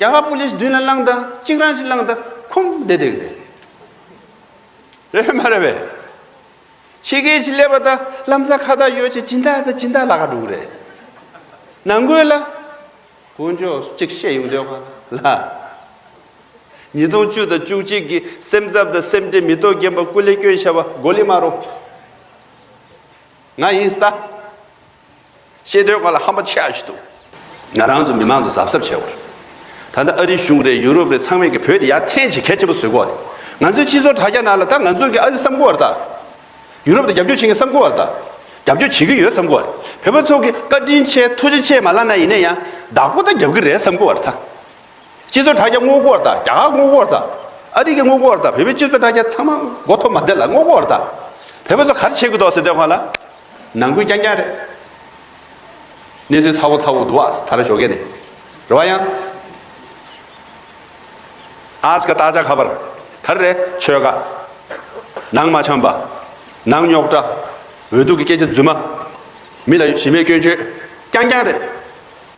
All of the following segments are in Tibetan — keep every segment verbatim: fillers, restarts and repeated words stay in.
རྒྱ་གར་པུ་ལིས་མདུན་ལ་ལངས་དང་གཅིག་རང་ཞིག་ལངས་དང་ཁོང་བསྡད་བསྡད་ཀྱི་རེད། རེད་མ་རེད་པས། ཕྱི་རྒྱལ་ཞིག་སླེབས་པ་དང་ལམ་སང་ཁ་བཏགས་ཡོད་ཅེས་སྦྱིན་བདག་དང་སྦྱིན་བདག་ལ་ཁ་འགྲོ་གི་རེད། ནང་ཁུལ་ལ། དཀོན་མཆོག་གཅིག་བཤད་ཡོང་དུས་ཁ་ལ། ཉིས་སྟོང་བཅུ་དང་བཅུ་གཅིག་གི་སེམས་འཚབ་དང་སེམས་ཁྲལ་མི་རྟོག་རྐྱེན་པ་སྐུ་ལས་སྐྱོན་བཞག་པ་མགོ་ལི་མ་རོ། ང་ཡིན་སྟ། ཤེས་འདོད་ག་ལ་ཧམ་པ་ཆེ་ཨ་ཞིག་འདུག་ང་རང་ཚོ་མི་མང་ཚོ་གཟབ་གཟབ་བྱེད་དགོས། ད་ལྟ་ཨ་རི་གཞུང་རེད། ཡུ་རོབ་རེད། ཚང་མས་ཀྱི་བོད་དེ་ཡར་འཐེན་བྱེད་གལ་ཆེན་པོ་བཟོ་དགོས་རེད། ང་ཚོའི་སྤྱི་ཚོགས་དྲ་རྒྱ་ནང་ལ་ད་ང་ཚོ་གི་ཨ་རི་བསམ་གོ་བར་ད། ཡུ་རོབ་དེ་རྒྱབ་སྐྱོར་བྱེད་མཁན་བསམ་གོ་བར་ད། རྒྱབ་སྐྱོར་བྱེད་ཀྱི་ཡོད་བསམ་གོ་བར། བོད་པ་ཚོ་གི་བཀའ་དྲིན་ཆེ་ཐུགས་རྗེ་ཆེ་མ་ལབ་ན་ཡིན་ན་ཡང་བདག་པོ་ད་རྒྱབ་ཀྱི་རེད་བསམ་གོ་བར་ད། སྤྱི་ཚོགས་དྲ་རྒྱ་ངོ་རྒོལ་དང་རྒྱ་གར་ངོ་རྒོལ་དང་ཨ་རི་གི་ངོ་རྒོལ་དང་བོད་པའི་སྤྱི་ཚོགས་དྲ་རྒྱ་ཚང་མ་མགོ་ཐོག་མ་བསྡད་ལ་ངོ་རྒོལ་དང་། བོད་པ་ཚོ་ག་རེ་བྱེད་དགོས་འདུག་ཟེར་དུས་སྒང་ལ། ནང་ཁུལ་རྐྱང་རྐྱང་རེད། གནས་ཚུལ་ཚ་བོ་ཚ་བོ་འདུག་ཨ་ད་ར་ཞོགས་ཀས་ནས། རེད་བ་ཡང་། ཨ་ཙི་ཀ་ཏ་ཅ་ཁ་པར། ག་རེ་རེད། ཆོལ་ཁ། ནང་མ་འཆམ་པ། ནང་རྙོག་དྲ། འོས་བསྡུ་གི་སྐད་ཆ་རྫུན་མ། མི་ལ་གཞི་མེད་སྐྱོན་བརྗོད། རྐྱང་རྐྱང་རེད།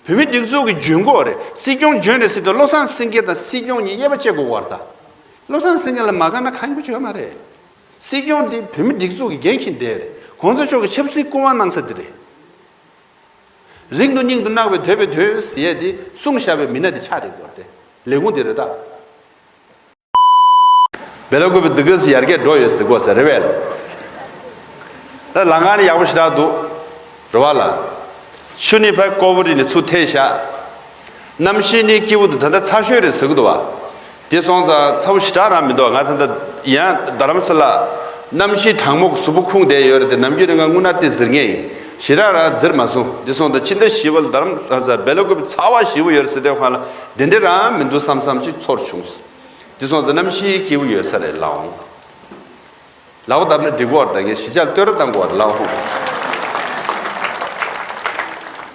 བོད་མི་སྒྲིག་འཛུགས་ཀྱི་འཇོན་གོ་རེད། སྲིད་སྐྱོང་འཇོན་རེད་ཟེར་དུས་བློ་བཟང་སེང་གེ་དང་སྲིད་སྐྱོང་གཉིས་དབྱེ་བ་ཕྱེ་དགོས་བར་ད། བློ་བཟང་སེང་གེ་ལ་མ་དགའ་ན་གང་ཡིན་པ་བྱོས་མ་རེད། སྲིད་སྐྱོང་དེ་བོད་མི་སྒྲིག་འཛུགས་ཀྱི་འགན་འཁྱེར་བསྡད་རེད། གོང་ས་མཆོག་གི་ཆབ་སྲིད་སྐུ་དབང་གནང་ས་དེ་རེད། རིང་དུ་སྙིང་དུ་བརྣག་པའི་འདོད་པའི་དོན་ཟེར་ཡས་དེ་གསུངས་བཞག་པའི་མི་སྣ་དེ་ཆགས་བསྡད་དགོས་རེད། ལས་ཁུངས་དེ་རེད་ད། བེ་ལ་ཀུ་པི་འདི་ག་ཟེ་ཡར་རྒྱས་འགྲོ་ཡོད་ཟེར་གོ་ཟེར་རེད་བས། ད་ལམ་ཁ་ནི་ཡག་པོ་ཞེ་དྲག་འདུག་རེད་བ་ལ། ཆུ་ནི་ཕར་ཀོ་བོ་རི་ནས་ཚུར་ཐེགས་ཤག་གནམ་གཤིས་ནི་སྐྱིད་པོ་འདུག་ད་ལྟ་ཚ་ཤོས་རེད་ཟེར་གི་འདུག་བ། དེ་སོང་ཙང་ཚ་པོ་ཞེ་དྲག་རང་མི་འདུག་ང་ད་ལྟ་ཡང་རྡ་རམ་ས་ལ་གནམ་གཤིས་གྲང་མོ་གི་གཟུགས་པོ་ཁུངས་བསྡད་ཡོད་རེད་དེ། ནམ་རྒྱུན་ནས་ང་རྔུལ་ནག་དེ་གཟིར་ངེས་ཡིན། ཞེ་དྲག་རང་གཟིར་མ་སོང་། དེ་སོང་ཙང་ཕྱི་ཟླ་བཞི་པ་ལ་རྡ་རམ་ས་ལ་བེ་ལ་ཀུ་པི་ཚ་བ་ཞེ་པོ་ཡོད་རེད་ཟེར་དུས་སྒང་ལ་དེ་འདྲ་རང་མི་འདུག་བསམ་བསམ་ཅིག་ཚོར་བྱུང་། དེ་སོང་ཙང་གནམ་གཤིས་སྐྱིད་པོ་ཡོད་ས་རེད་ལགས་འོང་། ལག་པ་བརྡབ་ན་འགྲིག་གོ་བར་ད། ངས་གཞིས་ཆགས་བསྟོད་ར་བཏང་གོ་བར་ལགས་འོང་།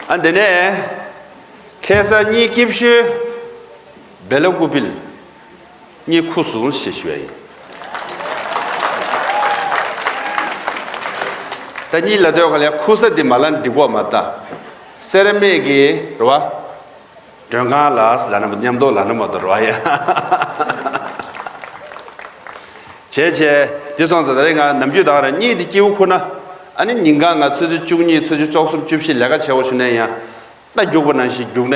ཨ་འདི་ནས་ཁ་སང་གཉིད་སྐྱིད་ཤོས་བེ་ལ་ཀུ་པི་ལ་གཉིད་ཁུག་སོང་ཞེས་ཞུ་ཡ་ཡིན། ད་གཉིད་ལ་སྡོད་ག་ལ་ཁུག་ས་འདི་མ་ལ་འགྲིག་གོ་མ་ད། སེ་ར་སྨད་ཀྱི་རེད་བ། མགྲོན་ཁང་ལ་ལ་ན་མཉམ་དུ་ལ་ན་མ་དུ་རོ་ཡ། བྱས་བྱས་དེ་སོང་ཙང་ད་རེས་ང་ནམ་རྒྱུན་ད་ག་རང་གཉིད་དེ་སྐྱིད་པོ་ཁུག་ན། ཨ་ནི་ཉིན་གང་ང་ཆུ་ཚོད་བཅུ་གཉིས་ཆུ་ཚོད་བཅུ་གསུམ་བཅུ་བཞི་ལས་ཀ་བྱེད་འོ་ཞུ་ནས་ཡང་། རྟ་རྒྱུག་པ་ནང་བཞིན་རྒྱུག་ནས་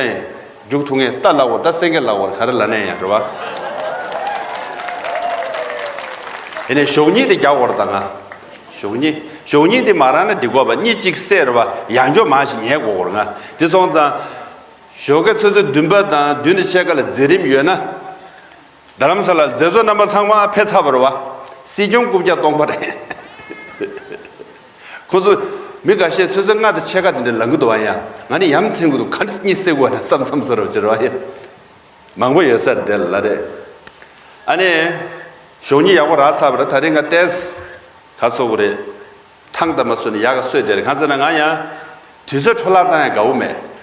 རྒྱུག་ཐུབ་ངེས། རྟ་ལ་འོ་རྟ་སེང་གེ་ལ་འོ་ག་རེ་ལ་ནས་ཡང་རེད་བ། ཡིན་ནས་ཞོགས་གཉིད་དེ་རྒྱག་འོ་རེད་ད་ང་། ཞོགས་གཉིད་ཞོགས་གཉིད་དེ་མ་རག་ན་འགྲིག་གོ་བ། གཉིད་གཅིག་སད་རེད་བ། ཡང་འཇོག་མང་ཞིག་ཉལ་དགོས་འོ་རེད་ང་། དེ་སོང་ཙང་། ཞོགས་ཀའི་ཆུ་ཚོད་བདུན་པ་དང་བདུན་དང་ཕྱེད་ཀ་ལ་མཛད་རིམ་ཡོད་ན། རྡ་རམ་ས་ལ་མཛད་གཙོ་རྣམ་པ་ཚང་མ་ཕེབས་ཚར་བ་རེད་བ། སྲིད་སྐྱོང་རྐུབ་བཀྱག་སྟོང་པ་རེད། ཁོ་ཚོ་མི་འགའ་ཤས་ཆུ་ཚོད་ལྔ་དང་ཕྱེད་ཀ་དེ་འདྲ་ལངས་གི་འདུག་བ། ཡང་ང་ནི་ཡ་མཚན་གི་འདུག་ག་འདྲ་གཉིད་སད་དགོས་ན་བསམ་བསམ་བཟོ་འདྲ་བྱེད་རེད་བ། ཡ་མང་པོ་ཡོད་ས་རེད་དེ་ལ་རེད། ཨ་ནི་ཞོགས་གཉིད་ཡག་པོ་རག་ཚར་བ་རེད། ད་རེས་ང་ཏོག་ཙམ་ག་ཚོད་རེད། ཐང་དང་མ་སོ་ནས་ཡག་ག་སོས་དེར་གང་ཟེར་ན་ང་ཡང་དུས་ཚོད་འཕྲོ་བརླག་བཏང་ཡང་དགའ་བོ་མེད།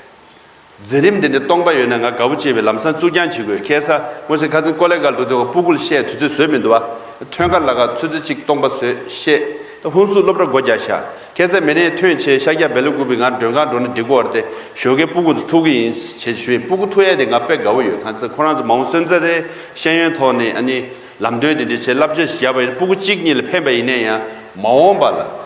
མཛད་རིམ་དེ་འདྲ་སྟོང་པ་ཡོད་ན་ང་དགའ་བོ་བྱེད་པའི་ལམ་སང་བཙུགས་རྐྱང་བྱེད་དགོས། ཁ་སང་ངོ་ཤེས་ཁ་སང་ཀོ་ལེ་གལ་འགྲོ་དུས་སྤུ་གུ་ལ་བཤད་དུས་ཚོད་བཟོས་མི་འདུག་བ། ཐོན་ཁ་ལ་ཁ་ཆུ་ཚོད་གཅིག་སྟོང་པ་བཟོས་བཤད། ད་ཧུན་སུར་སློབ་གྲྭ་སྒོ་རྒྱག་ཤག་ཁ་སང་མི་ནས་ཐོན་བྱས་ཤག་རྒྱ་བེ་ལུ་ཀུ་པི་ང་མགྲོན་ཁང་འགྲོ་ན་འགྲིག་གོ་བ་རེད་དེ། ཞོགས་ཀའི་སྤུ་གུ་ཚོ་ཐུག་གི་ཡིན་ཞེས་ཞུས་ཡིན། སྤུ་གུ་ཐུག་ཡས་དེ་ང་དཔེ་དགའ་བོ་ཡོད། གང་ཚེ་ཁོ་རང་ཚོ་མ་འོངས་སོན་རྩ་རེད། ཤེས་ཡོན་ཐོག་ནས་ཨ་ནི་ལམ་སྟོན་དེ་འདྲ་བྱས་བསླབ་བྱ་ཞིག་བརྒྱབ་པ་ཡིན། སྤུ་གུ་གཅིག་གཉིས་ལ་ཕན་པ་ཡིན་ན་ཡང་མ་འོངས་པ་ལ།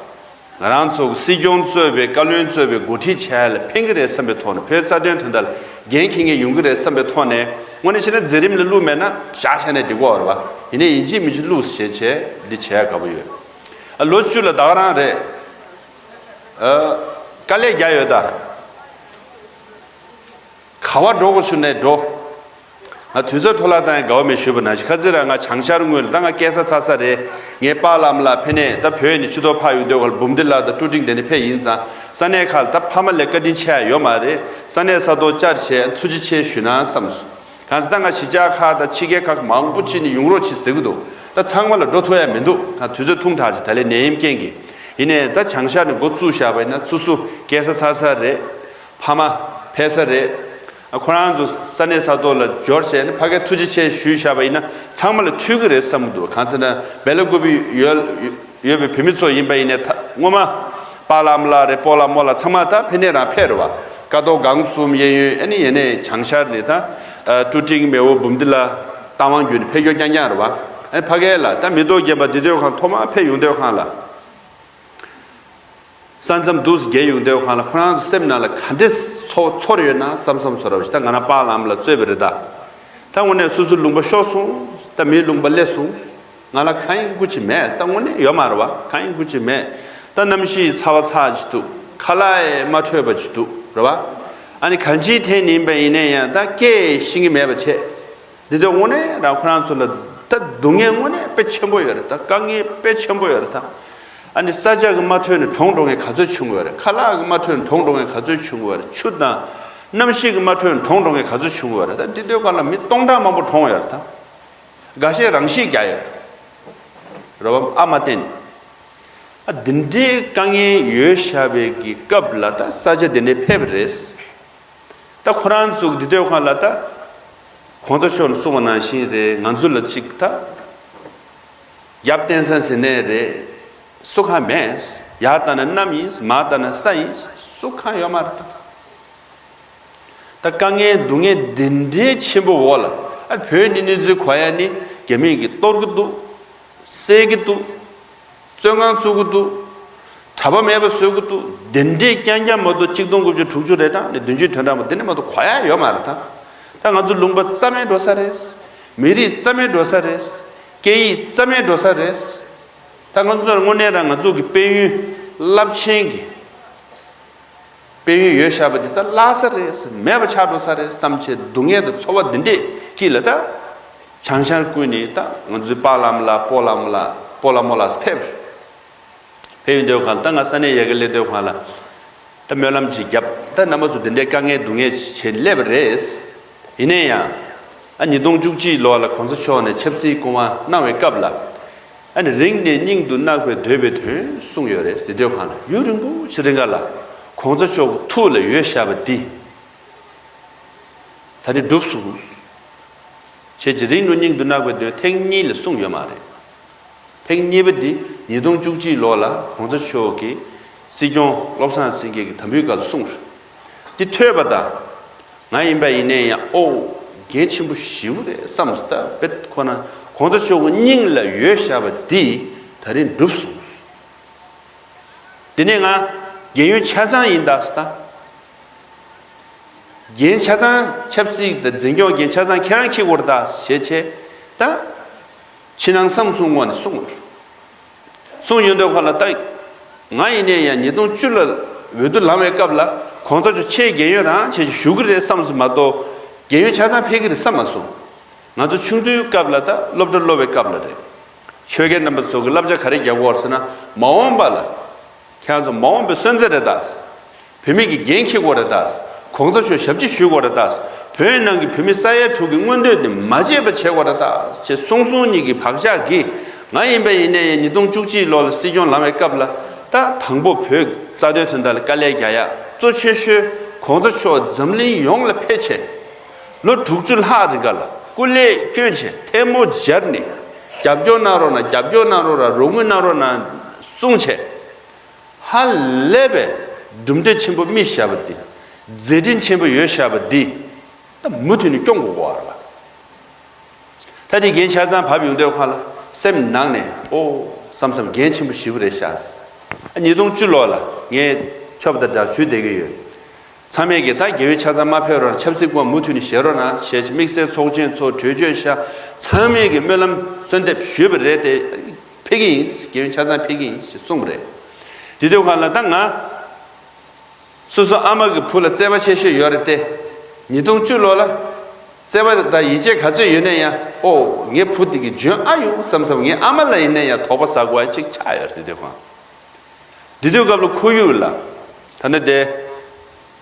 ང་རང་ཚོ་སྲིད་སྐྱོང་གཙོས་པའི་བཀའ་བློན་གཙོས་པའི་འགོ་ཁྲིད་བྱ་ཡ་ལ་ཕན་གྱི་རེད་བསམ་པའི་ཐོག་ནས། བོད་རྩ་དོན་དོན་དག་ལ་འགན་འཁྱེར་མཁན་ཡོང་གི་རེད་བསམ་པའི་ཐོག་ནས། དངོས་གནས་བྱས་ན་མཛད་རིམ་ལ་བླུགས་མེད་ན་བཞག་བཞག་ནས་འགྲིག་གི་ཡོད་རེད་བ། ཡིན་ནའི་ཡིན་གཅིག་མིན་གཅིག་བླུགས་ཞེས་བྱས་འདི་བྱས་དགའ་པོ་ཡོད། ཨ་ལོ་བཅུ་ལ་ད་ག་རང་རེད། ཨ་དཀའ་ལས་རྒྱག་ཡོད་ད། ག་བ་འགྲོ་དགོས་ཞུ་ནས་འགྲོ། ང་དུས་ཚོད་འཕྲོ་བརླག་བཏང་ཡང་དགའ་བོ་མེད་ཞུས་པ་ནང་བཞིན། ཁ་སང་རང་ང་བྱང་ཤར་སྔོན་ལ་ད་ང་སྐྱེས་ས་འཚར་ས་རེད། ངའི་པཱ་ལགས་ལ་ཕེབས་ནས་ད་བོད་ནས་ཕྱི་ཐོག་ཕར་ཡོང་དུས་ག་ལ་འབུམ་སྡེ་ལགས་དང་ཀྲུ་ཀྲིང་དེ་ནས་ཕེབས་ཡིན་ཙང་། ས་གནས་ཁག་ལ་ད་ཕ་མ་ལས་བཀའ་དྲིན་ཆེ་ཡ་ཡོད་མ་རེད། ས་གནས་ས་ཐོག་བཅར་བྱས་ཐུགས་རྗེ་ཆེ་ཞུས་ན་བསམ་སོང་། གང་ཟེར་ད་ང་གཞིས་ཆགས་ཁག་དང་ཕྱི་རྒྱལ་ཁག་མང་པོ་ཅིག་ནས་ཡོང་རོགས་བྱེད་ཟེར་གི་འདུག་ད་ཚང་མ་ལ་འགྲོ་ཐུབ་ཡ་མི་འདུག་ད་དུས་ཚོད་ཐུང་དྲགས་ཅིག་ད་ལས་ནད་ཡམས་རྐྱེན་གྱིས། ཡིན་ནའི་ད་བྱང་ཤར་ནས་འགོ་བཙུགས་བཞག་པ་ཡིན་ན་སོ་སོ་སྐྱེས་ས་འཚར་ས་རེད། ཕ་མ་ཕེབས་ས་རེད། ཨ་ཁོ་རང་ཚོ་ས་གནས་ས་ཐོག་ལ་འབྱོར་བྱས་ནས་ཕ་གིར་ཐུགས་རྗེ་ཆེ་ཞུས་བཞག་པ་ཡིན་ན་ཚང་མ་ལ་ཐུག་གི་རེད་བསམ་གི་འདུག་གང་ཟེར་ན་བེ་ལ་ཀུ་པི་ཡོད་ཡོད་པའི་བོད་མི་ཚོ་ཡིན་པ་ཡིན་ནའི་ད་སྔོན་མ་པཱ་ལགས་ལགས་རེད། སྤོ་ལགས་རྨོ་ལགས་ཚང་མ་ད་ཕེབས་ནས་རང་ཕེབས་རེད་བ། ཀ་ཐོག་སྒང་གསུམ་གཡས་གཡོན་ཨ་ནི་ཡིན་ནའི་བྱང་ཤར་ནས་ད་ ཀྲུ་ཀྲིང་མེའོ་འབུམ་སྡེ་ལ་རྟ་དབང་བརྒྱུད་ནས་ཕེབས་ཡོད་རྐྱང་རྐྱང་རེད་བ། ཨ་ནི་ཕ་གི་ལ་ད་མེ་ཏོག་བརྒྱན་པ་འདི་དུས་ཁང་ཐོག་མ་ཕེབས་ཡོང་དུས་ཁང་ལ། ས་མཚམས་འདུག་སེ་བརྒལ་ཡོང་དུས་ཁང་ལ་ཁོ་རང་ཚོ་སེམས་ནང་ལ་ག་འདྲས་ཚོར་ཚོར་ཡོད་ན་བསམ་བསམ་ཚོར་བ་ཞིག་ད་ང་རང་པཱ་ལགས་ལ་རྩོད་པ་རེད་ད། ད་དངོས་གནས་སོ་སོའི་ལུང་པ་ཤོར་སོང་། ད་མིའི་ལུང་པ་སླེབས་སོང་། ང་ལ་གང་ཡིན་དགོས་ཀྱི་མེད། ད་དངོས་གནས་ཡོད་མ་རེད་བ། གང་ཡིན་དགོས་ཀྱི་མེད། ད་གནམ་གཤིས་ཚ་བ་ཚ་ཅིག་འདུག་ཁ་ལག་ཡང་མ་འཕྲོད་པ་ཅིག་འདུག་རེད་བ། ཨ་ནི་གང་ཅིའི་ཐད་ནས་ཡིན་པ་ཡིན་ན་ཡང་ད་སྐད་ཤེས་ཀྱི་མེད་པ་བྱས། འདི་ཚོ་དངོས་གནས་རང་ཁོ་རང་ཚོ་ལ་ད་སྡུག་བསྔལ་དངོས་གནས་དཔེ་ཆེན་པོ་ཡོད་རེད། ད་དཀའ་ངལ་དཔེ་ཆེན་པོ་ཡོད་རེད་ད། ཨ་ནི་ས་ཆ་གི་མ་འཕྲོད་ནས་གྲོངས་འགྲོ་མཁན་ག་ཚོད་བྱུང་ཡོད་རེད། ཁ་ལག་གི་མ་འཕྲོད་ནས་གྲོངས་འགྲོ་མཁན་ག་ཚོད་བྱུང་ཡོད་རེད། ཆུ་དང་གནམ་གཤིས་ཀྱི་མ་འཕྲོད་ནས་གྲོངས་འགྲོ་མཁན་ག་ཚོད་བྱུང་ཡོད་རེད། ད་འདི་དུས་སྐབས་ལ་མི་སྟོང་ཕྲག་མང་པོ་གྲོངས་ཡོད་རེད་ད། འགའ་ཤས་རང་ཤི་རྒྱག་ཡོད་རེད་བ། ཨ་མ་བསྟན་ནས། ཨ་འདི་འདྲའི་དཀའ་ངལ་ཡོད་བཞག་པའི་གི་སྐབས་ལ་ད་ས་ཆ་འདི་འདྲའི་ཕེབས་པ་རེད། ད་ཁོ་རང་ཚོ་འདི་དུས་ཁང་ལ་ད་གོང་ས་མཆོག་ནས་གསུངས་པ་ནང་བཞིན་རེད། ང་ཚོ་ལ་གཅིག་ད་རྒྱབ་རྟེན་ས་ཟེར་ནས་རེད། སུ་གང་མེད། ཡར་ལྟ་ན་གནམ་ཡིན། མར་ལྟ་ན་ས་ཡིན། སུ་གང་ཡོད་མ་རེད་ད། ད་དཀའ་ངལ་སྡུག་བསྔལ་འདི་འདྲའི་ཆེན་པོ་འོག་ལ་ཨ་བོད་ནི་གནས་ཚུལ་གོ་ཡ་ནི་རྒྱ་མིས་ཀྱིས་གཏོར་གི་འདུག་བསད་ཀྱི་འདུག་བཙོན་ཁང་བཙུགས་ཀྱི་འདུག་གྲྭ་པ་མེད་པ་བཟོ་གི་འདུག་འདི་འདྲའི་རྐྱང་རྐྱང་མ་གཏོགས་གཅིག་སྟོང་དགུ་བརྒྱ་དྲུག་ཅུ་རེ་གྲངས་ནས་བདུན་ཅུ་དོན་གྲངས་པ་འདི་འདྲ་མ་གཏོགས་གོ་ཡ་ཡོད་མ་རེད་ད། ད་ང་ཚོ་ལུང་པ་རྩ་མེད་འགྲོ་ས་རེད། མི་རིགས་རྩ་མེད་འགྲོ་ས་རེད། སྐད་ཡིག་རྩ་མེད་འགྲོ་ས་རེད། ད་ང་ཚོ་དངོས་གནས་རང་ང་ཚོ་གི་དཔལ་ཡོན་རླབས་ཆེན་གྱི་དཔལ་ཡོན་ཡོད་བཞག་པ་འདི་ད་བརླག་ས་རེད། མེད་པ་ཆགས་འགྲོ་ས་རེད་བསམ་བྱས་སྡུག་བསྔལ་དང་ཚོར་བ་འདི་འདྲས་ཀྱིས་ལ་ད་བྱང་ཤར་ཀུན་ནས་ད་ང་ཚོའི་པཱ་ལགས་ལ་སྤོ་ལགས་ལ་སྤོ་ལགས་མོ་ལགས་ཕེབས། ཕེབས་ཡོང་དུས་ཁང་ད་ང་ས་གནས་ཡ་གི་སླེབས་དུས་ཁང་ལ་ད་སྨོན་ལམ་ཅིག་བརྒྱབ། ད་རྣམ་པ་ཚོ་འདི་འདྲའི་དཀའ་ངལ་སྡུག་བསྔལ་བྱས་སླེབས་པ་རེད། ཡིན་ན་ཡང་ཨ་ཉིས་སྟོང་བཅུ་གཅིག་ལོ་ལ་གོང་ས་མཆོག་ནས་ཆབ་སྲིད་སྐུ་དབང་གནང་བའི་སྐབས་ལ། ཨ་ནི་རིང་ནས་སྙིང་དུ་བརྣག་པའི་འདོད་པའི་དོན་གསུངས་ཡོད་རེད། དེ་དུས་ཁང་ལ་ཡུན་རིང་པོ་ཞིག་རིང་ག་ལ་གོང་ས་མཆོག་གི་ཐུགས་ལ་ཡོད་བཞག་པ་འདི་ད་ནི་འགྲུབ་སོང་། བྱས་ཀྱི་རིང་དུ་སྙིང་དུ་བརྣག་པའི་དོན་ཐེངས་གཉིས་ལ་གསུངས་ཡོད་མ་རེད། ཐེངས་གཉིས་པ་འདི་ཉིས་སྟོང་བཅུ་གཅིག་ལོ་ལ་གོང་ས་མཆོག་གིས་སྲིད་སྐྱོང་བློ་བཟང་སེང་གེ་གི་དམ་འབུལ་སྐབས་སུ་གསུངས་རེད། འདི་ཐོས་པ་དང་། ང་ཡིན་པ་ཡིན་ནའི་ཡང་ཨོ། འགན་ཆེན་པོ་ཞེ་པོ་རེད་བསམ་སྟབས་ཁོ་ན་གོང་ས་མཆོག་གི་སྙིང་ལ་ཡོད་བཞག་པ་འདི་ད་རིང་འགྲུབ་སོང་། དེ་ནས་ང་རྒན་ཡོལ་ཆ་ཚང་ཡིན་ད་ཟེར་ད། འགན་ཆ་ཚང་ཆབ་སྲིད་དང་འཛིན་སྐྱོང་འགན་ཆ་ཚང་ཁྱེད་རང་འཁྱེར་དགོས་རེད་ད་ཞེས་བྱས་ད། ཕྱི་ནང་གསང་གསུམ་ངོས་ནས་གསུངས་ཡོད། གསུངས་ཡོད་འདོད་ཁ་ལ་ད། ང་ཡིན་ནས་ཡང་ཉིས་སྟོང་བཅུ་ལ་འོས་བསྡུ་ལངས་པའི་སྐབས་ལ་གོང་ས་མཆོག་ཆེས་རྒན་ཡོལ་རང་བྱས་ཞུ་གི་རེད་བསམ་སོང་མ་གཏོགས་རྒན་ཡོལ་ཆ་ཚང་ཕེབས་ཀྱི་རེད་བསམ་མ་སོང་། ང་ཚོ་ཆུང་དུས་སྐབས་ལ་ད་སློབ་གྲྭ་སློབ་པའི་སྐབས་ལ་རེད། ཆོས་རྒན་རྣམ་པ་ཚོ་གི་བསླབ་བྱ་ག་རེ་རྒྱག་དགོས་ཟེར་ན་མ་འོངས་པ་ལ། ཁྱེད་ཚོ་མ་འོངས་པའི་སོན་རྩ་རེད་ད། བུད་མེད་ཀྱི་འགན་འཁྱེར་དགོས་རེད་ད། གོང་ས་མཆོག་ཞབས་ཕྱི་ཞུ་དགོས་རེད་ད། བོད་ནང་གི་བུད་མེད་ས་ཡ་དྲུག་གི་མངོན་འདོད་དེ་མ་བརྗེད་པ་བྱེད་དགོས་རེད་ད། ཅེས་གསུང་གསུང་གཉིས་ཀྱི་བག་ཆགས་ཀྱིས་ང་ཡིན་པ་ཡིན་ནའི་ཉིས་སྟོང་བཅུ་གཅིག་ལོ་ལ་སྲིད་སྐྱོང་ལངས་པའི་སྐབས་ལ་ད་དང་པོ་བོད་རྩ་དོན་དོན་དག་ལ་དཀའ་ལས་རྒྱག་ཡ་གཙོ་ཆེ་ཤོས་གོང་ས་མཆོག་འཛམ་གླིང་ཡོངས་ལ་ཕེབས་བྱས། ལོ་དྲུག་ཅུ་ལྷག་རིང་ག་ལ་སྐུ་ལས་བསྐྱོན་བྱས་ཐལ་མོ་སྦྱར་ནས་རྒྱབ་སྐྱོར་གནང་རོགས་གནང་། རྒྱབ་སྐྱོར་གནང་རོགས་གནང་། རོགས་དངུལ་གནང་རོགས་གནང་གསུངས་བྱས། ཧ་ལས་པའི་གྲུབ་འབྲས་ཆེན་པོ་རྨིས་བཞག་པ་འདི། མཛད་འཕྲིན་ཆེན་པོ་ཡོད་བཞག་པ་འདི། ད་མུ་མཐུད་ནས་སྐྱོང་དགོས་ཀྱི་ཡོད་རེད་བ། ད་དེ་འགན་ཆ་ཚང་བབས་ཡོང་དུས་ཁ་ལ་སེམས་ནང་ནས་ཨོ་བསམ་བསམ་འགན་ཆེན་པོ་ཞེ་པོ་རེད་ཤག་ཉིས་སྟོང་བཅུ་ལོ་ལ་ངས་ཆོབ་དང་སྦྲགས་ཞུས་བསྡད་ཀྱི་ཡོད། ཚང་མས་ཀྱིས་ད་རྒན་ཡོལ་ཆ་ཚང་མ་ཕེབས་རོགས་གནང་། ཆབ་སྲིད་སྐོར་མུ་མཐུད་ནས་བཞེས་རོགས་གནང་ཞེས་དམིགས་བསལ་ཚོགས་ཆེན་ཚོགས་གྲོས་ཆོད་བཞག་ཚང་མས་ཀྱིས་སྨོན་ལམ་གསོལ་འདེབས་ཞུས་པ་རེད་དེ། ཕེབས་ཀྱི་ཡིན། རྒན་ཡོལ་ཆ་ཚང་ཕེབས་ཀྱི་ཡིན་ཞེས་གསུངས་པ་རེད། དེ་དུས་ཁ་ལ་ད་ང་སོ་སོ་ཨ་མ་གི་བུ་ལ་བརྩེ་བ་ཆེ་ཤོས་ཡོད་རེད་དེ། ཉིས་སྟོང་བཅུ་ལོ་ལ་བརྩེ་བ་དང་ཡིད་ཆེས་ག་ཚོད་ཡོད་ན་ཡང་ཨོ་ངའི་བུ་དེ་གི་འཇོན་ཨ་ཡོང་བསམ་བསམ་ངའི་ཨ་མ་ལ་ཡིན་ན་ཡང་དོགས་པ་ཟ་དགོས་ཡ་གཅིག་ཆགས་ཡོད་རེད་དེ་དུས་ཁ། དེ་དུས་སྐབས་ལ་ཁོར་ཡུག་ལ། ད་ནི་དེ།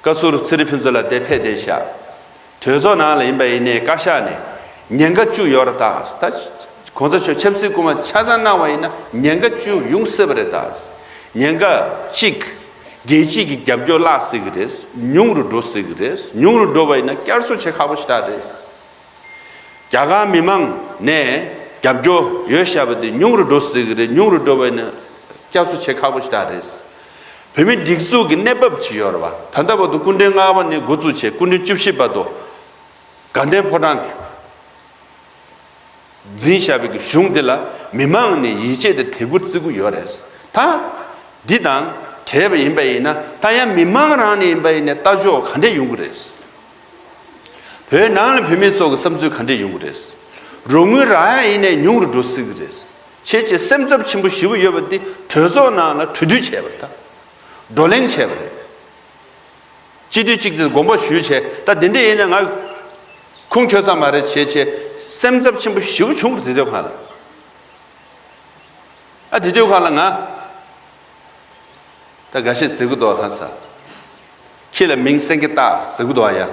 བཀའ་ཟུར་ཚེ་རིང་ཕུན་ཚོགས་ལགས་དེ་ཕེབས་བསྡད་ཤག་གྲོས་ཚོགས་ནང་ལ་ཡིན་པ་ཡིན་ནའི་བཀའ་ཤག་ནས་ཉེན་ཁ་བཅུ་ཡོད་རེད་ད། ད་གོང་ས་མཆོག་ཆབ་སྲིད་སྐུ་དབང་ཆ་ཚང་གནང་བ་ཡིན་ན་ཉེན་ཁ་བཅུ་ཡོང་སྲིད་པ་རེད་ད། ཉེན་ཁ་གཅིག་རྒྱལ་སྤྱི་གི་རྒྱབ་སྐྱོར་བརླག་སྲིད་ཀྱི་རེད། ཉུང་རུ་འགྲོ་སྲིད་ཀྱི་རེད། ཉུང་རུ་འགྲོ་བ་ཡིན་ན་བསྐྱར་གསོ་བྱེད་ཁག་པོ་ཞེ་དྲག་རེད། རྒྱ་གར་མི་མང་ནས་རྒྱབ་སྐྱོར་ཡོད་བཞག་པ་དེ་ཉུང་རུ་འགྲོ་སྲིད་ཀྱི་རེད། ཉུང་རུ་འགྲོ་བ་ཡིན་ན་བསྐྱར་གསོ་བྱེད་ཁག་པོ་ཞེ་དྲག་རེད། བོད་མི་སྒྲིག་འཛུགས་ཀྱི་གནས་བབ་ཅིག་ཡོད་རེད་བ། ད་ལྟ་བར་དུ་སྐུ་ཕྲེང་ལྔ་པ་ནས་འགོ་བཙུགས་བྱས་སྐུ་ཕྲེང་བཅུ་བཞི་བར་དུ། དགའ་ལྡན་ཕོ་བྲང་གི་འཛིན་བཞག་པའི་གི་གཞུང་འདི་ལ་མི་མང་ནས་ཡིད་ཆེས་དང་དད་གུས་བརྩི་གི་ཡོད་རེད། ད་འདི་དང་བྲལ་བ་ཡིན་པ་ཡིན་ན། ད་ཡང་མི་མང་རང་ནས་ཡིན་པ་ཡིན་ན་ལྟ་ཕྱོགས་ག་འདྲས་ཡོང་གི་རེད། བོད་ནང་ལ་བོད་མི་ཚོ་གི་བསམ་ཚུལ་ག་འདྲས་ཡོང་གི་རེད། རོགས་དངུལ་རག་ཡ་ཡིན་ནའི་ཉུང་རུ་འགྲོ་སྲིད་གི་རེད། བྱས་བྱས་སེམས་འཚབ་ཆེན་པོ་ཞེ་པོ་ཡོད་པ་འདི་གྲོས་ཚོགས་ནང་ལ་གྲོས་བསྡུར་བྱས་པ་རེད། ད་བགྲོ་གླེང་བྱས་པ་རེད། སྤྱི་འཐུས་གཅིག་ཙམ་དགོངས་པ་ཞུས་བྱས། ད་དེ་འདྲ་ཡིན་ན་ང་ཁུངས་འཁྱོལ་ས་མ་རེད་བྱས་བྱས་སེམས་འཚབ་ཆེན་པོ་ཞེ་པོ་བྱུང་གི་རེད། དེ་དུས་སྒང་ལ། ཨ་དེ་དུས་སྒང་ལ་ང་ད་འགའ་ཤས་ཟེར་གི་འདུག་ཧ་ས། ཁྱེད་ལ་མིང་སེང་གེ་སྟག་ཟེར་གི་འདུག་ཨ་ཡ།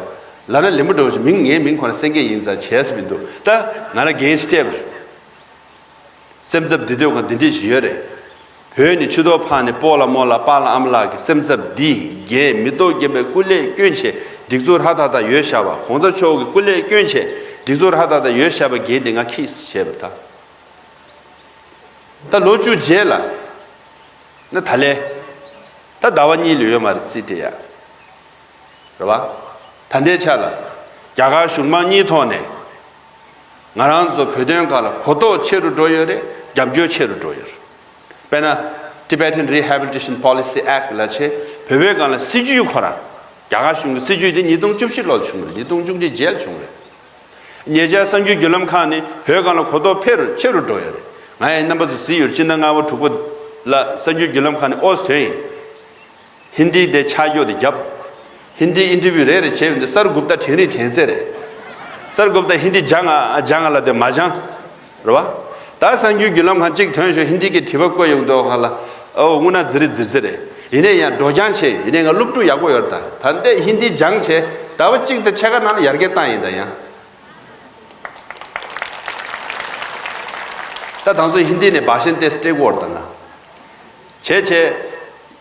ལབ་ན་ལན་པོ་འགྲོ་ཞིག་མིང་ངའི་མིང་ཁོ་ན་སེང་གེ་ཡིན་ཙང་བྱས་ས་མི་འདུག་ད་ང་ལ་འགན་ཞིག་སྤྲད་པ་རེད། སེམས་འཚབ་འདི་དུས་སྒང་འདི་འདྲ་ཞིག་ཡོད་རེད། བོད་ནས་ཆུ་ཐོག་ཕར་ནས་སྤོ་ལགས་རྨོ་ལགས་པཱ་ལགས་ཨ་མ་ལགས་ཀྱི་སེམས་འཚབ་འདི་རྒན་མི་ཐོག་རྒན་པའི་སྐུ་ལས་བསྐྱོན་བྱས་སྒྲིག་འཛུགས་ཧྲ་ཐག་ཐག་ཡོད་བཞག་པ། གོང་ས་མཆོག་གི་སྐུ་ལས་བསྐྱོན་བྱས་སྒྲིག་འཛུགས་ཧྲ་ཐག་ཐག་ཡོད་བཞག་པ་རྒན་དེ་ང་ཁྱི་བྱས་པ་ད། ད་ལོ་བཅུ་རྗེས་ལ། ན་ད་ལས། ད་ཟླ་བ་གཉིས་ལས་ཡོད་མ་རེད་རྩིས་སྤྲད་ཡ། རེད་བ། ད་ལྟའི་ཆ་ལ། རྒྱ་གར་གཞུང་མང་གཉིས་ཐོག་ནས། ང་རང་ཚོ་བོད་དོན་སྒང་ལ་གོ་རྟོགས་ཆེ་རུ་འགྲོ་ཡོད་རེད། རྒྱབ་སྐྱོར་ཆེ་རུ་འགྲོ་ཡོད་རེད། དཔེར་ན། Tibetan Rehabilitation Policy Act ལབ་བྱས་བོད་པའི་སྒང་ལ་སྲིད་ཇུས་ཁོ་རང་། རྒྱ་གར་གཞུང་གི་སྲིད་ཇུས་དེ་ཉིས་སྟོང་བཅུ་བཞི་ལོར་བྱུང་རེད། ཉིས་སྟོང་བཅུ་གཅིག་རྗེས་ལ་བྱུང་རེད། ཉེ་ཆར་གསར་འགྱུར་བརྒྱུད་ལམ་ཁག་ནས་བོད་སྒང་ལ་གོ་རྟོགས་འཕེལ་རུ་ཆེ་རུ་འགྲོ་ཡོད་རེད། ང་ཡང་རྣམ་པ་ཚོ་གཟིགས་ཡོད་རེད། སྤྱི་ཟླ་ལྔ་པ་དྲུག་པ་ལ་གསར་འགྱུར་བརྒྱུད་ལམ་ཁག་ནས་ཨོ་ཙི་ཐོན་ཡིན། ཧིན་དི་དེ་ཆ་འཇོག་དེ་བརྒྱབ། ཧིན་དི་ཨིན་ཊར་བིའུ་རེ་རེ་བྱས་ཡོང་དུས་སར་གུབ་ཏ་དྲན་རིགས་དྲན་ཚད་རེད། སར་གུབ་ཏ་ཧིན་དི་སྦྱང་ང་སྦྱང་ང་ལབ་དུས་མ་སྦྱང་། རེད་བ། ད་གསར་འགྱུར་བརྒྱུད་ལམ་ཁག་གཅིག་ཐོན་ཞོར་ཧིན་དི་གི་དྲི་བ་བཀོད་ཡོང་དུས་ཧ་ལ། ཨོ་དངོས་གནས་རྫིག་རེད་རྫིག་རྫིག་རེད། ཡིན་ནའི་ཡང་འགྲོ་སྦྱང་བྱས་ཡིན་ནའི་ང་སློབ་ཕྲུག་ཡག་པོ་ཡོད་རེད། ད་ད་ལྟའི་ཧིན་དི་སྦྱང་བྱས་ཟླ་བ་གཅིག་དང་ཕྱེད་ཀ་ནང་ལ་ཡར་རྒྱས་བཏང་ཡིན་ད་ཡང་། ད་དང་ཚོ་ཧིན་དི་ནས་བྷ་ཤན་ཏེ་སི་སྤྲད་དགོས་རེད་ད་ང་། བྱས་བྱས། རྒྱ་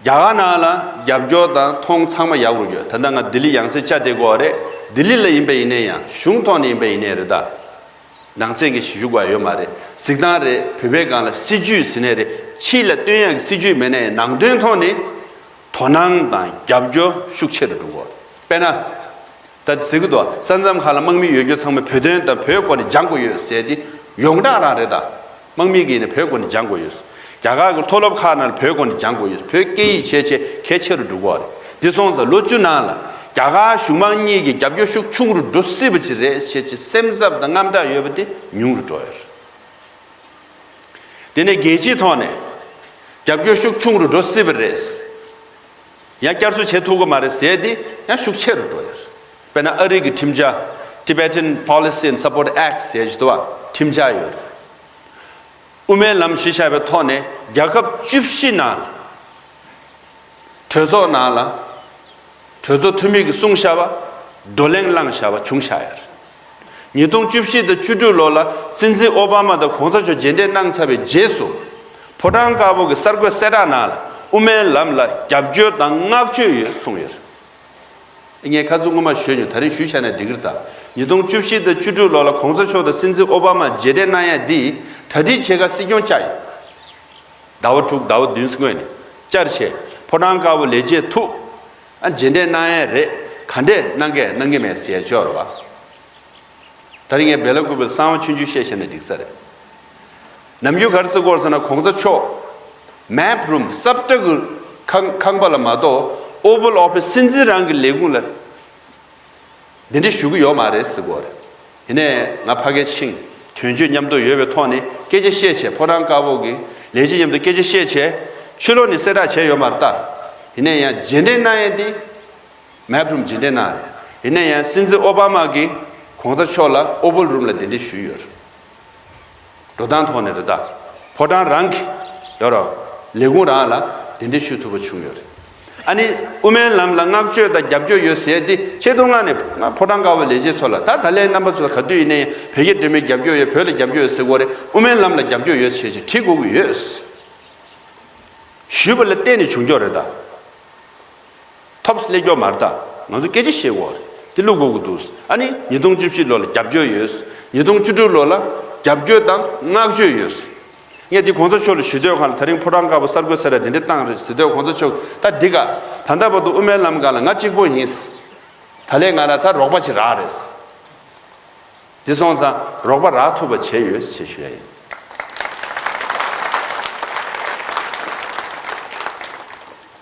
གར་ནང་ལ་རྒྱབ་སྐྱོར་དང་མཐོང་ཚང་མ་ཡག་རུ་ཡོད། ད་ལྟ་ང་ལྡི་ལི་ཡང་སེ་བཅར་བསྡད་ཀྱི་ཡོད་རེད། ལྡི་ལི་ལ་ཡིན་པ་ཡིན་ནའི་ཡང་གཞུང་ཐོག་ནས་ཡིན་པ་ཡིན་ནའི་རེད་ད། ནང་གསེས་ཀྱི་ཞུ་རྒྱུ་ཡོད་མ་རེད། གཟིགས་སྟངས་རེད། བོད་པའི་སྒང་ལ་སྲིད་ཇུས་ཟེར་ནའི་རེད། ཕྱི་ལ་སྟོན་ཡག་གི་སྲིད་ཇུས་མེད་ནའི་ནང་དོན་ཐོག་ནས་དོ་སྣང་དང་རྒྱབ་སྐྱོར་ཤུགས་ཆེ་རུ་འགྲོ་གི་ཡོད། དཔེར་ན། ད་ཟེར་གི་འདུག་ས་མཚམས་ཁག་ལ་དམག་མི་ཡོད་རྒྱུ་ཚང་མས་བོད་དོན་དང་བོད་སྐོར་ནས་སྦྱང་དགོས་ཡོད་ཟེར་ཏེ་ཡོངས་གྲགས་རང་རེད་ད། དམག་མི་གིས་ནི་བོད་སྐོར་ནས་སྦྱང་དགོས་ཡོད། རྒྱ་གར་གྱི་མཐོ་སློབ་ཁག་ནང་ལ་བོད་སྐོར་ནས་སྦྱང་དགོས་ཡོད། བོད་སྐད་ཡིག་བྱས་བྱས་གལ་ཆེ་རུ་འགྲོ་གི་ཡོད་རེད། འདི་སོང་ཙང་ལོ་བཅུ་ནང་ལ་རྒྱ་གར་གཞུང་མང་གཉིས་ཀྱི་རྒྱབ་སྐྱོར་ཤུགས་ཆུང་རུ་འགྲོ་སྲིད་པ་ཅིག་རེད་ཟེར་གྱི་སེམས་འཚབ་དང་དངངས་སྐྲག་ཡོད་པ་དེ་ཉུང་རུ་འགྲོ་ཡོད་རེད། དེ་ནས་རྒྱལ་སྤྱིའི་ཐོག་ནས་རྒྱབ་སྐྱོར་ཤུགས་ཆུང་རུ་འགྲོ་སྲིད་པ་རེད། ཡང་བསྐྱར་གསོ་བྱེད་ཐུབ་ཀྱི་མ་རེད་ཟེར་ཏེ་ཡང་ཤུགས་ཆེ་རུ་འགྲོ་ཡོད། དཔེར་ན་ཨ་རི་གི་ཁྲིམས་འཆར་Tibetan Policy and Support Act ཟེར་ཞིག་འདུག་བ། ཁྲིམས་འཆར་ཡོད། དབུ་མའི་ལམ་གཞི་བཞག་པའི་ཐོག་ནས་རྒྱལ་ཁབ་བཅུ་བཞི་ནང་ལ། གྲོས་ཚོགས་ནང་ལ། གྲོས་ཚོགས་འཐུས་མི་གིས་གསུངས་བཞག་པ། བགྲོ་གླེང་བླངས་བཞག་པ་བྱུང་བཞག་ཡོད། ཉིས་སྟོང་བཅུ་བཞི་དང་བཅུ་དྲུག་ལོ་ལ་སྲིད་འཛིན་ཨོ་བྷ་མ་དང་གོང་ས་མཆོག་མཇལ་འཕྲད་གནང་ཚར་བའི་རྗེས་སུ། ཕོ་བྲང་དཀར་པོ་གི་གསར་འགོད་གསལ་བསྒྲགས་ནང་ལ་དབུ་མའི་ལམ་ལ་རྒྱབ་སྐྱོར་དང་བསྔགས་བརྗོད་ཡོད་གསུངས་ཡོད། ངས་ཁ་སང་སྔོན་མ་ཞུས་མྱོང་། ད་རེས་ཞུས་བཞག་ན་འགྲིག་གི་རེད་ད། ཉིས་སྟོང་བཅུ་བཞི་དང་བཅུ་དྲུག་ལོ་ལ་གོང་ས་མཆོག་དང་སྲིད་འཛིན་ཨོ་བྷ་མ་མཇལ་འཕྲད་གནང་ཡ་འདི་གྲ་སྒྲིག་བྱེད་ག་སྲིད་སྐྱོང་བཅར་ཡིན། ཟླ་བ་དྲུག་ཟླ་བ་བདུན་སྔོན་ནས་བཅར་བྱས་ཕོ་བྲང་དཀར་པོ་ལས་བྱེད་ཐུག་ཨ་མཇལ་འཕྲད་གནང་ཡ་རེད། ག་འདྲས་གནང་གས་གནང་གི་མེད་ཟེར་ཡ་ཅིག་ཡོད་རེད་བ། ད་རིང་ངས་སྦེ་ལ་ཀུ་པའི་གསང་བ་ཆུང་ཆུང་བཤད་བཤད་ན་འགྲིག་ས་རེད། ནམ་རྒྱུན་ག་རེ་ཟེར་གི་ཡོད་ཟེར་ན་གོང་ས་མཆོག་མེབ་རུམ་སབ་ཏྲ་གི་ཁང་ཁང་པ་ལ་མ་གཏོགས་ཨོ་ཝལ་ཨོ་ཕི་སི་སྲིད་འཛིན་རང་གི་ལས་ཁུངས་ལ་འདི་འདྲ་ཞུ་གི་ཡོད་མ་རེད་ཟེར་གི་ཡོད་རེད། ཡིན་ནའི་ང་ཕ་གིར་ཕྱིན་དོན་གཅོད་མཉམ་དུ་ཡོད་པའི་ཐོག་ནས་སྐད་ཆ་བཤད་བྱས་ཕོ་བྲང་དཀར་པོ་གི་ལས་བྱེད་མཉམ་དུ་སྐད་ཆ་བཤད་བྱས་ཕྱི་ལོགས་ནས་གསལ་བསྒྲགས་བྱས་ཡོད་མ་རེད་ད། ཡིན་ནའི་ཡང་རྗེས་འདྲི་གནང་ཡས་འདི། མེབ་རུམ་རྗེས་འདྲི་གནང་རེད། ཡིན་ན་ཡང་སྲིད་འཛིན་ཨོ་བྷ་མ་གིས་གོང་ས་མཆོག་ལ་ཨོ་ཝལ་རུམ་ལ་གདན་འདྲེན་ཞུས་ཡོད་རེད། འགྲོ་སྟངས་ཐོག་ནས་རེད་ད། ཕོ་བྲང་རང་གི་ཡོད་རོགས། ལས་ཁུངས་རང་ལ་གདན་འདྲེན་ཞུ་ཐུབ་པ་བྱུང་ཡོད་རེད། ཨ་ནི་དབུ་མའི་ལམ་ལ་བསྔགས་བརྗོད་དང་རྒྱབ་སྐྱོར་ཡོད་ཟེར་ཏེ་ཆེད་དུ་མངགས་ནས་ང་ཕོ་བྲང་དཀར་པོ་ལས་བྱེད་ཚོ་ལ་ད་ད་ལན་རྣམ་པ་ཚོ་ལ་ག་དུས་ཡིན་ནའི་བོད་རྒྱ་འབྲེལ་མོལ་རྒྱབ་སྐྱོར་ཡོད། བོད་ལ་རྒྱབ་སྐྱོར་ཡོད་ཟེར་དགོས་རེད། དབུ་མའི་ལམ་ལ་རྒྱབ་སྐྱོར་ཡོད་ཟེར་ཞེས་བྲིས་དགོས་ཀྱི་ཡོད། ཞུས་པ་ལ་བརྟེན་ནས་བྱུང་ཆོག་རེད་ད། ཐོབ་སླེབས་ཀྱོག་མ་རེད་ད། ང་ཚོ་སྐད་ཆ་བཤད་དགོས་རེད། དེ་བླུག་དགོས་ཀྱི་འདུག་ཨ་ནི་ཉིས་སྟོང་བཅུ་བཞི་ལོ་ལ་རྒྱབ་སྐྱོར་ཡོད། ཉིས་སྟོང་བཅུ་དྲུག་ལོ་ལ་རྒྱབ་སྐྱོར་དང་བསྔགས་བརྗོད་ཡོད། ངས་འདི་གོང་ས་མཆོག་ལ་ཞུ་འདོད་གང་ལ་ད་རིང་ཕོ་བྲང་དཀར་པོ་གསར་འགོད་ས་ར་དེ་འདྲ་བཏང་རེད་ཟེར་དུས་གོང་ས་མཆོག་ད་འདི་ག་ད་ལྟ་བར་དུ་དབུ་མའི་ལམ་སྒང་ལ་ང་གཅིག་པོ་ཡིན། ད་ལན་ང་ལ་ད་རོགས་པ་ཅིག་རག་རེད། དེ་སོང་ཙང་རོགས་པ་རག་ཐུབ་པ་བྱས་ཡོད་ཅེས་ཞུ་ཡ་ཡིན།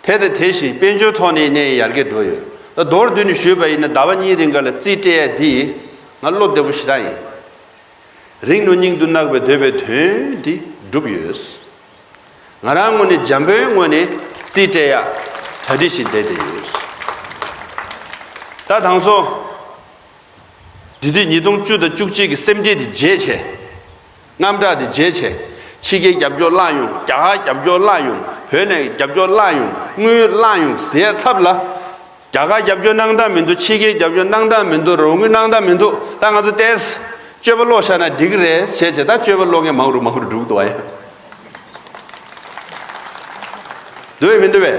དེ་དང་དེ་བཞིན་དཔལ་འབྱོར་ཐོག་ནས་ནས་ཡར་རྒྱས་འགྲོ་ཡོད། ད་མདོར་བསྡུས་ནས་ཞུས་པ་ཡིན་ན་ཟླ་བ་གཉིས་རིང་ག་ལ་རྩིས་སྤྲད་ཡ་འདི་ང་བློ་བདེ་པོ་ཞེ་དྲག་ཡིན། རིང་ནོ་སྙིང་དུ་བརྣག་པའི་འདོད་པའི་དོན་འདི་འགྲུབ་ཡོད། ང་རང་ངོས་ནས་འཇམ་པོའི་ངོས་ནས་རྩིས་སྤྲད་ཡ་གྲ་སྒྲིག་བྱས་བསྡད་བསྡད་ཡོད། ད་དང་སོ། འདི་དུས་ཉིས་སྟོང་བཅུ་དང་བཅུ་གཅིག་གི་སེམས་ཁྲལ་འདི་བརྗེད་བྱས། དངངས་སྐྲག་འདི་བརྗེད་བྱས། ཕྱི་རྒྱལ་རྒྱབ་སྐྱོར་བརླག་ཡོང་། རྒྱ་གར་རྒྱབ་སྐྱོར་བརླག་ཡོང་། བོད་ནས་རྒྱབ་སྐྱོར་བརླག་ཡོང་། དངུལ་བརླག་ཡོང་ཟེར་ཚབ་ལ། རྒྱ་གར་རྒྱབ་སྐྱོར་གནང་སྟངས་མི་འདུག་ཕྱི་རྒྱལ་རྒྱབ་སྐྱོར་གནང་སྟངས་མི་འདུག་རོགས་དངུལ་གནང་སྟངས་མི་འདུག་ད་ང་ཚོ་ཏེས་སྤྱོད་པ་ལོག་བཞག་ན་འགྲིག་གི་རེད་ཟེར་བྱས། ད་སྤྱོད་པ་ལོག་མཁན་མང་རུ་མང་རུ་འགྲོ་གི་འདུག་བ་ཡ། འདུག་བས་མི་འདུག་བས།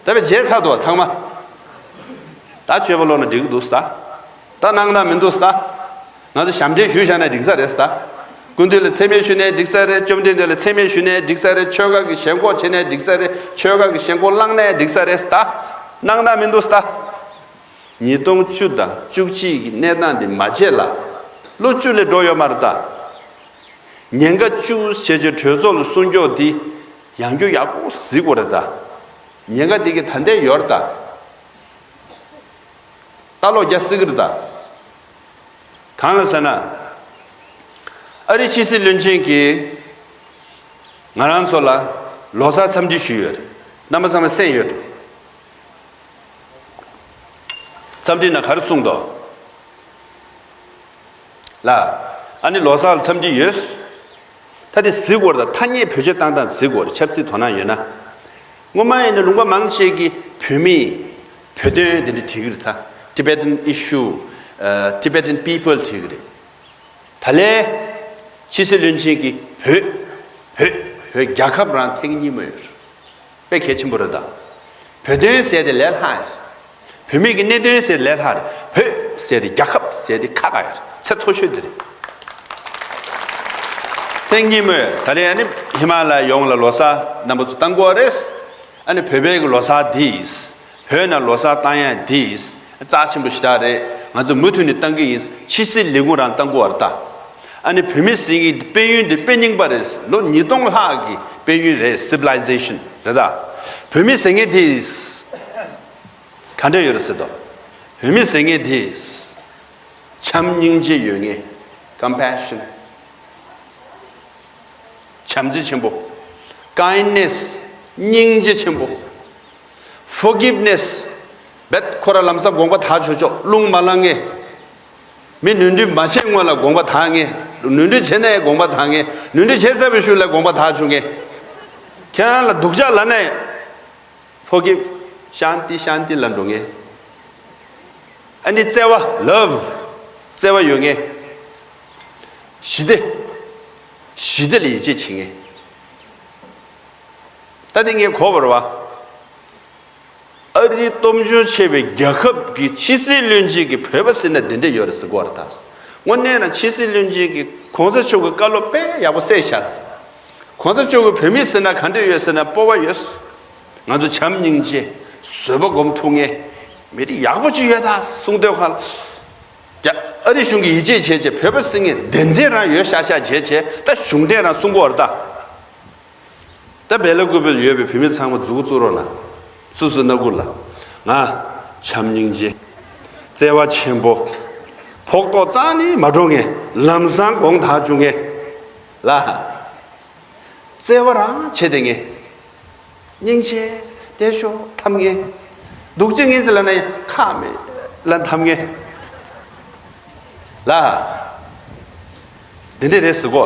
ད་བས་བརྗེད་ཚར་འདུག་བ་ཚང་མ། ད་སྤྱོད་པ་ལོག་ན་འགྲིག་གི་འདུག་ས། ད་གནང་སྟངས་མི་འདུག་ས། ང་ཚོ་ཞབས་འདྲེན་ཞུས་བཞག་ན་འགྲིག་ས་རེད་ས། སྐུ་མདུན་ལ་མཚན་སྨད་ཞུས་ནའི་འགྲིག་ས་རེད། བཅོམ་ལྡན་འདས་ལ་མཚན་སྨད་ཞུས་ནའི་འགྲིག་ས་རེད། ཆོལ་ཁ་གི་ཞེན་ཁོག་བྱས་ནའི་འགྲིག་ས་རེད། ཆོལ་ཁ་གི་ཞེན་ཁོག་བསླངས་ནའི་འགྲིག་ས་རེད་ས། གནང་སྟངས་མི་འདུག་ས། ཉིས་སྟོང་བཅུ་དང་བཅུ་གཅིག་གི་གནས་སྟངས་འདི་མ་བརྗེད་ལ། ལོ་བཅུ་ལས་འགྲོ་ཡོད་མ་རེད་ད། ཉེན་ཁ་བཅུ་བྱས་བྱས་གྲོས་ཚོགས་ལ་གསུང་སྐྱོག་འདི་ཡང་རྒྱུ་ཡག་པོ་གཟིགས་དགོས་རེད་ད། ཉེན་ཁ་འདི་གི་ད་ལྟའི་ཡོད་རེད་ད། ལྟ་ལོག་རྒྱག་སྲིད་ཀྱི་རེད་ད། གང་ལ་ཟེར་ན། ཨ་རི་ཕྱི་སྲིད་བློན་ཆེན་གྱིས་ང་རང་ཚོ་ལ་ལོ་གསར་འཚམས་འདྲི་ཞུས་ཡོད་རེད། རྣམ་པ་ཚང་མ་གསན་ཡོད་འགྲོ། འཚམས་འདྲི་ན་ག་རེ་གསུངས་འདུག་ལ། ཨ་ནི་ལོ་གསར་ལ་འཚམས་འདྲི་ཡོད། ད་དེ་གཟིགས་དགོས་རེད་ད། ཐ་སྙད་བེད་སྤྱོད་བཏང་སྟངས་གཟིགས་དགོས་རེད། ཆབ་སྲིད་དོ་སྣང་ཡོད་ན། སྔོན་མ་ཡིན་ན་ལུང་པ་མང་ཆེ་གིས་བོད་མིས་བོད་དོན་དེ་འདྲ་བྲིས་ཀྱི་རེད་ད། Tibetan issue, uh, Tibetan people བྲིས་ཀྱི་རེད། ད་ལན་ཕྱི་སྲིད་བློན་ཆེན་གྱིས་བོད་བོད་བོད་རྒྱལ་ཁབ་རང་ཐེངས་གཉིས་མ་ཡོད་རེད། དཔེ་གལ་ཆེན་པོ་རེད་ད། བོད་དོན་ཟེར་དེ་ལས་སླ་རེད། བོད་མི་གི་གནད་དོན་ཟེར་ལས་སླ་རེད། བོད་ཟེར་དེ་རྒྱལ་ཁབ་ཟེར་དེ་ཁག་ཁག་ཡོད་རེད། ཚད་མཐོ་ཤོས་དེ་རེད། ཐེངས་གཉིས་མོས་ད་རེས་ཨ་ནི་ཧི་མ་ལ་ཡ་ཡོངས་ལ་ལོ་གསར་རྣམ་པ་ཚོ་བཏང་དགོས་རེད། ཨ་ནི་བོད་པའི་གི་ལོ་གསར་འདིས་བོད་ནང་ལོ་གསར་བཏང་ཡ་འདིས་རྩ་ཆེན་པོ་ཞེ་དྲག་རེད། ང་ཚོ་མུ་མཐུད་ནས་བཏང་གི་ཡིན། ཕྱི་སྲིད་ལས་ཁུངས་རང་བཏང་དགོས་རེད་ད། ཨ་ནི་བོད་མི་ཟེར་མཁན་དཔལ་ཡོན་འདི་དཔེ་རྙིང་པ་རེད། ལོ་ཉིས་སྟོང་ལྷག་གི་དཔལ་ཡོན་རེད། Civilization རེད་ད། བོད་མི་ཟེར་མཁན་དེ་ག་འདྲ་ཡོད་རེད་ཟེར་དོ། བོད་མི་ཟེར་མཁན་དེ་བྱམས་སྙིང་རྗེ་ཡོད་མཁན། Compassion བྱམས་བརྩེ་ཆེན་པོ། Kindness སྙིང་རྗེ་ཆེན་པོ། Forgiveness བེད་ཁོ་ར་ལམ་སང་དགོངས་པ་དག་ཆོག་ཆོག་རླུང་མ་ལངས་མཁན། མི་ནོར་འཁྲུལ་མ་བྱས་སྔོན་ལ་དགོངས་པ་དག་མཁན། ནོར་འཁྲུལ་བྱས་ནའི་དགོངས་པ་དག་མཁན། ནོར་འཁྲུལ་བྱས་ཚར་བའི་ཤུལ་ལ་དགོངས་པ་དག་བཅུག་མཁན། ཁྱེད་རང་ལ་སྡུག་ཅག་ལབ་ནའི་Forgive ཤཱནྟི་ཤཱནྟི་ལབ་འགྲོ་མཁན། ཨ་ནི་བརྩེ་བ་Love བརྩེ་བ་ཡོད་མཁན། ཞི་བདེ་ཞི་བདེ་ལ་ཡིད་ཆེས་བྱེད་མཁན། ད་དེ་ངས་གོ་བ་རེད་བ། ཨ་རིའི་སྟོབས་འབྱོར་ཆེ་བའི་རྒྱལ་ཁབ་ཀྱི་ཕྱི་སྲིད་བློན་ཆེན་གྱིས་བོད་པ་ཟེར་ན་དེ་འདྲ་ཡོད་རེད་ཟེར་གོ་རེད་ད། དངོས་གནས་ན་ཕྱི་སྲིད་བློན་ཆེན་གྱིས་གོང་ས་མཆོག་གི་བཀའ་སློབ་དཔེ་ཡག་པོ་གསལ་བཞག་གོང་ས་མཆོག་གིས་བོད་མི་ཟེར་ན་ག་འདྲ་ཡོད་ཟེར་ན་སྤོབས་པ་ཡོད། ང་ཚོ་བྱམས་སྙིང་རྗེ་བཟོད་པ་སྒོམ་ཐུབ་མཁན་མི་རིགས་ཡག་པོ་ཅིག་ཡོད་ད་གསུང་དུས་ཁ་ལ། ཨ་རི་གཞུང་གིས་ཡིད་ཆེས་བྱས་བྱས་བོད་པ་ཟེར་མཁན་དེ་འདྲ་རང་ཡོད་ཤག་ཤག་བྱས་བྱས་ད་གཞུང་འབྲེལ་རང་གསུང་གོ་རེད་ད། ད་བེ་ལ་ཀུ་པེ་ལ་ཡོད་པའི་བོད་མི་ཚང་མ་མཛུབ་གུ་བཙུགས་རོགས་གནང་། སོ་སོའི་སྣ་ཁུག་ལ། ང་བྱམས་སྙིང་རྗེ། བརྩེ་བ་ཆེན་པོ། ཕོག་ཐོག་རྩ་ནས་མ་འགྲོ་མཁན། ལམ་སང་དགོངས་དག་བཅུག་མཁན། ལ། བརྩེ་བ་རང་བྱེད་བསྡད་མཁན། སྙིང་རྗེ་དེ་ཤོ་འཐམ་མཁན། སྡུག་ཅག་ངན་ཟེར་ལབ་ན་ཡང་ཁག་མེད་ལ་འཐམ་མཁན། ལ། འདི་འདྲ་རེད་ཟེར་གོ།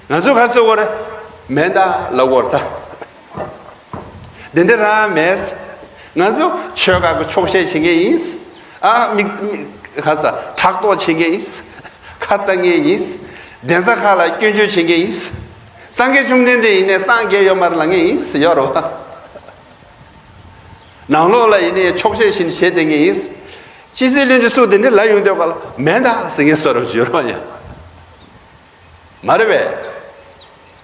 ང་ཚོས་ག་རེ་ཟེར་གོ་རེད། མེད་ད་ལབ་གོ་རེད་ད། འདི་འདྲ་རང་མེད། ང་ཚོ་ཆོལ་ཁ་གི་འཁྱོག་བཤད་བྱེད་མཁན་ཡིན། ཨ་མིག་མིག་ག་ས་ཕྲག་དོག་བྱེད་མཁན་ཡིན། ཁ་ལྟ་མཁན་ཡིན། གདན་ས་ཁག་ལ་སྐྱོན་བརྗོད་བྱེད་མཁན་ཡིན། སངས་རྒྱས་བཅོམ་ལྡན་འདས་ཡིན་ནའི་སངས་རྒྱས་ཡོད་མ་རེད་ལབ་མཁན་ཡིན་ཡོད་རེད་བ། ནང་ལོགས་ལ་ཡིན་ནའི་འཁྱོག་བཤད་བྱེད་བྱེད་བསྡད་མཁན་ཡིན། ཕྱི་སྲིད་བློན་ཆེན་སུ་དེ་འདྲ་ལབ་ཡོང་དུས་ག་ལ་མེད་ད་ཟེར་མཁན་བཟོ་འདྲ་ཡོད་རེད་བ་ཡ། མ་རེད་པས།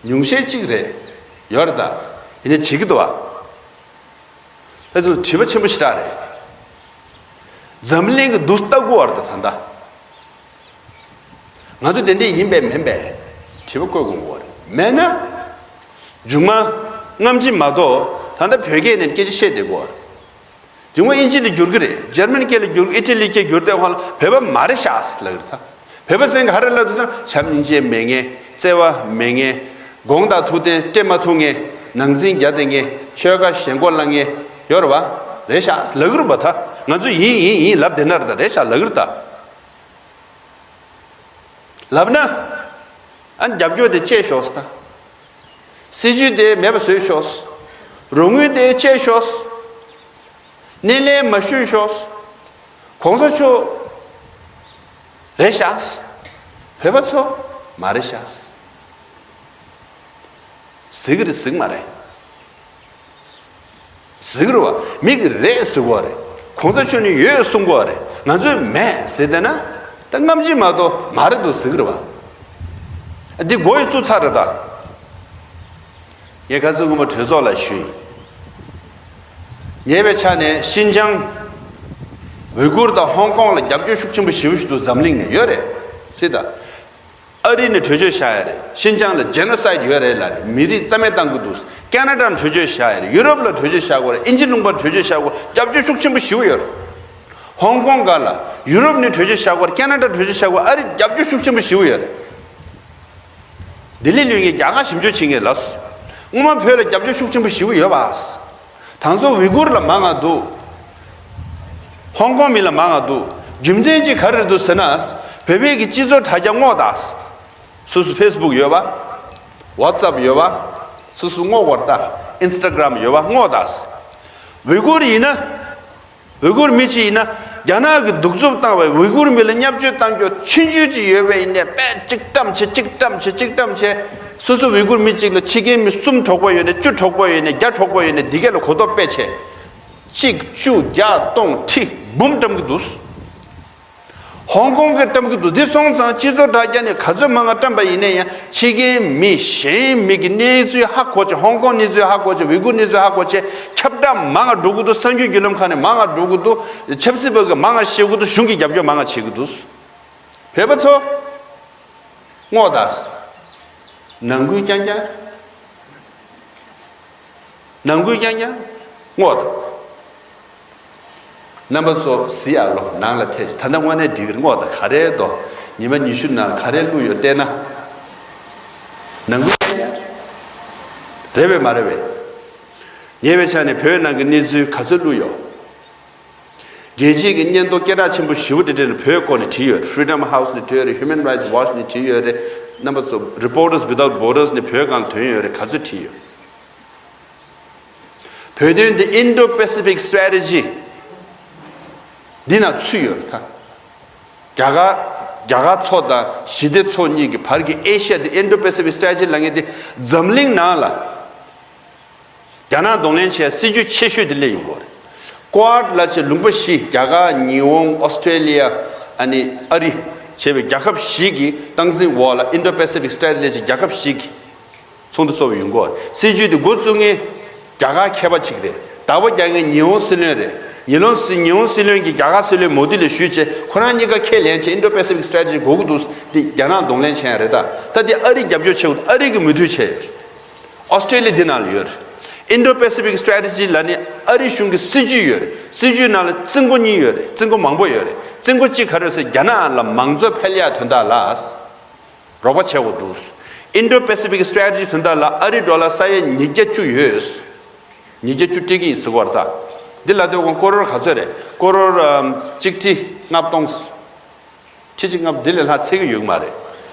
ཉུང་ཤས་གཅིག་རེད། ཡོད་རེད་ད། ཡིན་ནའི་བྱེད་ཀྱི་འདུག་བ། ཨ་ཚོ་དྲི་བ་ཆེན་པོ་ཞེ་དྲག་རེད། འཛམ་གླིང་གི་འདུག་ལྟ་དགོས་བར་དུ་ད་ལྟ། ང་ཚོ་དེ་འདྲས་ཡིན་པས་མིན་པས་དྲི་བ་བཀོད་དགོས་པ་རེད། མེད་ན། མཇུག་མ་སྔ་ཕྱི་མ་གཏོགས་ད་ལྟ་བོད་སྐད་ནས་སྐད་ཆ་བཤད་བསྡད་དགོས་པ་རེད། མཇུག་མ་ཨིན་ཇི་ལ་བསྒྱུར་གི་རེད། འཇར་མན་སྐད་ལ་བསྒྱུར་གི། ཨི་ཊ་ལི་སྐད་བསྒྱུར་བསྡད་ཁོང་ལ་བོད་པ་མ་རེད་ཤག་ལབ་གི་རེད་ད། བོད་པ་ཟེར་མཁན་ག་རེ་ལབ་འདུག་ཟེར་ན། བྱམས་སྙིང་རྗེ་མེད་མཁན། བརྩེ་བ་མེད་མཁན། དགོངས་དག་ཐུགས་བརྟན་སྤྲད་མ་ཐུབ་མཁན། ནང་འཛིང་རྒྱག་བསྡད་མཁན། ཆོལ་ཁ་ཞེན་ཁོག་བསླངས་མཁན་ཡོད་རེད་པ། རེད་ཤག་ལབ་གི་རེད་པ། ད་ང་ཚོས་ཡིན་ཡིན་ཡིན་ལབ་བསྡད་ན་རེད་ད། རེད་ཤག་ལབ་གི་རེད་ད། ལབ་ན། ཨ། རྒྱབ་སྐྱོར་དེ་བཅད་ཤོག་ཟེར་ད། སྲིད་ཇུས་དེ་མེད་པ་བཟོས་ཤོག། རོགས་དངུལ་དེ་བཅད་ཤོག། སྣེ་ལེན་མ་ཞུས་ཤོག། གོང་ས་མཆོག་རེད་ཤག། བོད་པ་ཚོ་མ་རེད་ཤག། ཟེར་གི་རེད་ཟེར་གི་མ་རེད། ཟེར་གི་རེད་པ། མི་གིས་རེད་ཟེར་གི་རེད། གོང་ས་མཆོག་ནས་ཡོད་གསུང་གི་རེད། ང་ཚོས་མེད་ཟེར་བསྡད་ན། ད་སྔ་ཕྱི་མ་གཏོགས་མ་རེད་འདུག་ཟེར་གི་རེད་པ། འདི་མགོ་ཡི་བཙུགས་ཚར་རེད་ད། ངས་ཁ་སང་སྔོན་མ་གྲོས་ཚོགས་ལ་ཞུས་ཡིན། ཉེ་བའི་ཆ་ནས་ཤིན་ཅང་། ཝི་གུར་དང་ཧོང་ཀོང་ལ་རྒྱབ་སྐྱོར་ཤུགས་ཆེན་པོ་ཞེ་པོ་ཞིག་འདུག་འཛམ་གླིང་ནས་ཡོད་རེད། སྲིད་ད། ཨ་རི་ནས་གྲོས་ཆོད་བཞག་ཡ་རེད། ཤིན་ཅང་ལ་ཇེ་ནོ་སའིད་ཡོད་རེད་ལབ་ནས་མི་རིགས་རྩ་མེད་བཏང་གི་འདུག་ཀ་ན་ཌ་ནས་གྲོས་ཆོད་བཞག་ཡ་རེད། ཡུ་རོབ་ལ་གྲོས་ཆོད་བཞག་དགོས་རེད། ཨིན་ཇི་ལུང་པར་གྲོས་ཆོད་བཞག་དགོས་རེད། རྒྱབ་སྐྱོར་ཤུགས་ཆེན་པོ་ཞེ་པོ་ཡོད་རེད། ཧོང་ཀོང་སྒང་ལ་ཡུ་རོབ་ནས་གྲོས་ཆོད་བཞག་དགོས་རེད། ཀ་ན་ཌ་གྲོས་ཆོད་བཞག་དགོས་རེད། ཨ་རི་རྒྱབ་སྐྱོར་ཤུགས་ཆེན་པོ་ཞེ་པོ་ཡོད་རེད། ལྡི་ལི་ལུས་ངས་རྒྱ་གར་ཞིབ་འཇུག་བྱེད་མཁན་ལབ་སོང་། སྔོན་མ་བོད་ལ་རྒྱབ་སྐྱོར་ཤུགས་ཆེན་པོ་ཞེ་པོ་ཡོད་པ། ད་ཚོ་ཝི་གུར་ལ་མང་ང་འདུག་ཧོང་ཀོང་མི་ལ་མང་ང་འདུག་རྒྱུ་མཚན་གཅིག་ག་རེ་འདུག་ཟེར་ན། བོད་པའི་གི་སྤྱི་ཚོགས་དྲ་རྒྱ་སྔོག་ད། སོ་སོ་ཕེ་སི་བུག་ཡོད་པ། ཝ་ཙབ་ཡོད་པ། སོ་སོ་སྔོག་པར་ལྟ། ཨིན་སི་ཊ་གྷ་རམ་ཡོད་པ་སྔོག་ད། ཝི་གུར་ཡིན་ན། ཝི་གུར་མི་གཅིག་ཡིན་ན། རྒྱ་ནག་གིས་གདུག་རྩུབ་བཏང་བའི་ཝི་གུར་མི་ལ་བརྙས་བཅོས་བཏང་རྒྱུ་ཆུང་ཆུང་ཅིག་ཡོད་པ་ཡིན་ནའི་དཔེ་གཅིག་བཀྲམ་བྱས་གཅིག་བཀྲམ་བྱས་གཅིག་བཀྲམ་བྱས། སོ་སོ་ཝི་གུར་མི་གཅིག་ལ་ཕྱི་རྒྱལ་མི་གསུམ་གྲོགས་པོ་ཡོད་ནའི་བཅུ་གྲོགས་པོ་ཡོད་ནའི་བརྒྱ་གྲོགས་པོ་ཡོད་ནའི་འདི་གས་ལ་གོ་རྟོགས་སྤེལ་བྱས། གཅིག་བཅུ་བརྒྱ་སྟོང་ཁྲི་འབུམ་བཀྲམ་གི་འདུག་ཧོང་ཀོང་གིས་བཀྲམ་གི་འདུག་འདི་སོང་ཙང་སྤྱི་ཚོགས་དྲ་རྒྱ་ནས་ག་ཚོད་མང་ང་བཀྲམ་པ་ཡིན་ན་ཡང་ཕྱི་རྒྱལ་མི་གཞན་མི་གི་གནས་ཚུལ་ཧ་གོ་བྱས། ཧོང་ཀོང་གནས་ཚུལ་ཧ་གོ་བྱས། ཝི་གུར་གནས་ཚུལ་ཧ་གོ་བྱས། ཁྱབ་བསྒྲགས་མང་ང་འགྲོ་གི་འདུག་གསར་འགྱུར་བརྒྱུད་ལམ་ཁག་ནས་མང་ང་འགྲོ་གི་འདུག་ཆབ་སྲིད་པ་གིས་མང་ང་བཤད་གི་འདུག་གཞུང་གིས་རྒྱབ་སྐྱོར་མང་ང་བྱེད་གི་འདུག་བོད་པ་ཚོ། སྔོག་ད། ནང་ཁུལ་རྐྱང་རྐྱང་། ནང་ཁུལ་རྐྱང་རྐྱང་། སྔོག་ད། རྣམ་པ་ཚོ་གཟིགས་ཨ་ལོ། ནང་ལ་ཐེ་ཤི། ད་ལྟ་དངོས་གནས་འགྲིག་གི་རེད། སྔོག་ད། ག་རེ་འདུག་ཉི་མ་ཉི་ཤུ་ནང་ག་རེ་བླུགས་ཡོད་བལྟས་ན། ནང་ཁུལ་རྐྱང་རྐྱང་། རེད་པས་མ་རེད་པས། ཉེ་བའི་ཆ་ནས་བོད་ནང་གི་གནས་ཚུལ་ག་ཚོད་བླུགས་ཡོད། རྒྱལ་སྤྱིའི་གི་སྙན་ཐོ་སྐད་གྲགས་ཆེན་པོ་ཞེ་པོ་དེ་འདྲ་ནི་བོད་སྐོར་ནས་བྲིས་ཡོད་རེད། Freedom House ནས་བྲིས་ཡོད་རེད། Human Rights Watch ནས་བྲིས་ཡོད་རེད། རྣམ་པ་ཚོ། Reporters Without Borders ནས་བོད་སྒང་ཐོན་ཡོད་རེད། ག་ཚོད་བྲིས་ཡོད། བོད་དོན་འདི་Indo-Pacific Strategy འདི་ནང་ཚུད་ཡོད་རེད་ད། རྒྱ་གར། རྒྱ་གར་ཚོ་དང་ཞི་བདེ་ཚོ་གཉིས་ཀྱི་བར་གྱི་ཨེ་ཤི་ཡ་འདི། Indo-Pacific Strategy ལབ་མཁན་འདི་འཛམ་གླིང་ནང་ལ། རྒྱ་ནག་གདོང་ལེན་བྱས་སྲིད་ཇུས་ཆེ་ཤོས་དེ་སླེབས་ཡོང་གི་རེད། Quad ལབ་བྱས་ལུང་པ་བཞི། རྒྱ་གར། ཉི་ཧོང་། ཨོ་སི་ཀྲེ་ལི་ཡ། ཨ་ནི་ཨ་རི་བྱས་པའི་རྒྱལ་ཁབ་བཞི་གི་སྟངས་འཛིན་འོག་ལ་Indo-Pacific Strategy ལབ་བྱས་རྒྱལ་ཁབ་བཞི་གི་ཚོགས་འདུ་ཚོགས་པ་ཡོང་གི་རེད། སྲིད་ཇུས་དེ་འགོ་བཙུགས་མཁན་རྒྱ་གར་མཁས་པ་གཅིག་རེད། བདག་པོ་རྒྱག་མཁན་ཉི་ཧོང་སྲིད་བློན་རེད། ཉི་ཧོང་སྲིད། ཉི་ཧོང་སྲིད་བློན་གྱིས་རྒྱ་གར་སྲིད་བློན་མོ་དི་ལ་ཞུས་བྱས། ཁོ་རང་གཉིས་ཀ་ཁས་ལེན་བྱས། Indo-Pacific Strategy དགོས་ཀྱི་འདུག་འདི་རྒྱ་ནག་གདོང་ལེན་བྱས་ཡ་རེད་ད། ད་འདི་ཨ་རི་རྒྱབ་སྐྱོར་བྱེད་དགོས། ཨ་རི་གིས་མོས་མཐུན་བྱས་ཡོད་རེད། ཨོ་སི་ཀྲེ་ལི་ཡ་འདི་ནང་ལ་ཡོད་རེད། Indo-Pacific Strategy ལབ་ནས་ཨ་རི་གཞུང་གི་སྲིད་ཇུས་ཡོད་རེད། སྲིད་ཇུས་ནང་ལ་རྩིས་འགོ་གཉིས་ཡོད་རེད། རྩིས་འགོ་མང་པོ་ཡོད་རེད། རྩིས་འགོ་གཅིག་ག་རེ་ཟེར། རྒྱ་ནག་ལ་མང་གཙོ་འཕེལ་ཡ་དོན་དག་ལ་རོགས་པ་བྱེད་དགོས་འདུག Indo-Pacific Strategy དོན་དག་ལ་ཨ་རི་ཌོ་ལར་ས་ཡ་ཉིས་བརྒྱ་བཅུ་ཡོད། ཉིས་བརྒྱ་བཅུ་སྤྲད་ཀྱི་ཡིན་ཟེར་གྱི་ཡོད་རེད་ད། འདི་ལབ་དུས་ཀོ་རོར་ག་ཚོད་རེད། ཀོ་རོར་ཨམ་གཅིག་ཁྲི་ལྔ་སྟོང་། ཁྲི་གཅིག་ལྔ་འདི་ལས་ལྷག་ཚད་ཀྱི་ཡོད་ཀྱི་མ་རེད།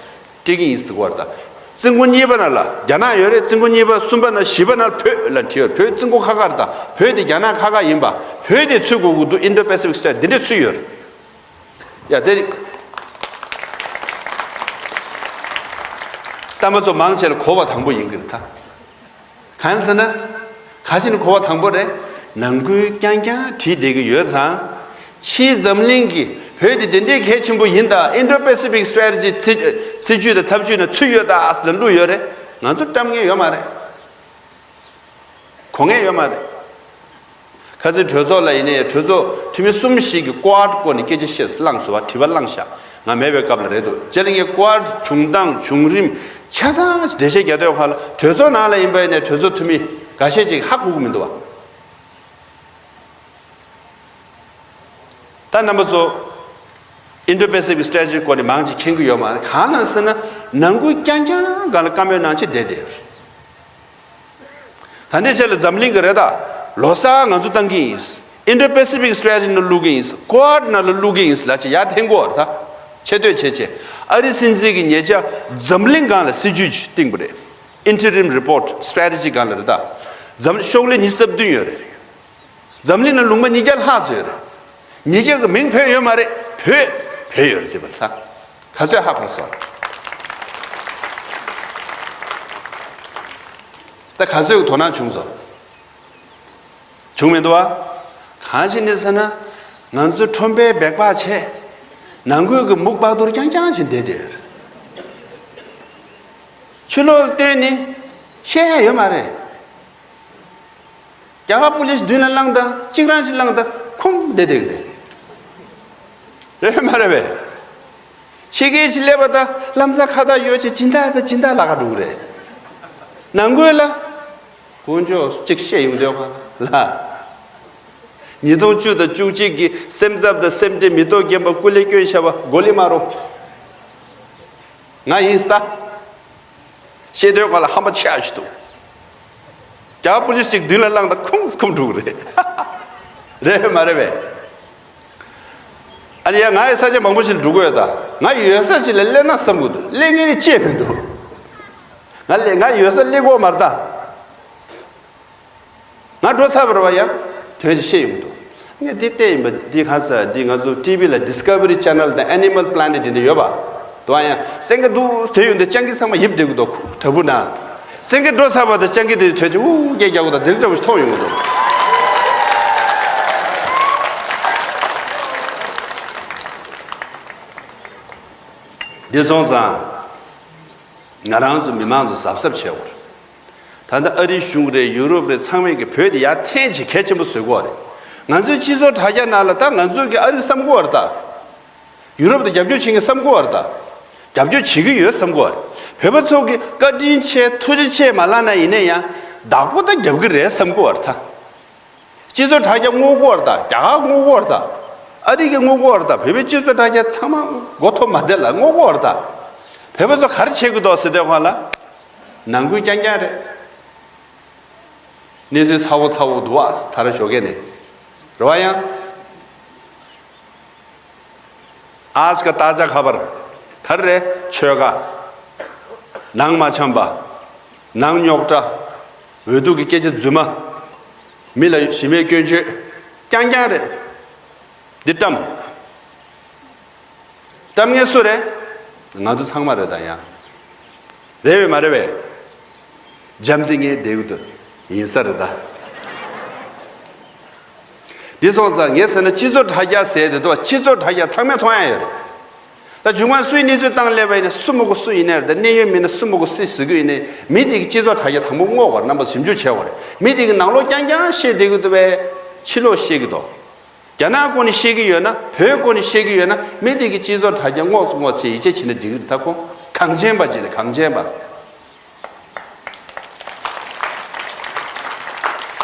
སྤྲད་ཀྱི་ཡིན་ཟེར་གྱི་ཡོད་རེད་ད། རྩིས་འགོ་གཉིས་པ་ནང་ལ་རྒྱ་ནག་ཡོད་རེད། རྩིས་འགོ་གཉིས་པ། གསུམ་པ་ནང་། བཞི་པ་ནང་བོད་ལ་བྲིས་ཡོད། བོད་རྩིས་འགོ་ཁ་ཁ་རེད་ད། བོད་དེ་རྒྱ་ནག་ཁ་ཁ་ཡིན་པ། བོད་དེ་ཚུད་དགོས་ཀྱི་འདུག Indo-Pacific Strategy འདི་འདྲས་ཚུད་ཡོད་རེད། ཡ་དེ་རེད། རྣམ་པ་ཚོ་མང་ཆེ་ལ་གོ་བ་དང་པོ་ཡིན་གྱི་རེད་ད། གང་ཟེར་ན། ག་ཞིག་ནི་གོ་བ་དང་པོ་རེད། ནང་ཁུལ་རྐྱང་རྐྱང་བྲིས་བསྡད་ཀྱི་ཡོད་ཙང་། ཕྱིའི་འཛམ་གླིང་གིས་བོད་དེ་དེ་འདྲའི་གལ་ཆེན་པོ་ཡིན་ད། Indo-Pacific Strategy སྲིད་སྲིད་ཇུས་དང་ཐབས་ཇུས་ནང་ཚུད་ཡོད་ད་ཨ་ཟེར་བླུགས་ཡོད་རེད། ང་ཚོ་བཀྲམ་མཁན་ཡོད་མ་རེད། གོ་མཁན་ཡོད་མ་རེད། ཁ་སང་གྲོས་ཚོགས་ལ་ཡིན་ནའི་གྲོས་ཚོགས་འཐུས་མི་གསུམ་ཞིག་གིས་ཀོ་ཨར་སྐོར་ནས་སྐད་ཆ་བཤད་བླངས་སོང་བ། དྲི་བ་བླངས་ཤག་ང་མེད་པའི་སྐབས་ལ་རེད་འདུག་ཅེ་ལེན་གྱི་ཀོ་ཨར་བྱུང་སྟངས་བྱུང་རིམ་ཆ་ཚང་འགྲེལ་བཤད་རྒྱག་དུས་ཁ་ལ། གྲོས་ཚོགས་ནང་ལ་ཡིན་པ་ཡིན་ནའི་གྲོས་ཚོགས་འཐུས་མི་འགའ་ཤས་ཅིག་ཧ་གོ་གི་མི་འདུག་བ། ད་རྣམ་པ་ཚོ། Indo-Pacific Strategy སྐོར་ནས་མང་ཆེ་མཁྱེན་གྱི་ཡོད་མ་རེད། གང་ན་ཟེར་ན། ནང་ཁུལ་རྐྱང་རྐྱང་སྒང་ལ་བཀའ་མོལ་གནང་བྱས་བསྡད་བསྡད་ཡོད་རེད། ད་ལྟའི་ཆ་ལ་འཛམ་གླིང་གི་རེད་ད། ལོ་གསར་ང་ཚོ་བཏང་གི་ཡིན། Indo-Pacific Strategy ནང་བླུག་གི་ཡིན། ཀོ་ཨར་ནང་ལ་བླུག་གི་ཡིན་ལབ་བྱས་ཡར་འཐེན་གྱི་ཡོད་རེད་ད། ཆེ་བསྟོད་བྱས་བྱས། ཨ་རི་སྲིད་འཛིན་གྱིས་ཉེ་ཆར་འཛམ་གླིང་སྒང་ལ་སྲིད་ཇུས་ཅིག་བཏིང་པ་རེད། Interim Report Strategy སྒང་ལ་རེད་ད། འཛམ་ཤོག་ལྷེ་ཉི་ཤུ་རྩ་བདུན་ཡོད་རེད། འཛམ་གླིང་ན་ལུང་པ་ཉིས་བརྒྱ་ལྷག་ཙམ་ཡོད་རེད། ཉིས་བརྒྱ་གི་མིང་བོས་ཡོད་མ་རེད། བོད། བོད་ཡོད་རེད། དེ་བར་ད་ག་ཚོད་ཧ་གོ་སོང་། ད་ག་ཚོད་ཀྱི་དོ་སྣང་བྱུང་སོང་། བྱུང་མི་འདུག་བ། གང་ཞིག་ནི་ཟེར་ན། ང་ཚོ་ཁྲོམ་པའི་སྦེག་པ་བྱས། ནང་ཁུལ་གྱི་མུག་པག་ཐུར་རྐྱང་རྐྱང་བྱས་བསྡད་དེ། ཕྱི་ལོགས་ལ་སྟོན་ནི་བཤད་ཡ་ཡོད་མ་རེད། རྒྱ་གར་པུ་ལིས་མདུན་ལ་བླངས་དང་གཅིག་རང་ཞིག་བླངས་དང་ཁུངས་བསྡད་བསྡད་ཀྱི་རེད། རེད་མ་རེད་པས། ཕྱི་རྒྱལ་ཞིག་སླེབས་པ་དང་ལམ་སང་ཁ་བཏགས་ཡོད་ཅེས་སྦྱིན་བདག་དང་སྦྱིན་བདག་ལ་ཁ་འགྲོ་གི་རེད། ནང་ཁུལ་ལ། དཀོན་མཆོག་གཅིག་བཤད་ཡོང་དུས་ཁ་ལ། ཉིས་སྟོང་བཅུ་དང་བཅུ་གཅིག་གི་སེམས་འཚབ་དང་སེམས་ཁྲལ་མེ་ཏོག་རྒྱན་པ་སྐུ་ལས་བསྐྱོན་བཞག་པ་གོ་ལི་མ་རོ། ང་ཡིན་ས། ཤེས་འདོད་ག་ལ་ཧམ་པ་ཆེ་ཨ་ཞིག་འདུག་རྒྱ་གར་པུ་ལིས་ཅིག་མདུན་ལ་བླངས་དང་ཁུངས་ཁུངས་འགྲོ་གི་རེད། རེད་མ་རེད་པས། ཨ་ནི་ཡ་ང་ཡི་ས་ཆ་མང་པོ་ཞིག་ལ་འགྲོ་གི་ཡོད་ད། ང་ཡོད་ས་ཅིག་ལ་སླེབས་ན་བསམ་གི་འདུག་སླེབས་ངེས་ནི་ཅེས་མི་འདུག་ང་སླེབས་ང་ཡོད་ས་སླེབས་གོ་མ་རེད་ད། ང་འགྲོ་ཚར་བ་རེད་པ་ཡ། དོན་ཅིག་ཤེས་ཡོང་གི་འདུག་ངས་འདི་བལྟས་ཡིན་པ་འདི་གང་ཟེར་འདི་ང་ཚོ་ཊི་ཝི་ལ་Discovery Channel དང་Animal Planet འདི་འདྲ་ཡོད་པ། དེ་བ་ཡང་སེང་གེ་འདུག་དེ་ཡོད་འདི་སྤྱང་ཀི་ཚང་མ་ཡིབ་བསྡད་གི་འདུག་དྲ་འབུ་ནང་། སེང་གེ་འགྲོ་ཚར་བ་དང་སྤྱང་ཀི་དེ་ཐོས་ཅིག་ཨུ་སྐད་རྒྱག་གི་འདུག་དེ་འདྲ་བོ་ཞིག་མཐོང་ཡོང་གི་འདུག་འདི་སོང་ཙང་། ང་རང་ཚོ་མི་མང་ཚོ་གཟབ་གཟབ་བྱེད་དགོས་རེད། ད་ལྟ་ཨ་རིའི་གཞུང་རེད། ཡུ་རོབ་རེད། ཚང་མས་ཀྱི་བོད་དེ་ཡར་འཐེན་བྱེད་གལ་ཆེན་པོ་བཟོ་གི་ཡོད་རེད། ང་ཚོའི་སྤྱི་ཚོགས་དྲ་རྒྱ་ནང་ལ་ད་ང་ཚོས་ཀྱི་ཨ་རི་བསམ་གི་ཡོད་རེད་ད། ཡུ་རོབ་དེ་རྒྱབ་སྐྱོར་བྱེད་མཁན་བསམ་གི་ཡོད་རེད་ད། རྒྱབ་སྐྱོར་བྱེད་ཀྱི་ཡོད་བསམ་གི་ཡོད་རེད། བོད་པ་ཚོ་གི་བཀའ་དྲིན་ཆེ་ཐུགས་རྗེ་ཆེ་མ་ལབ་ན་ཡིན་ནའི་ཡང་བདག་པོ་ད་རྒྱབ་ཀྱི་རེད་བསམ་གི་ཡོད་རེད་ད། སྤྱི་ཚོགས་དྲ་རྒྱ་བསྔོག་གི་ཡོད་རེད་ད། རྒྱ་གར་བསྔོག་གི་ཡོད་རེད་ད། ཨ་རི་གིས་བསྔོག་གི་ཡོད་རེད་ད། བོད་པའི་སྤྱི་ཚོགས་དྲ་རྒྱ་ཚང་མ་མགོ་འཐོམ་མ་བསྡད་ལ་བསྔོག་གི་ཡོད་རེད་ད། བོད་པ་ཚོ་ག་རེ་བྱེད་ཀྱི་འདུག་ཟེར་དུས་ཁ་ལ། ནང་ཁུལ་རྐྱང་རྐྱང་རེད། གནས་ཚུལ་ཚ་བོ་ཚ་བོ་འདུག་ཨ་ད་ར་ཞོགས་ཀས་ནས། རེད་པ་ཡང་། आज का ताज़ा खबर ག་རེ་རེད། ཆོལ་ཁ། ནང་མ་འཆམ་པ། ནང་རྙོག་དྲ། འོས་བསྡུ་གི་སྐད་ཆ་རྫུན་མ། མི་ལ་གཞི་མེད་སྐྱོན་བརྗོད། རྐྱང་རྐྱང་རེད། འདི་བཀྲམ། བཀྲམ་མཁན་སུ་རེད། ང་ཚོ་ཚང་མ་རེད་ད་ཡ། རེད་པས་མ་རེད་པས། འཇམ་ཐིང་ངེ་བསྡད་ཀྱི་འདུག་ཡིན་ས་རེད་ད། འདི་སོང་ཙང་ངས་ཟེར་ན་སྤྱི་ཚོགས་དྲ་རྒྱ་ཟེར་དེ་འདུག་སྤྱི་ཚོགས་དྲ་རྒྱ་ཚང་མས་མཐོང་ཡ་ཡོད་རེད། ད་མཇུག་མ་སུའི་གནས་ཚུལ་བཏང་སླེབས་པ་ཡིན་ན་སུ་མི་དགོས་སུ་ཡིན་ནའི་རེད། ད་གནད་ཡོད་མི་སྣ་སུ་མི་དགོས་སུ་ཟེར་གི་ཡིན་ནའི་མི་དེ་གི་སྤྱི་ཚོགས་དྲ་རྒྱ་དང་པོ་བསྔོག་པར་རྣམ་པ་ཞིབ་འཇུག་བྱེད་དགོས་རེད། མི་དེ་གི་ནང་ལོགས་རྐྱང་རྐྱང་བཤད་བསྡད་ཀྱི་འདུག་པས། ཕྱི་ལོགས་བཤད་ཀྱི་འདུག་རྒྱ་ནག་སྐོར་ནས་བཤད་ཀྱི་ཡོད་ན། བོད་སྐོར་ནས་བཤད་ཀྱི་ཡོད་ན། མི་དེ་གི་སྤྱི་ཚོགས་དྲ་རྒྱ་བསྔོག་སུ་བསྔོག་བྱས་ཡིད་ཆེས་བྱེད་ན་འགྲིག་གི་རེད། ད་ཁོ་གངས་ཅན་པ་ཅིག་རེད། གངས་ཅན་པ།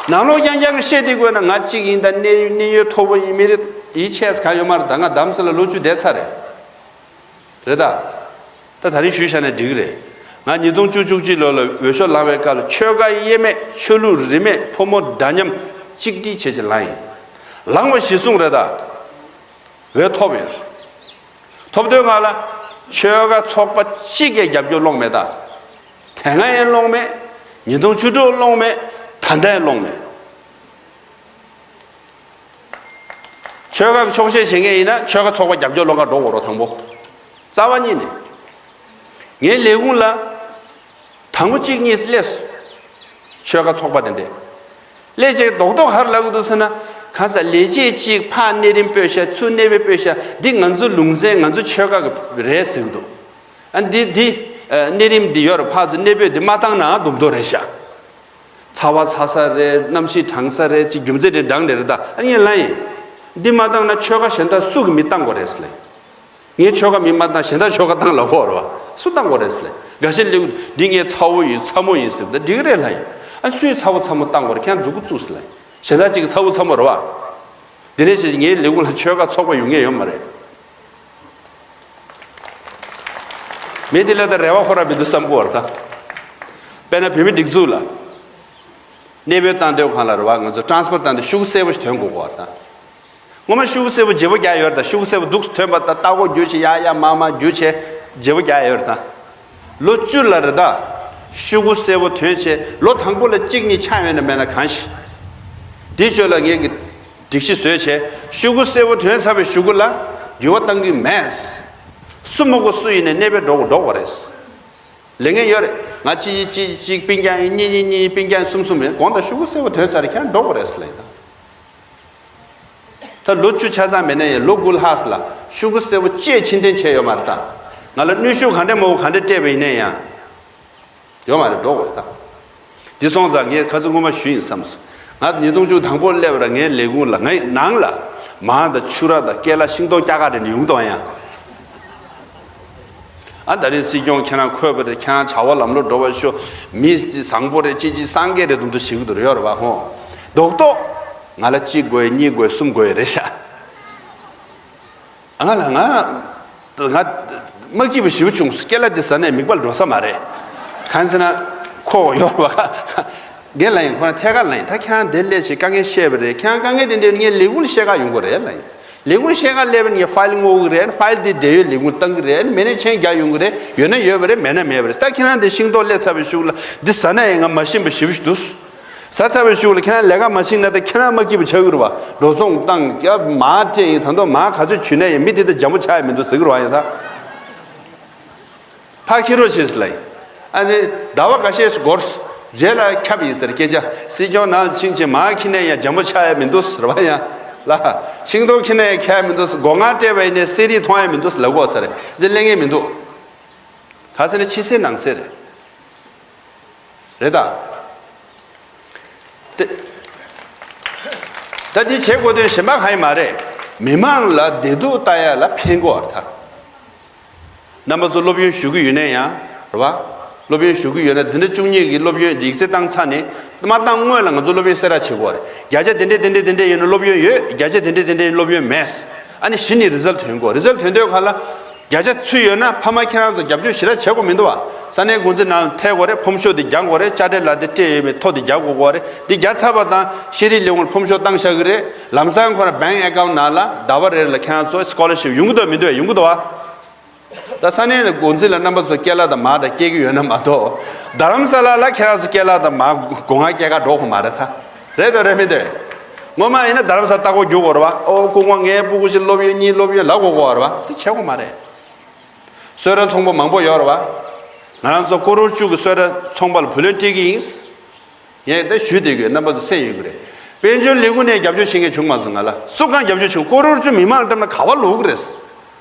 ནང་ལོགས་རྐྱང་རྐྱང་གི་བཤད་དེ་དགོས་ན་ང་གཅིག་ཡིན་ད། གནས་གནས་ཡུལ་མཐོ་པོ་ཡིན། མི་རེ་ཡིད་ཆེས་གང་ཡོད་མ་རེད། ད་ང་རྡ་རམ་ས་ལ་ལོ་བཅུ་བསྡད་ཚར་རེད། རེད་ད། ད་ད་རིང་ཞུས་བཞག་ན་འགྲིག་གི་རེད། ང་ཉིས་སྟོང་བཅུ་བཅུ་གཅིག་ལོ་ལ་འོས་ཤོག་ལངས་པའི་སྐབས་ལ་ཆོལ་ཁ་དབྱེ་མེད། ཆོས་ལུགས་རིས་མེད། ཕོ་མོ་འདྲ་མཉམ་གཅིག་སྒྲིལ་བྱས་བྱས་ལངས་ཡིན། ལངས་པ་གཞི་བཟུང་རེད་ད། འོས་ཐོབ་ཡོད། ཐོབ་དུས་སྒང་ལ་ཆོལ་ཁ་ཚོགས་པ་གཅིག་གིས་རྒྱབ་སྐྱོར་སློང་མེད་ད། དེ་སྔ་ཡང་སློང་མེད། ཉིས་སྟོང་བཅུ་དྲུག་སློང་མེད། ད་ལྟ་ཡང་སློང་མེད། ཆོལ་ཁ་གི་ཕྱོགས་ཞེན་བྱེད་མཁན་ཡིན་ན་ཆོལ་ཁ་ཚོགས་པ་རྒྱབ་སྐྱོར་སློང་ག་འགྲོ་དགོས་རེད། དང་པོ། རྩ་བ་ཉིད་ནས། ངའི་ལས་ཁུངས་ལ། དང་པོ་གཅིག་གཉིས་སླེབས་སོང་། ཆོལ་ཁ་ཚོགས་པ་དེ་འདྲས། སླེབས་བྱས་རྡོག་རྡོག་ག་རེ་ལབ་ཀྱི་འདུག་ཟེར་ན། གང་ཟག་ལས་བྱེད་གཅིག་ཕར་གནས་རིམ་སྤོས་ཤག་ཚུར་གནས་རིམ་སྤོས་ཤག་འདི་ང་ཚོ་ལུང་ཚན་ང་ཚོ་ཆོལ་ཁ་གི་རེད་ཟེར་གྱི་འདུག་ཨ་འདི་འདི་ཨ་གནས་རིམ་འདི་ཡོད་རེད། ཕར་ཚུར་གནས་སྤོས་འདི་མ་བཏང་ན་སྡུག་མདོག་རེད་ཤག་ཚ་བ་ཚ་ས་རེད། གནམ་གཤིས་གྲང་ས་རེད། ཅིག་རྒྱུ་མཚན་དེ་འདྲ་རེད་ད། ཨ་ངས་ལབ་ཡིན། འདི་མ་བཏང་ན་ཆོལ་ཁ་གཞན་དག་སུ་གིས་མི་བཏང་དགོས་རེད་ཟེར་ལབ་ཡིན། ངས་ཆོལ་ཁ་མི་མ་བཏང་གཞན་དག་ཆོལ་ཁ་བཏང་ལབ་ཀྱི་ཡོད་རེད་བ། སུ་བཏང་དགོས་རེད་ཟེར་ལབ་ཡིན། འགའ་ཤས་ལབ་ཀྱི་འདི་ངའི་ཚ་བོ་ཡིན་ཚ་མོ་ཡིན་ཟེར་གྱི་འདུག་འགྲིག་གི་རེད་ལབ་ཡིན། ཨ་སུའི་ཚ་བོ་ཚ་མོ་བཏང་དགོས་རེད། ཁྱེད་རང་མཛུབ་གུ་བཙུགས་ཟེར་ལབ་ཡིན། གཞན་དག་ཅིག་གི་ཚ་བོ་ཚ་མོ་རེད་བ། དེ་ནས་བྱས་ངའི་ལས་ཁུངས་ལ་ཆོལ་ཁ་ཚོགས་པ་ཡོང་མཁན་ཡོད་མ་རེད། མི་དེ་ལ་ད་རེ་བ་ཁོ་རང་མི་འདུག་བསམ་གྱི་ཡོད་རེད་ད། དཔེར་ན་བོད་མི་སྒྲིག་འཛུགས་ལ། གནས་སྤོས་བཏང་དུས་སྒང་ལ་རེད་བ། ང་ཚོ་ཊ་རན་སི་པར་བཏང་དུས་ཤོག་གུ་སེར་པོ་ཞིག་ཐོན་དགོས་ཀྱི་ཡོད་རེད་ད། ངོ་མ་ཤོག་གུ་སེར་པོ་བརྗེ་པོ་རྒྱག་ཡོད་རེད་ད། ཤོག་གུ་སེར་པོ་འདུག་སེ་ཐོན་པ་ད་ལྟ་སྒོ་བརྒྱུད་བྱས་ཡར་ཡར་མར་མར་བརྒྱུད་བྱས་བརྗེ་པོ་རྒྱག་ཡོད་རེད་ད། ལོ་བཅུ་ལ་རེད་ད། ཤོག་གུ་སེར་པོ་ཐོན་བྱས་ལོ་དང་པོ་ལ་གཅིག་གཉིས་ཆགས་ཡོད་ན་མེད་ན་གང་ཤེས། དེའི་ཞོར་ལ་ངས་ཀྱི་སྒྲིག་གཞི་བཟོས་བྱས་ཤོག་གུ་སེར་པོ་ཐོན་ཚར་བའི་གཞུག་གུ་ལ་འགྱུར་བ་གཏང་གི་མེད། སུ་མི་དགོས། སུ་ཡིན་ནའི་གནས་སྤོས་འགྲོ་དགོས་འགྲོ་དགོས་རེད། ལས་འགན་ཡོད་རེད། ང་གཅིག་གཅིག་གཅིག་སྤུན་ཀྱག་ཡིན། གཉིས་གཉིས་གཉིས་སྤུན་ཀྱག་གསུམ་གསུམ་ཡིན། དགོངས་དག་ཤོག་གུ་སེར་པོ་ཐོན་ཚར་རེད། ཁྱེད་རང་འགྲོ་དགོས་རེད་ཟེར་ལབ་ཡིན་ད། ད་ལོ་བཅུ་ཆ་ཚང་མེད་ན་ཡང་ལོ་དགུ་ལྷག་ཙམ་ལ་ཤོག་གུ་སེར་པོ་ཅིག་ཕྱིར་འཐེན་བྱས་ཡོད་མ་རེད་ད། ང་ལ་གནོན་ཤུགས་ག་འདྲ་མང་པོ་ག་འདྲ་སྤྲད་པ་ཡིན་ན་ཡང་། ཡོད་མ་རེད། འགྲོ་དགོས་རེད་ད། འདི་སོང་ཙང་ངས་ཁ་སང་སྔོན་མ་ཞུས་ཡིན་བསམས་སོང་། ང་ཉིས་སྟོང་བཅུ་དང་པོ་སླེབས་པ་ལ་ངའི་ལས་ཁུངས་ལ་ངའི་ནང་ལ་མར་དང་ཕྱུ་ར་དང་ཀེ་ལ་ཤིང་ཏོག་སྐྱ་ཀ་རེ་ནས་ཡོང་དང་ཡང་། ཨ་ད་རེས་སྲིད་སྐྱོང་ཁྱེད་རང་འཁོད་པ་རེད། ཁྱེད་རང་བྱ་བ་ལམ་ལྷོང་འགྲོ་བ་ཤོག་མི་བཟང་པོ་རེད། ཅི་ཅི་སངས་རྒྱས་རེད་འདུག་འདུག་ཞིག་འདུག་ཡོད་རེད་བ་ཧོ། རྡོག་རྡོག་ང་ལ་གཅིག་དགོས་གཉིས་དགོས་གསུམ་དགོས་རེད་ཤག་ང་ལ་ང་ང་དམག་སྐྱིད་པོ་ཞེ་པོ་བྱུང་། ཀེ་ལ་འདི་ཟ་ནས་མིག་པར་འགྲོ་ས་མ་རེད། གང་ཟེར་ན་ཁོ་ཡོད་རེད་བ། ངས་ལབ་ཡིན། ཁོ་རང་ཐད་ཀར་ལབ་ཡིན། ད་ཁྱེད་རང་འདིར་སླེབས་བྱས་དཀའ་ངལ་བཤད་པ་རེད། ཁྱེད་རང་དཀའ་ངལ་དེ་འདྲ་ངའི་ལས་ཁུངས་ལ་བཤད་ག་ཡོང་དགོས་རེད་ལབ་ཡིན། ལས་ཁུངས་ལ་བཤད་ག་སླེབས་པ་ནས་ཕའིལ་བསྔོག་གི་རེད། ཕའིལ་དེ་འབྲེལ་ཡོད་ལས་ཁུངས་བཏང་གི་རེད། མེད་ན་མཆན་རྒྱག་ཡོང་གི་རེད། ཡོད་ན་ཡོད་པ་རེད། མེད་ན་མེད་པ་རེད། ད་ཁྱེད་རང་འདི་ཤིང་ཏོག་སླེབས་ཚར་བའི་གཞུག་ལ་འདི་ཟ་ན་ཡང་ང་མ་ཤེས་པ་ཞེ་པོ་ཞིག་འདུག་ཟ་ཚར་བའི་གཞུག་ལ་ཁྱེད་རང་ལས་ཀ་མ་ཤེས་ན་ད་ཁྱེད་རང་དམག་སྐྱིད་པོ་ཆགས་ཀྱི་རེད་བ། འགྲོ་སོང་བཏང་ཡ་མར་སྤྲད་ཡིན། ད་དུང་མར་ག་ཚོད་བྱུང་ན་ཡང་མི་དེ་ད་འཇམ་པོ་ཆགས་ཡ་མི་འདུག་ཟེར་གྱི་རེད་བ། ཡིན་ད། ཕར་འཁྱེར་རོགས་བྱེད་ཟེར་ལབ་ཡིན། ཨ་ནི་ཟླ་བ་འགའ་ཤས་སུ་འགོར། རྗེས་ལ་ཁྱབ་ཡིན་ཟེར་སྐད་ཆ། སྲིད་སྐྱོང་ནང་ཕྱིན་ཕྱིན་མར་འཁྱེར་ནས་ཡང་འཇམ་པོ་ཆགས་ཡ་མི་འདུག་ཟེར་བ་ཡང་ལ། ཤིང་ཏོག་འཁྱེར་ནས་ཡང་ཁྱབ་ཡ་མི་འདུག་ཟེར། སྒོ་ང་སྤྲད་པ་ཡིན་ནའི་གསེར་རིགས་མཐོང་ཡ་མི་འདུག་ཟེར་ལབ་དགོས་ས་རེད། འདི་གླེང་ཡ་མི་འདུག་ག་ཟེར་ན་ཕྱི་གསལ་ནང་གསལ་རེད། རེད་ད། དེ། ད་འདི་བྱེད་དགོས་དོན་གཞན་པ་གང་ཡང་མ་རེད། མི་མང་ལ་བདེ་སྡུག་ལྟ་ཡ་ལ་ཕན་གྱི་ཡོད་རེད་ད། རྣམ་པ་ཚོ་སློབ་ཡོན་ཞུ་གི་ཡོད་ན་ཡང་རེད་བ། སློབ་ཡོན་ཞུ་གི་ཡོད་ན་འཛིན་གྲྭ་བཅུ་གཉིས་ཀྱི་སློབ་ཡོན་ཡིག་ཚད་བཏང་ཚར་ནས་མ་བཏང་སྔོན་ལ་ང་ཚོ་སློབ་ཡོན་གསལ་བསྒྲགས་བྱེད་དགོས་རེད། བརྒྱ་ཆ་དེ་འདྲས་དེ་འདྲས་དེ་འདྲས་ཡོད་ན་སློབ་ཡོན་ཡོད། བརྒྱ་ཆ་དེ་འདྲས་དེ་འདྲས་སློབ་ཡོན་མེད། ཨ་ནི་གཞི་ནས་རི་ཛལ་ཐོན་དགོས། རི་ཛལ་ཐོན་དུས་ག་ལ། བརྒྱ་ཆ་ཚུད་ཡོད་ན་ཕ་མ་ཁྱེད་རང་ཚོ་རྒྱབ་སྐྱོར་ཞེ་དྲག་བྱེད་དགོས་མི་འདུག་བ། ས་གནས་འགོ་འཛིན་ནང་ཐད་དགོས་རེད། ཕོམ་ཤོག་འདི་རྒྱག་དགོས་རེད། དཔྱ་ཁྲལ་ལག་དེབ་སྤྲད་ཡོད་མེད་ཐོ་འདི་རྒྱག་དགོས་ཀྱི་རེད། འདི་རྒྱག་ཚར་བ་དང་ཤེས་རིག་ལས་ཁུངས་ལ་ཕོམ་ཤོག་བཏང་བཞག་གི་རེད། ལམ་སང་ཁོ་རང་bank account ནང་ལ་ཟླ་བ་རེ་ལ་ཁྱེད་རང་ཚོ་scholarship ཡོང་གི་འདུག་མི་འདུག་ཡོང་གི་འདུག་བ། ད་ས་གནས་ནས་འགོ་འཛིན་ལ་རྣམ་པ་ཚོ་ཀེ་ལ་དང་མར་དང་སྐྱེལ་གི་ཡོད་ན་མ་གཏོགས། རྡ་རམ་ས་ལ་ལ་ཁྱེད་རང་ཚོ་ཀེ་ལ་དང་མར་སྒོ་ང་སྐྱེལ་ག་འགྲོ་དགོས་མ་རེད་ད། རེད་དོ་རེད་མི་འདུག་སྔོན་མ་ཡིན་ན་རྡ་རམ་ས་ལ་ལྟ་སྐོར་རྒྱུག་དགོས་རེད་བ། ཨོ་སྐུ་ངོ་ངའི་སྤུ་གུ་ཞིག་སློབ་ཡོན་གཉིས་སློབ་ཡོན་ལབ་དགོས་ཀྱི་ཡོད་རེད་བ། དེ་བྱེད་དགོས་མ་རེད། གསོལ་རས་ཚོང་པ་མང་པོ་ཡོད་རེད་བ། ང་རང་ཚོ་ཀོ་རོར་བཅུ་གི་གསོལ་རས་ཚོང་པ་ལ་བུ་ལོན་སྤྲད་ཀྱི་ཡིན། ངས་ད་ཞུས་བསྡད་ཀྱི་ཡོད། རྣམ་པ་ཚོ་གསན་ཡོད་ཀྱི་རེད། དཔལ་འབྱོར་ལས་ཁུངས་ནས་རྒྱབ་སྐྱོར་བྱེད་མཁན་བྱུང་མ་སོང་ང་ལ། སུ་གང་རྒྱབ་སྐྱོར་བྱུང་། ཀོ་རོར་བཅུ་མི་མང་ལ་སྤྲད་ན་ག་པར་ལོག་གི་རེད།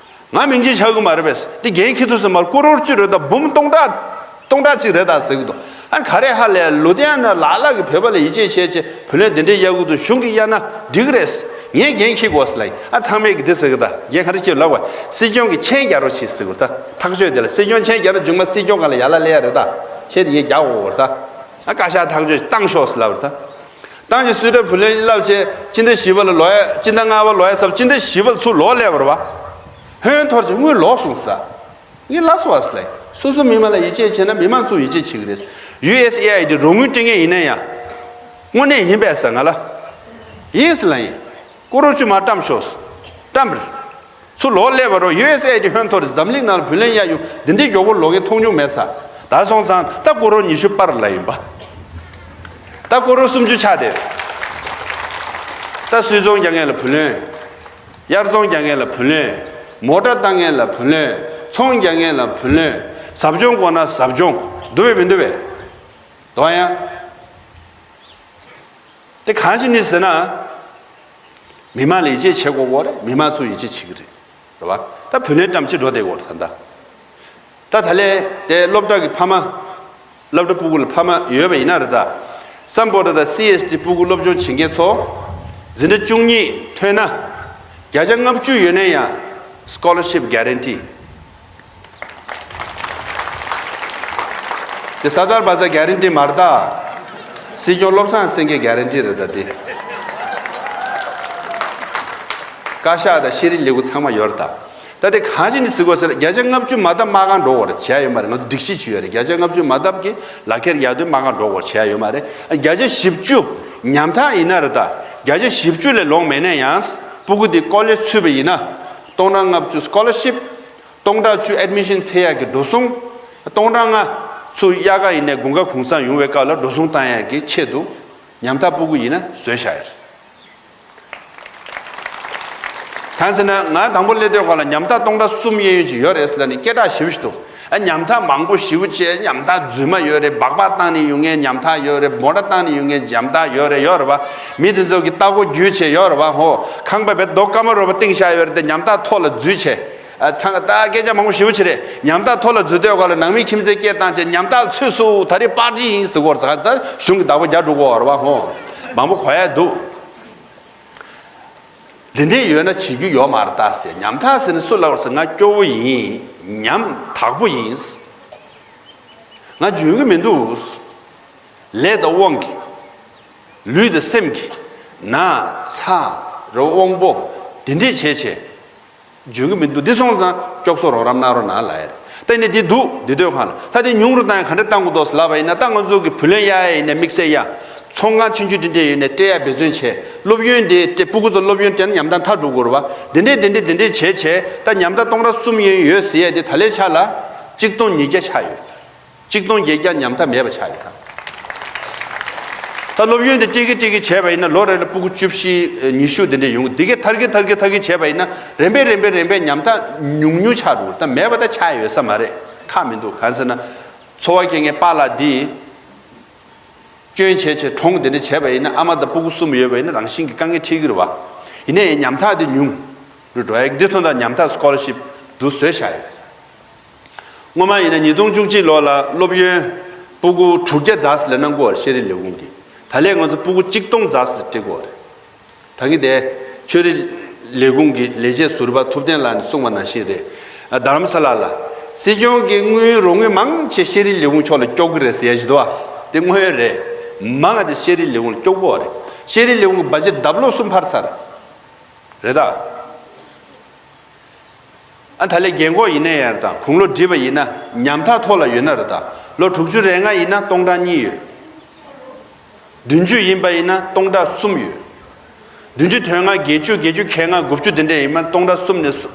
ང་མིང་ཅན་ཆགས་ཀྱི་མ་རེད་པས། འདི་འགན་འཁྱེར་ཐུབ་ས་མ་རེད། ཀོ་རོར་བཅུ་རེད་ད། འབུམ་སྟོང་ཕྲག་སྟོང་ཕྲག་གཅིག་རེད་ད་ཟེར་གྱི་འདུག་ཨ་ག་རེ་ཧ་ལས། ལུ་དྷི་ཡ་ན་ལ་ལ་གི་བོད་པ་ལ་ཡིད་ཆེས་བྱས་བྱས་བུ་ལོན་དེ་འདྲས་གཡར་གྱི་འདུག་གཞུང་གིས་གཡར་ན་འགྲིག་གི་རེད། ངས་འགན་འཁྱེར་དགོས་ཟེར་ལབ་ཡིན། ཨ་ཚང་མས་ཀྱི་འདི་ཟེར་གི་ད། འགན་ག་རེ་བྱེད་ལབ་པ། སྲིད་སྐྱོང་གིས་མཆན་རྒྱག་རོགས་བྱེད་ཟེར་གི་ད། ཐག་གཅོད་དེ་ལ་སྲིད་སྐྱོང་མཆན་རྒྱག་ན་མཇུག་མ་སྲིད་སྐྱོང་སྒང་ལ་ཡར་ལ་སླེབས་ཡ་རེད་ད། མཆན་དེ་ངས་རྒྱག་དགོས་གི་རེད་ད། ཨ་བཀའ་ཤག་ཐག་གཅོད་བཏང་ཤོག་ཟེར་ལབ་པ་རེད་ད། བཏང་རྗེས་སུད་ཊར་བུ་ལོན་བསླབས་བྱས་སྤྱི་ཟླ་བཞི་པ་ལ་ལོག་ཡ། སྤྱི་ཟླ་ལྔ་པ་ལོག་ཡ་ཟེར་བ། སྤྱི་ཟླ་བཞི་པ་ལ་ཚུར་ལོག་སླེབས་པ་རེད་བ། ཧོན་འཐོར་བྱས་དངུལ་ལོག་སོང་ཟེར། ངས་ལབ་སོང་བ་ཟེར་ལབ་ཡིན། སོ་སོ་མི་མང་ལ་ཡིད་ཆེས་བྱས་ན་མི་མང་ཚོ་ཡིད་ཆེས་བྱེད་ཀྱི་རེད། ཡུ་ཨེས་ཨེ་ཨའི་ཌི་རོགས་དངུལ་སྤྲད་མཁན་ཡིན་ན་ཡང་། དངོས་གནས་ཡིན་པས་ཟེར་ང་ལ། ཡིན་ཟེར་ལབ་ཡིན། ཀོ་རོར་བཅུ་མར་བཀྲམ་ཤོག་བཀྲམ་རེད། ཚུར་ལོག་སླེབས་པ་རོ། ཡུ་ཨེས་ཨེ་ཌི་ཧོན་འཐོར་རེད། འཛམ་གླིང་ནང་ལ་བུ་ལོན་གཡར་ཡོང་འདི་འདྲའི་མགྱོགས་པོ་ལོག་མཁན་མཐོང་མྱོང་མེད་ས། ད་སོང་ཙང་ད་ཀོ་རོར་ཉི་ཤུ་པར་ལབ་ཡིན་པ། ད་ཀོ་རོར་སུམ་ཅུ་ཆགས་བསྡད། ད་སུད་ཚོང་རྒྱག་མཁན་ལ་བུ་ལོན། དབྱར་ཚོང་རྒྱག་མཁན་ལ་བུ་ལོན། མོ་ཊ་བཏང་མཁན་ལ་བུ་ལོན། ཚོང་རྒྱག་མཁན་ལ་བུ་ལོན། ཟབ་སྦྱོང་དགོས་ན་ཟབ་སྦྱོང་། འདུག་པས་མི་འདུག་པས། འདུག་ཡ། དེ་གང་ཞིག་ནི་ཟེར་ན། མི་མང་ལ་ཡིད་ཆེས་བྱེད་དགོས་ཀྱི་རེད། མི་མང་ཚོས་ཡིད་ཆེས་བྱེད་ཀྱི་རེད། རེད་བ། ད་བུ་ལོན་བཀྲམ་ཅིག་འགྲོ་བསྡད་ཀྱི་ཡོད་རེད་ད་ལྟ། ད་ད་ལས་དེ་སློབ་གྲྭ་གི་ཕ་མ། སློབ་གྲྭ་སྤུ་གུ་ལ་ཕ་མ་ཡོད་པ་ཡིན་ན་རེད་ད། སམ་བྷོ་ཊ་དང་སི་ཨེས་ཊི་སྤུ་གུ་སློབ་སྦྱོང་བྱེད་མཁན་ཚོ་འཛིན་གྲྭ་བཅུ་གཉིས་ཐོན་ན་བརྒྱ་ཆ་ལྔ་བཅུ་ཡོད་ན་ཡང་སི་ཀོ་ལར་ཤིབ་གྷ་རན་ཊི། དེ་ས་ཐར་བ་ས་གྷ་རན་ཊི་མ་རེད་ད། སྲིད་སྐྱོང་བློ་བཟང་སེང་གེ་གྷ་རན་ཊི་རེད་ད་དེ། བཀའ་ཤག་དང་ཤེས་རིག་ལས་ཁུངས་ཚང་མ་ཡོད་རེད་ད། ད་དེ་གང་ཞིག་ནི་ཟེར་དགོས་ཟེར་བརྒྱ་ཆ་ལྔ་བཅུ་མ་བཏབ་དམག་ཁང་འགྲོ་དགོས་རེད་བྱས་ཡོད་མ་རེད། ང་ཚོ་སྒྲིག་གཞི་བྱས་ཡོད་རེད། བརྒྱ་ཆ་ལྔ་བཅུ་མ་བཏབ་ཀྱི་ལག་ཁྱེར་ཡག་དོན་དམག་ཁང་འགྲོ་དགོས་བྱས་ཡོད་མ་རེད། བརྒྱ་ཆ་བཞི་བཅུ་ཉམ་ཐག་ཡིན་ན་རེད་ད། བརྒྱ་ཆ་བཞི་བཅུ་ལས་ལོངས་མེད་ན་ཡང་སྤུ་གུ་དེ་ཀོ་ལེ་ཇི་ཚུད་པ་ཡིན་ན་སྟོང་ཕྲག་ལྔ་བཅུ་སི་ཀོ་ལར་ཤིབ། སྟོང་ཕྲག་བཅུ་ཨེཌ་མི་ཤན་འཚོལ་ཡག་གི་འགྲོ་སོང་། སྟོང་ཕྲག་ལྔ་ཚུར་དབྱར་ཁ་ཡིན་ནའི་དགུན་ཁ་གུང་སེང་ཡོང་བའི་སྐབས་ལ་འགྲོ་སོང་བཏང་ཡག་གི་ཆེད་དུ་ཉམ་ཐག་སྤུ་གུ་ཡིན་ན་བཟོས་བཞག་ཡོད་རེད། གང་ཟེར་ན་ང་དང་པོ་སླེབས་དུས་སྒང་ལ་ཉམ་ཐག་སྟོང་ཕྲག་གསུམ་གཡས་གཡོན་ཅིག་ཡོད་རེད་ཟེར་ལབ་ནས་སྐད་གྲགས་ཞེ་པོ་ཞིག་འདུག་ཨ་ཉམ་ཐག་མང་པོ་ཞེ་པོ་བྱས། ཉམ་ཐག་རྫུན་མ་ཡོད་རེད། སྦག་སྦག་བཏང་ནས་ཡོང་མཁན་ཉམ་ཐག་ཡོད་རེད། མོ་ཊ་བཏང་ནས་ཡོང་མཁན་ཉམ་ཐག་ཡོད་རེད། ཡོད་རེད་པ། མི་དེ་ཚོ་གི་ལྟག་སྒོ་བརྒྱུད་བྱས་ཡོད་རེད་པ། ཧོ། ཁང་པ་བས་རྡོ་སྐར་མ་རོལ་པ་བཏིང་བཞག་ཡོད་རེད་དེ་ཉམ་ཐག་ཐོག་ལ་འཛུལ་བྱས། ཨ་ཚང་ད་སྐད་ཆ་མང་པོ་ཞེ་པོ་ཅིག་རེད། ཉམ་ཐག་ཐོག་ལ་འཛུལ་དུས་སྒང་ལ་ནང་མི་ཁྱིམ་མཚེས་སྐད་བཏང་བྱས་ཉམ་ཐག་ཚུད་སོང་། ད་རེས་པར་ཊི་ཡིན་ཟེར་གོ་རེད། ད་གཞུང་གི་བདག་པོ་རྒྱག་འགྲོ་གོ་རེད་པ། ཧོ། མང་པོ་གོ་ཡ་འདུག་འདི་འདྲས་ཡོད་ན་བྱེད་རྒྱུ་ཡོད་མ་རེད་ད་ཟེར། ཉམ་ཐག་ཟེར་ནས་སུ་ལབ་ཟེར། ང་སྐྱོ་བོ་ཡིན། ཉམ་ཐག་པོ་ཡིན། ང་འཇོན་གི་མི་འདུག་ལས་དང་དབང་གིས། ལུས་དང་སེམས་ཀྱིས། ན་ཚ་རེད་དབང་པོ་དེ་འདྲས་བྱས་བྱས་འཇོན་གི་མི་འདུག་འདི་སོང་ཙང་སྐྱོབ་གསོ་རོགས་རམ་གནང་རོགས་གནང་ལབ་ཡ་རེད། ད་ནི་འདི་འདུག་འདི་དུས་སྒང་ལ་ད་དེ་ཉུང་རུ་བཏང་ཡ་ག་འདྲ་བཏང་དགོས་འདུག་ལབ་པ་ཡིན་ན། ད་ང་ཚོ་གི་བུ་ལོན་གཡར་ཡ་ཡིན་ནའི་དམིགས་བསལ་ཡ། ཚོང་ཁང་ཆུང་ཆུང་འདི་འདྲས་ཡོད་ནའི་སྤྲད་ཡ་འབད་བརྩོན་བྱས། སློབ་ཡོན་དེ་སྤྲད། སྤུ་གུ་ཚོ་སློབ་ཡོན་སྤྲད་ན་ཉམ་ཐག་མཐར་འགྲོ་དགོས་རེད་པ། འདི་འདྲས་འདི་འདྲས་འདི་འདྲས་བྱས་བྱས་ད་ཉམ་ཐག་སྟོང་ཕྲག་གསུམ་ཡན་ཡོད་ཟེར་ཡ་དེ་ད་ལྟའི་ཆ་ལ་གཅིག་སྟོང་ཉིས་བརྒྱ་ཆགས་ཡོད། གཅིག་སྟོང་བརྒྱད་བརྒྱ་ཉམ་ཐག་མེད་པ་ཆགས་ཡོད་ད། ད་སློབ་ཡོན་དེ་སྤྲད་ཀྱི་སྤྲད་ཀྱི་བྱས་པ་ཡིན་ན་ལོ་རེ་ལ་སྤུ་གུ་བཅུ་བཞི་ཉི་ཤུ་དེ་འདྲས་ཡོང་། འདི་གས་ཐར་གི་ཐར་གི་ཐར་གི་བྱས་པ་ཡིན་ན་རིམ་པས་རིམ་པས་རིམ་པས་ཉམ་ཐག་ཉུང་ཉུང་ཆགས་འགྲོ། ད་མེད་པ་ད་ཆགས་ཡོད་ས་མ་རེད། ཁག་མི་འདུག་གང་ཟེར་ན་འཚོ་བ་སྐྱེལ་མཁན་པཱ་ལགས་འདི། སྐྱོན་བྱས་བྱས་གྲོངས་དེ་འདྲ་བྱས་པ་ཡིན་ན་ཨ་མ་དང་སྤུ་གུ་གསུམ་ཡོད་པ་ཡིན་ན་རང་བཞིན་གྱི་དཀའ་ངལ་འཕྲད་ཀྱི་རེད་བ། ཡིན་ནའི་ཉམ་ཐག་དེ་ཉུང་རུ་འགྲོ་ཡ་གི་འདི་ཚོ་ད་ཉམ་ཐག་སི་ཀོ་ལར་ཤིབ་འདུག་བཟོས་བཞག་ཡོད། སྔོན་མ་ཡིན་ན་ཉིས་སྟོང་བཅུ་གཅིག་ལོ་ལ་སློབ་ཡོན་སྤུ་གུ་དྲུག་བརྒྱ་ཙམ་ལེན་གནང་གི་ཡོད་རེད་ཤེས་རིག་ལས་ཁུངས་ཀྱིས། ད་ལན་ང་ཚོ་སྤུ་གུ་གཅིག་སྟོང་ཙམ་སྤྲད་ཀྱི་ཡོད་རེད། ད་གིན་དེ་ཆོས་རིག་ལས་ཁུངས་ཀྱི་ལས་བྱེད་ཟུར་པ་ཐུབ་བསྟན་ལགས་ནས་གསུངས་པ་ནང་བཞིན་རེད། རྡ་རམ་ས་ལ་ལ་སྲིད་སྐྱོང་གིས་དངུལ་རོགས་དངུལ་མང་ཆེ་ཤེས་རིག་ལས་ཁུངས་ཕྱོགས་ལ་སྐྱོབ་ཀྱི་རེད་ཟེར་ཡ་ཞིག་འདུག་བ། དེ་དངོས་ཡོད་རེད། མང་ང་དེ་ཤེས་རིག་ལས་ཁུངས་ལ་སྐྱོབ་དགོས་རེད། ཤེས་རིག་ལས་ཁུངས་ཀྱི་བ་ཇེཊ་ལྡབ་ལོག་གསུམ་འཕར་ཚར། རེད་ད། ཨ་ད་ལན་རྒན་འཁོགས་ཡིན་ན་ཡང་རེད་ད། དགུང་ལོ་བགྲེས་པ་ཡིན་ན་ཉམ་ཐག་ཐོག་ལ་ཡོད་ན་རེད་ད། ལོ་དྲུག་ཅུ་རེ་ལྔ་ཡིན་ན་སྟོང་ཕྲག་གཉིས་ཡོད། བདུན་ཅུ་ཡིན་པ་ཡིན་ན་སྟོང་ཕྲག་གསུམ་ཡོད། བདུན་ཅུ་དོན་ལྔ། བརྒྱད་ཅུ། བརྒྱད་ཅུ་གྱ་ལྔ། དགུ་བཅུ་དེ་འདྲ་ཡིན་ན་སྟོང་ཕྲག་གསུམ་ནས་སུ།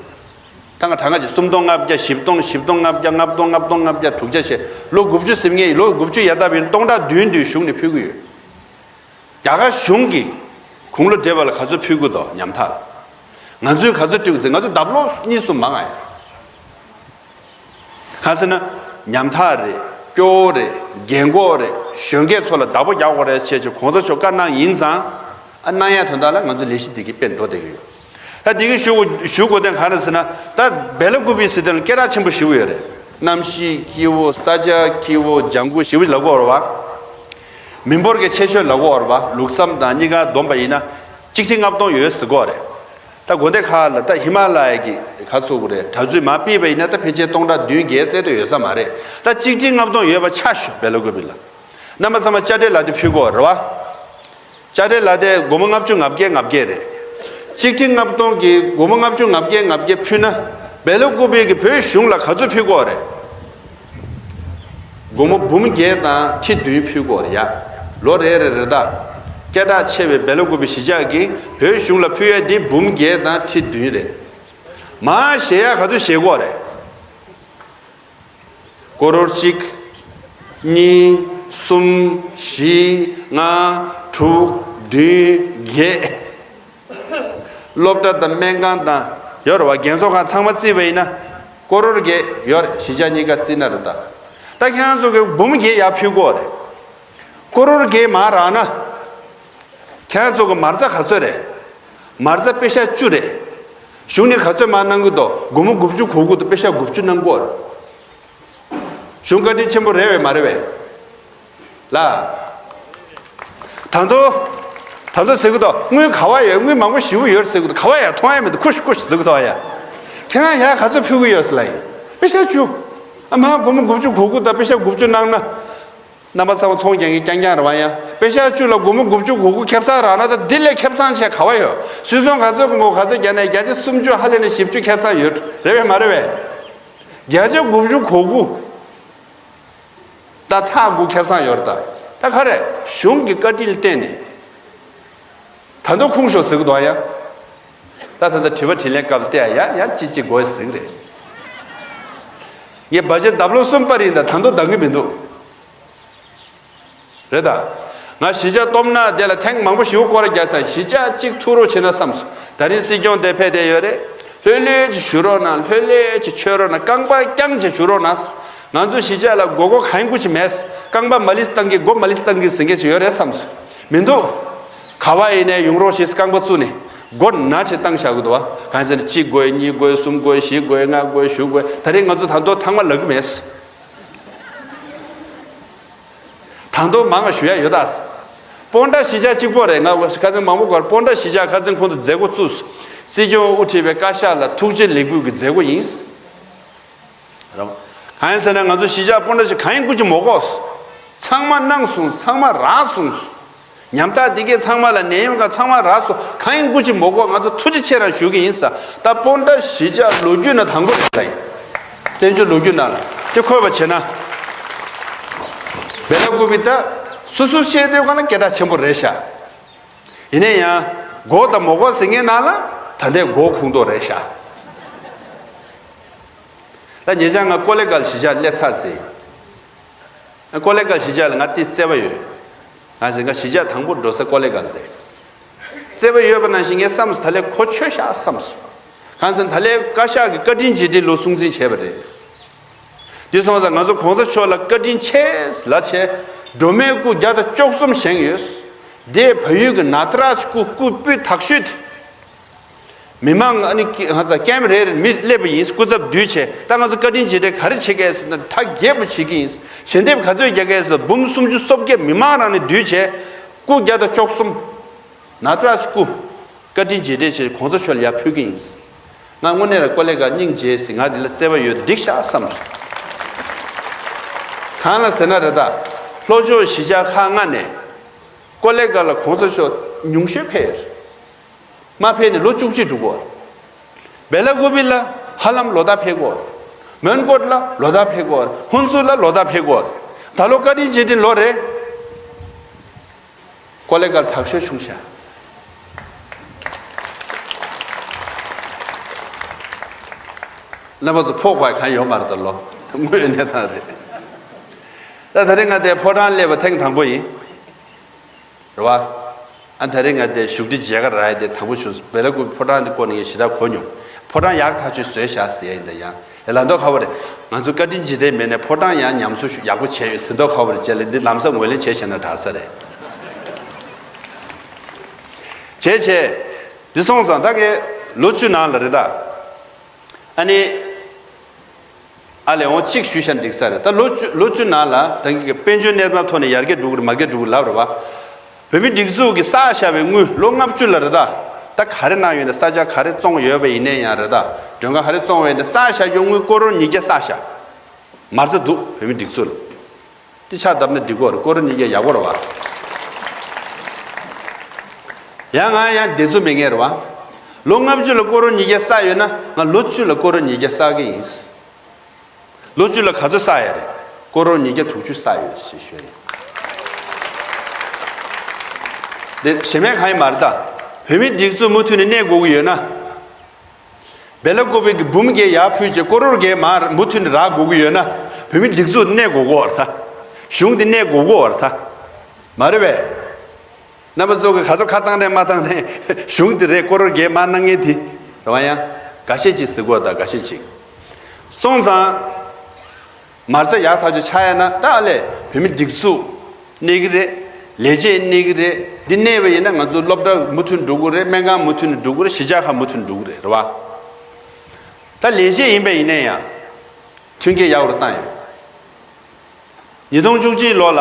ད་ང་གྲངས་ཀ་ཅིག་སུམ་སྟོང་ལྔ་བརྒྱ། བཞི་སྟོང་། བཞི་སྟོང་ལྔ་བརྒྱ། ལྔ་སྟོང་། ལྔ་སྟོང་ལྔ་བརྒྱ། དྲུག་བརྒྱ་བྱས། ལོ་དགུ་བཅུ་ཟིན་མཁན་ཡིན། ལོ་དགུ་བཅུ་ཡར་བཏབ་པ་ཡིན་ན་སྟོང་ཕྲག་བདུན་བདུན་གཞུང་ནས་ཕུལ་གྱི་ཡོད། རྒྱ་གར་གཞུང་གིས་དགུང་ལོ་བགྲེས་པ་ལ་ག་ཚོད་ཕུལ་གྱི་འདུག་ཉམ་ཐག་ང་ཚོས་ག་ཚོད་སྤྲད་དགོས་ཟེར། ང་ཚོ་ལྡབ་ལོག་གཉིས་གསུམ་མང་ང་ཡོད། གང་ཟེར་ན། ཉམ་ཐག་རེད། སྐྱོ་བོ་རེད། རྒན་འཁོགས་རེད། གཞོན་སྐྱེས་ཚོ་ལ་བདག་པོ་རྒྱག་དགོས་རེད་བྱས་བྱས་གོང་ས་མཆོག་བཀའ་གནང་ཡིན་ཙང་། ཨ་གནང་ཡ་དོན་དག་ལ་ང་ཚོ་ལས་གཞི་འདི་གི་དཔེ་འགྲོ་བསྡད་ཀྱི་ཡོད། ད་འདི་གི་ཞུ་དགོས་ཞུ་དགོས་དོན་གང་རེད་ཟེར་ན། ད་སྦེ་ལ་ཀུ་པི་ཟེར་དེ་ལ་སྐད་གྲགས་ཆེན་པོ་ཞེ་པོ་ཡོད་རེད། གནམ་གཤིས་སྐྱིད་པོ། ས་ཆ་སྐྱིད་པོ། ལྗང་ཁུ་ཞེ་པོ་ལབ་ཀྱི་ཡོད་རེད་བ། མི་འབོར་གྱི་ཆེ་ཤོས་ལབ་ཀྱི་ཡོད་རེད་བ། ལུགས་བསམ་དང་གཉིས་ཀ་བསྡོམས་པ་ཡིན་ན་གཅིག་ཁྲི་ལྔ་སྟོང་ཡོད་ཟེར་གྱི་ཡོད་རེད། ད་དགོན་སྡེ་ཁག་ལ་ད་ཧི་མ་ལ་ཡ་གི་ག་ཚོད་དགོས་རེད། གྲྭ་བཙུན་མར་ཕུད་པ་ཡིན་ན་ད་ཕལ་ཆེར་སྟོང་ཕྲག་བདུན་བརྒྱད་ཟེར་དུ་ཡོད་ས་མ་རེད། ད་གཅིག་ཁྲི་ལྔ་སྟོང་ཡོད་པ་ཆ་བཞག་སྦེ་ལ་ཀུ་པི་ལ། རྣམ་པ་ཚང་མ་དཔྱ་ཁྲལ་ལག་དེབ་ཕུལ་དགོས་རེད་བ། དཔྱ་ཁྲལ་ལག་དེབ་སྒོར་མོ་ལྔ་བཅུ་ང་བརྒྱད་ང་བརྒྱད་རེད། གཅིག་ཁྲི་ལྔ་སྟོང་གི་སྒོར་མོ་ལྔ་བཅུ་ང་བརྒྱད་ང་བརྒྱད་ཕུལ་ན། སྦེ་ལ་ཀུ་པི་གི་བོད་གཞུང་ལ་ག་ཚོད་ཕུལ་དགོས་རེད། སྒོར་མོ་འབུམ་བརྒྱད་དང་ཁྲི་བདུན་ཕུལ་དགོས་རེད་ཡ། ལོ་རེ་རེ་རེ་ད། སྐད་གྲགས་ཆེ་བའི་སྦེ་ལ་ཀུ་པི་གཞིས་ཆགས་ཀྱིས་བོད་གཞུང་ལ་ཕུལ་ཡས་འདི་འབུམ་བརྒྱད་དང་ཁྲི་བདུན་རེད། མར་བཞེས་ཡ་ག་ཚོད་བཞེས་དགོས་རེད། ཀོ་རོར་གཅིག་གཉིས། གསུམ། བཞི། ལྔ། དྲུག་བདུན། བརྒྱད། སློབ་གྲྭ་དང་སྨན་ཁང་དང་ཡོད་རེད་བ། རྒན་གསོ་ཁང་ཚང་མ་བརྩིས་པ་ཡིན་ན་ཀོ་རོར་བརྒྱད་ཡོད་རེད། གཞིས་ཆགས་གཉིས་ཀ་བརྩིས་ན་རེད་ད། ད་ཁྱེད་རང་ཚོ་གི་འབུམ་བརྒྱད་ཡར་ཕུལ་དགོས་རེད། ཀོ་རོར་བརྒྱད་མར་རག་ན། ཁྱེད་རང་ཚོ་གི་མ་རྩ་ག་ཚོད་རེད། མ་རྩ་པེ་ཤ་བཅུ་རེད། གཞུང་ནས་ག་ཚོད་མར་གནང་གི་འདུག་སྒོར་མོ་དགུ་བཅུ་གོ་དགུ་འདུག་པེ་ཤ་དགུ་བཅུ་གནང་གི་ཡོད་རེད། གཞུང་བཀའ་དྲིན་ཆེན་པོ་རེད་བས་མ་རེད་བས། ལ། ད་དུང་། ད་དུང་ཟེར་གི་འདུག་དངུལ་ག་བ་ཡོད། དངུལ་མང་པོ་ཞེ་པོ་ཡོད་ཟེར་གི་འདུག་ག་བ་ཡ་མཐོང་ཡ་མི་འདུག་ཁུ་ཤུ་ཁུ་ཤུ་ཟེར་གི་འདུག་ཡ། ཁྱེད་རང་ཡ་ག་ཚོད་ཕུལ་གི་ཡོད་ཟེར་ལ་ཡིན། པེ་ཤ་བཅུ། ཨ་མ་སྒོར་མོ་དགུ་བཅུ་གོ་དགུ་དང་པེ་ཤ་དགུ་བཅུ་གནང་ན། རྣམ་པ་ཚང་མ་ཚོང་རྒྱག་མཁན་རྐྱང་རྐྱང་རེད་བ་ཡ། པེ་ཤ་བཅུ་ལ་སྒོར་མོ་དགུ་བཅུ་གོ་དགུ་ཁེ་བཟང་རག་ན་ད་འདི་ལས་ཁེ་བཟང་ཆེ་ག་བ་ཡོད། སུས་ཚོང་ག་ཚོད་གོང་གོ་ག་ཚོད་རྒྱག་ན་བརྒྱ་ཆ་སུམ་ཅུ་ཧ་ལས་ནས་བཞི་བཅུ་ཁེ་བཟང་ཡོད་རེད་པས་མ་རེད་པས། བརྒྱ་ཆ་དགུ་བཅུ་གོ་དགུ། ད་ཚགས་དགུ་ཁེ་བཟང་ཡོད་རེད་ད། ད་ག་རེ། གཞུང་གི་བཀའ་དྲིན་ལ་བརྟེན་ནས། ད་དུང་ཁུངས་ཤོར་ཟེར་གི་འདུག་ཡ། ད་ད་ལྟ་དྲི་བ་དྲིས་ལན་སྐབས་བལྟས་ཡ་ཡ་ཅི་ཅི་དགོས་ཟེར་གི་རེད། ངས་བར་ཆད་ལྡབ་ལོག་གསུམ་པ་རེད་ད། ད་དུང་འདང་གི་མི་འདུག་རེད་ད། ང་གཞིས་ཆགས་སྟོབས་ན་དེ་ལ་ཐེངས་མང་པོ་ཞིག་སྐོར་རྒྱག་ཚར། གཞིས་ཆགས་གཅིག་ཐུག་རོགས་བྱེད་ན་བསམས་སོང་། ད་རིང་སྲིད་སྐྱོང་དེ་ཕེབས་བསྡད་ཡོད་རེད། ལྷོད་ལྷོད་ཅིག་བཞུགས་རོགས་གནང་། ལྷོད་ལྷོད་ཅིག་མཆོད་རོགས་གནང་། རྐང་པ་བརྐྱངས་ཅིག་བཞུགས་རོགས་གནང་། ང་ཚོ་གཞིས་ཆགས་ལ་མགོ་སྐོར་གང་ཡིན་དགོས་ཀྱི་མེད། རྐང་པ་མ་ལིས་བཏང་གི་མགོ་མ་ལིས་བཏང་གི་ཟེར་མཁན་ཅིག་ཡོད་རེད་བསམས་སོང་། མི་འདུག་ག་བ་ཡིན་ནའི་ཡོང་རོགས་ཞེས་རྐང་པ་བཙུགས་ནས་མགོ་ན་ཆེ་བཏང་བཞག་གི་འདུག་བ། གང་ཟེར་ན་གཅིག་དགོས། གཉིས་དགོས། གསུམ་དགོས། བཞི་དགོས། ལྔ་དགོས། བཞི་དགོས། ད་རེས་ང་ཚོ་ད་དུང་ཚང་མ་ལབ་ཀྱི་མེད། ད་དུང་མང་བ་ཞུ་ཡ་ཡོད་ད། སྤོན་ཊ་གཞིས་ཆགས་གཅིག་པོ་རེད། ང་ཁ་སང་མང་པོ་སྐོར། སྤོན་ཊ་གཞིས་ཆགས་ཁ་སང་ཁོང་ཚོ་མཛད་སྒོ་བཙུགས། སྲིད་སྐྱོང་དབུ་ཁྲིད་པའི་བཀའ་ཤག་ལ་ཐུགས་རྗེ་ལེགས་འབུལ་གྱི་མཛད་སྒོ་ཡིན། རེད་བ། གང་ཡིན་ཟེར་ན་ང་ཚོ་གཞིས་ཆགས་སྤོན་ཊ་ཞིག་གང་ཡིན་དགོས་ཀྱི་མོ་གོ། ཚང་མ་གནང་སོང་། ཚང་མ་རག་སོང་། ཉམ་ཐག་འདི་གས་ཚང་མ་ལ་ནད་ཡམས་ཁག་ཚང་མ་རག་སོང་། གང་ཡིན་དགོས་ཀྱི་མོ་གོ། ང་ཚོ་ཐུགས་རྗེ་ཆེ་རང་ཞུ་གི་ཡིན་ས། ད་སྤོན་ཊ་གཞིས་ཆགས་ལོ་རྒྱུས་ནང་དང་པོ་རེད་ད་ཡིན། བཙན་བྱོལ་ལོ་རྒྱུས་ནང་ལ་དེ་འཁོད་པ་བྱས་ན། བེ་ལ་ཀུ་པི་ད་སོ་སོ་བཤད་དུས་གང་ལ་སྐད་གྲགས་ཆེན་པོ་རེད་ཤག་ཡིན་ན་ཡང་མགོ་དང་མོ་གོ་ཟེར་མཁན་ནང་ལ་ད་ལྟའི་མགོ་ཁུངས་གཏོགས་རེད་ཤག་ད་ཉེ་ཆར་ང་ཀོ་ལེ་གལ་གཞིས་ཆགས་སླེབས་ཚར་ཟིན། ཀོ་ལེ་གལ་གཞིས་ཆགས་ལ་ང་ཏི་བརྩེ་བ་ཡོད། ང་ཟེར་ང་གཞིས་ཆགས་དང་པོ་འགྲོ་ས་ཀོ་ལེ་གལ་རེད། བརྩེ་བ་ཡོད་པ་ནང་བཞིན་ངས་བསམ་སོང་། ད་ལས་གོ་ཆོད་ཤག་བསམ་སོང་། གང་ཟེར་ན་ད་ལས་བཀའ་ཤག་གི་བཀའ་དྲིན་རྗེས་དྲན་ལོ་སྲུང་བརྩི་བྱས་པ་རེད། འདི་སོང་ཙང་ང་ཚོ་གོང་ས་མཆོག་ལ་བཀའ་དྲིན་ཆེ་ལ་ཆེ། སྒྲོལ་མའི་སྐུ་བརྒྱ་དང་བཅུ་གསུམ་བཞེངས་ཡོད། དེ་བལ་ཡུལ་གྱི་ན་ཏི་རཱཇ་སྐུ། སྐུ་སྤུས་དག་ཤོས་དེ། མི་མང་ཨ་ནི་ང་ཚོ་ཀེམ་རེ་རེར་མི་སླེབས་པ་ཡིན། སྐུ་ཚབ་བསྡུས་བྱས། ད་ང་ཚོ་བཀའ་དྲིན་རྗེས་དྲན་ག་རེ་བྱེད་ཀྱི་ཡིན་ཟེར་ན། ད་རྒྱས་པོ་བྱེད་ཀྱི་ཡིན། ཞལ་འདེབས་ག་ཚོད་རྒྱག་གི་ཡིན་ཟེར་ན། འབུམ་སུམ་ཅུ་སོ་བརྒྱད་མི་མང་རང་ནས་བསྡུས་བྱས། སྐུ་བརྒྱ་དང་བཅུ་གསུམ། ན་ཏི་རཱཇ་སྐུ། བཀའ་དྲིན་རྗེས་དྲན་བྱས་གོང་ས་མཆོག་ལ་ཡར་ཕུལ་གྱི་ཡིན། ང་དངོས་གནས་ལ་ཀོ་ལེ་གལ་སྙིང་རྗེ་ཟིན། ང་འདི་ལ་བརྩེ་བ་ཡོད་དེ་འགྲིག་ཤག་བསམ་སོང་། གང་ལ་ཟེར་ན་རེད་ད། ལྷོ་ཕྱོགས་གཞིས་ཆགས་ཁག་ལྔ་ནས་ཀོ་ལེ་གལ་ལ་གོང་ས་མཆོག་ཉུང་ཤོས་ཕེབས་ཡོད་རེད། མ་ཕེབས་ནས་ལོ་བཅུ་གཅིག་འགྲོ་གི་ཡོད་རེད། བེ་ལ་ཀུ་པི་ལ་ཧ་ལམ་ལོ་ལྟར་ཕེབས་ཀྱི་ཡོད་རེད། མོན་གྷོ་ལ་ལོ་ལྟར་ཕེབས་ཀྱི་ཡོད་རེད། ཧུན་སུར་ལ་ལོ་ལྟར་ཕེབས་ཀྱི་ཡོད་རེད། ད་ལོ་བཀའ་དྲིན་རྗེས་དྲན་ལོ་རེད། ཀོ་ལེ་གལ་དྲག་ཤོས་བྱུང་ཤག་རྣམ་པ་ཚོ་ཕོག་པ་གང་ཡོད་མ་རེད་ད་ལོ། དངོས་ཡོད་གནས་སྟངས་རེད། ད་ད་རེས་ང་དེ་ཕོ་བྲང་སླེབས་པ་ཐེངས་དང་པོ་ཡིན། རེད་བ། ཨ་ད་རེས་ང་དེ་བཞུགས་ཁྲི་མཇལ་ཁ་རག་ཡ་དེ་དང་པོ་བྱུང་། བེ་ལ་ཀུ་པི་ཕོ་བྲང་དེ་སྐོར་ནས་ངས་ཞེ་དྲག་གོ་མྱོང་། ཕོ་བྲང་ཡག་ཐག་ཆོད་བཟོས་ཤག་ཟེར་ཡ་ཡིན་ད། ཡང་ལ་མདོ་ཁ་བོ་རེད། ང་ཚོ་བཀའ་དྲིན་རྗེས་དྲན་མེད་ནས་ཕོ་བྲང་ཡང་ཉམས་གསོ་ཞུ་ཡག་པོ་བྱས་ཡོད་ཟེར་མདོ་ཁ་བོ་རེད། བྱས་ལ་འདི་ལམ་སང་ངོས་ལེན་བྱས་བཞག་ན་དྲག་ས་རེད། བྱས་བྱས། འདི་སོང་ཙང་ད་གའི་ལོ་བཅུ་ནང་ལ་རེད་ད། ཨ་ནི། ཨ་ལས་འོང་གཅིག་ཞུས་ཤག་འགྲིག་ས་རེད། ད་ལོ་བཅུ་ལོ་བཅུ་ནང་ལ་ད་གིན་གི་དཔལ་འབྱོར་གནས་སྟངས་ཐོག་ནས་ཡར་རྒྱས་འགྲོ་གི་རེད་མར་རྒྱས་འགྲོ་གི་རེད་ལབ་རེད་བ། བོད་མི་སྒྲིག་འཛུགས་ཀྱིས་བསགས་བཞག་པའི་དངུལ་ལོ་ལྔ་བཅུ་ལ་རེད་ད། ད་ག་རེ་གནང་ཡོད་ན་ས་ཆ་ག་རེ་བཙོང་ཡོད་པ་ཡིན་ནའི་ཡང་རེད་ད། མགྲོན་ཁང་ག་རེ་བཙོང་བ་ཡིན་ན་བསགས་བཞག་རྒྱུ་དངུལ་ཀོ་རོར་ཉིས་བརྒྱ་བསགས་བཞག་མ་རྩ་འདུག་བོད་མི་སྒྲིག་འཛུགས་ལ། དེ་ཕྱག་བརྡབ་ན་འགྲིག་གོ་རེད། ཀོ་རོར་ཉིས་བརྒྱ་ཡག་པོ་རེད་བ། ཡང་ང་ཡང་བདེ་ཚོད་མེད་མཁན་རེད་བ། ལོ་ལྔ་བཅུ་ལ་ཀོ་རོར་ཉིས་བརྒྱ་བསགས་ཡོད་ན་ང་ལོ་བཅུ་ལ་ཀོ་རོར་ཉིས་བརྒྱ་བསགས་ཀྱི་ཡིན། ལོ་བཅུ་ལ་ག་ཚོད་བསགས་ཡ་རེད། ཀོ་རོར་ཉིས་བརྒྱ་དྲུག་ཅུ་བསགས་ཡོད་ཞེས་ཞུས་ཡིན། དེ་གཞན་མེད་གང་ཡིན་མ་རེད་ད། བོད་མི་སྒྲིག་འཛུགས་མུ་མཐུད་ནས་གནས་དགོས་ཀྱི་ཡོད་ན། བེ་ལ་ཀོ་པི་གི་འབུམ་བརྒྱད་ཡར་ཕུལ་རྗེས་ཀོ་རོར་བརྒྱད་མར་མུ་མཐུད་ནས་རག་དགོས་ཀྱི་ཡོད་ན། བོད་མི་སྒྲིག་འཛུགས་གནས་དགོས་ཀྱི་ཡོད་རེད་ད། གཞུང་འདི་གནས་དགོས་ཀྱི་ཡོད་རེད་ད། མ་རེད་པས། རྣམ་པ་ཚོ་གི་ག་ཚོད་ཁ་བཏང་ནས་མ་བཏང་ནས་གཞུང་དེ་རེད། ཀོ་རོར་བརྒྱད་མ་གནང་མཁན་དེ་རེད་བ། ཡང་འགའ་ཤས་ཅིག་ཟེར་གོ་ད་འགའ་ཤས་ཅིག་སོང་ཙང་མ་རྩ་ཡག་ཐག་ཆོད་ཆགས་ཡ་ན་ད་ཨ་ལས་བོད་མི་སྒྲིག་འཛུགས་གནས་ཀྱི་རེད། ལས་བྱེད་གནས་ཀྱི་རེད། འདི་གནས་པ་ཡིན་ན་ང་ཚོ་སློབ་གྲྭ་མུ་མཐུད་འགྲོ་གི་རེད། སྨན་ཁང་མུ་མཐུད་འགྲོ་གི་རེད། གཞིས་ཆགས་ཁག་མུ་མཐུད་འགྲོ་གི་རེད། རེད་བ། ད་ལས་བྱེད་ཡིན་པ་ཡིན་ན་ཡང་མཐུན་རྐྱེན་ཡག་པོ་བཏང་ཡོད། ཉིས་སྟོང་བཅུ་གཅིག་ལོ་ལ་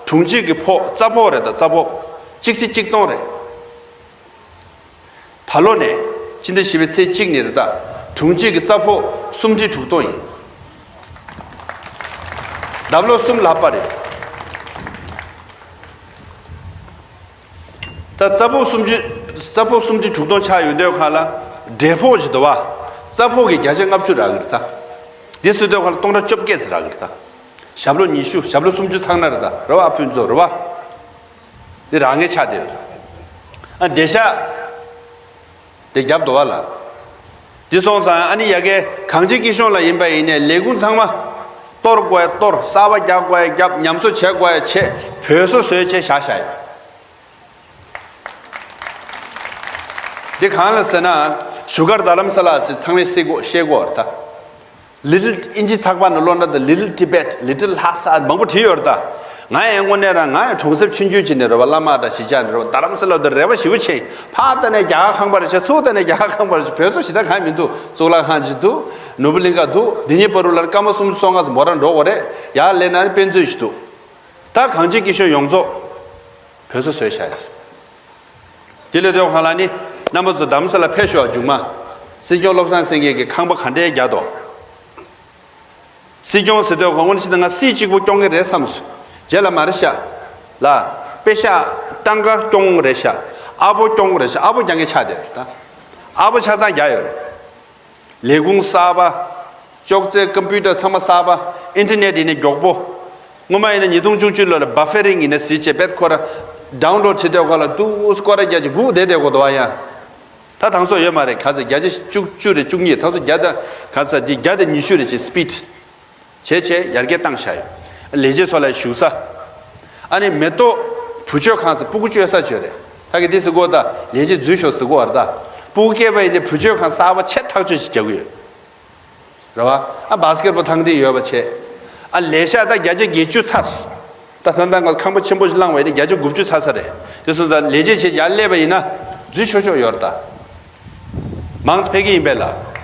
དྲུང་ཆེ་གི་ཕོགས་རྩ་ཕོགས་རེད་ད། རྩ་ཕོགས་ གཅིག་གཅིག་གཅིག་སྟོང་རེད། ད་ལོ་ནས་སྤྱི་ཟླ་བཞི་པའི་ཚེས་གཅིག་ནས་རེད་ད། དྲུང་ཆེ་གི་རྩ་ཕོགས་སུམ་ཁྲི་དྲུག་སྟོང་ཡིན། ལྡབ་ལོ་གསུམ་ལྷག་པ་རེད། ད་རྩ་ཕོགས་སུམ་ཁྲི་རྩ་ཕོགས་སུམ་ཁྲི་དྲུག་སྟོང་ཆགས་ཡོད་དུས་སྒང་ལ། འབྲས་ཕོགས་ཅིག་འདུག་བ། རྩ་ཕོགས་ཀྱི་བརྒྱ་ཆ་ལྔ་བཅུ་རག་གི་རེད་ད། འདི་བཟོ་དུས་སྒང་ལ་སྟོང་ཕྲག་བཅོ་བརྒྱད་ཙམ་རག་གི་རེད་ད། ཞབས་ལོ་ཉི་ཤུ་ཞབས་ལོ་སུམ་ཅུ་ཚང་ན་རེད་ད། རེད་བ། ཨ་ཕུན་ཚོགས་རེད་བ། འདི་རག་ངེས་ཆགས་བསྡད་ཡོད། ཨ་འབྲས་ཤ་དེ་རྒྱབ་འདུག་བ་ལ། འདི་སོང་ཙང་ཨ་ནི་ཡ་གི་གངས་ཅན་སྐྱིད་གཤོངས་ལ་ཡིན་པ་ཡིན་ནའི་ལས་ཁུངས་ཚང་མ་གཏོར་དགོས་ཡ་གཏོར། གསར་པ་རྒྱག་དགོས་ཡ་རྒྱབ། ཉམས་གསོ་བྱེད་དགོས་ཡ་བྱེད། བོད་བཟོ་བཟོས་བྱས་བཞག་བཞག་ཡོད། འདི་གང་ལ་ཟེར་ན། བཞུགས་སྒར་རྡ་རམ་ས་ལ་ཟེར་ཚང་མས་ཤེས་དགོས་ཤེས་དགོས་རེད་ད། Little ཨིན་ཇི་ཚགས་པར་ནང་ཀློག་ན་ད། Little Tibet, Little Lhasa མང་པོ་བྲིས་ཡོད་རེད་ད། ང་ཡང་དངོས་གནས་རང་ང་ཡང་གྲོང་གསེབ་ཆུང་ཆུང་ཅིག་ནས་རེད་བ། བླ་མ་དང་གཞིས་ཆགས་ནས་རེད་བ། རྡ་རམ་ས་ལ་དུ་རེ་བ་ཞེ་པོ་ཆེ་ཡིན། ཕར་ལྟ་ནས་རྒྱ་གར་ཁང་པ་རེད་བྱས། ཚུར་ལྟ་ནས་རྒྱ་གར་ཁང་པ་རེད་བྱས། བོད་སོག་ཞེ་དྲག་གང་ཡང་མི་འདུག་གཙུག་ལག་ཁང་ཅིག་འདུག་ནོར་བུ་གླིང་ག་འདུག་འདི་གཉིས་བར་དུ་ལ་སྐར་མ་སུམ་ཅུ་སོ་ལྔ་ཙམ་མོ་རང་འགྲོ་དགོས་རེད། ཡར་སླེབས་ན་ནི་དཔེ་མཛོད་ཞིག་འདུག་ད་གངས་ཅན་སྐྱིད་གཤོངས་ཡོངས་རྫོགས་བོད་ས་བཟོས་བཞག་ཡོད། དེ་ལས་ཐོག་ཁ་ལ་ནི་རྣམ་པ་ཚོ་རྡ་རམ་ས་ལ་ཕེབས་ཤོག་མཇུག་མ་སྲིད་སྐྱོང་བློ་བཟང་སེང་གེ་གི་ཁང་པ་ག་འདྲའི་རྒྱ་དོ། སྲིད་སྐྱོང་ཟེར་དུས་དགོངས་པ་ནི་ཅི་ད་ང་སྲིད་གཅིག་པུ་སྐྱོང་གི་རེད་བསམ་སོང་། རྗེས་ལ་མ་རེད་ཤག་ལ། པེ་ཤག་སྤྲང་ཀ་སྐྱོང་རེད་ཤག་ཨ་ཕོ་སྐྱོང་རེད་ཤག་ཨ་ཕོ་རྒྱག་མཁན་ཆགས་བསྡད་ཡོད་ད། ཨ་ཕོ་ཆ་ཚང་རྒྱ་ཡོད་རེད། ལས་ཁུངས་གསར་པ། ཅོག་ཙེ་ཀམ་པུ་ཊར་ཚང་མ་གསར་པ། ཨིན་ཊར་ནེཊ་ཡིན་ན་མགྱོགས་པོ། སྔོན་མ་ཡིན་ན་ཉིས་སྟོང་བཅུ་གཅིག་ལོ་ལ་བྷ་ཕེ་རིང་ཡིན་ན་ཟེར་བྱས་བེད་ཁོ་ར་ཌའུན་ལོཌ་བྱེད་དུས་སྒང་ལ་ཏུ་སྐོར་ར་རྒྱག་ཅིག་སྒུག་བསྡད་བསྡད་དགོས་འདུག་བ་ཡ། ད་དང་སོ་ཡོད་མ་རེད། ག་ཚོད་བརྒྱ་ཆ་བཅུ་བཅུ་རེད་བཅུ་གཉིས། ད་ཚོ་བརྒྱ་དང་ག་ཚོད་འདི་བརྒྱ་དང་ཉི་ཤུ་རེད་ཅེས་སི་པི་ཌི་བྱས་བྱས་ཡར་རྒྱས་བཏང་བཞག་ཡོད། ལས་བྱེད་ཚོ་ལ་བཞུགས་ས། ཨ་ནི་མེ་ཏོག་བུ་བཅོལ་ཁང་ཟེར་སྤུ་གུ་བཅོལ་ས་བཅོལ་རེད། ད་གི་དེ་ཟེར་གོ་ད་ལས་བྱེད་འཛུལ་ཤོག་ཟེར་གོ་བར་ད། སྤུ་གུ་སྐྱེས་པ་ཡིན་ནའི་བུ་བཅོལ་ཁང་གསར་པ་ཆེ་ཐག་ཆོད་ཅིག་རྒྱག་གི་ཡོད། རེད་བ། ཨ་བྷ་སི་ཀེ་ཊི་བོལ་ཐང་དེ་ཡོད་པ་བྱས། ཨ་ལས་ཤག་ད་བརྒྱ་ཆ་བརྒྱད་ཅུ་ཚར་སོང་། ད་ད་ལྟ་ང་ཁང་པ་ཆེན་པོ་ཞིག་བླངས་པ་ཡིན་ན་བརྒྱ་ཆ་དགུ་བཅུ་ཚར་ས་རེད། དེ་སོང་ཙང་ལས་བྱེད་བྱས་ཡར་སླེབས་པ་ཡིན་ན་འཛུལ་ཆོག་ཆོག་ཡོད་རེད་ད། མང་ཙམ་ཕེབས་ཀྱི་ཡིན་པས་ལ།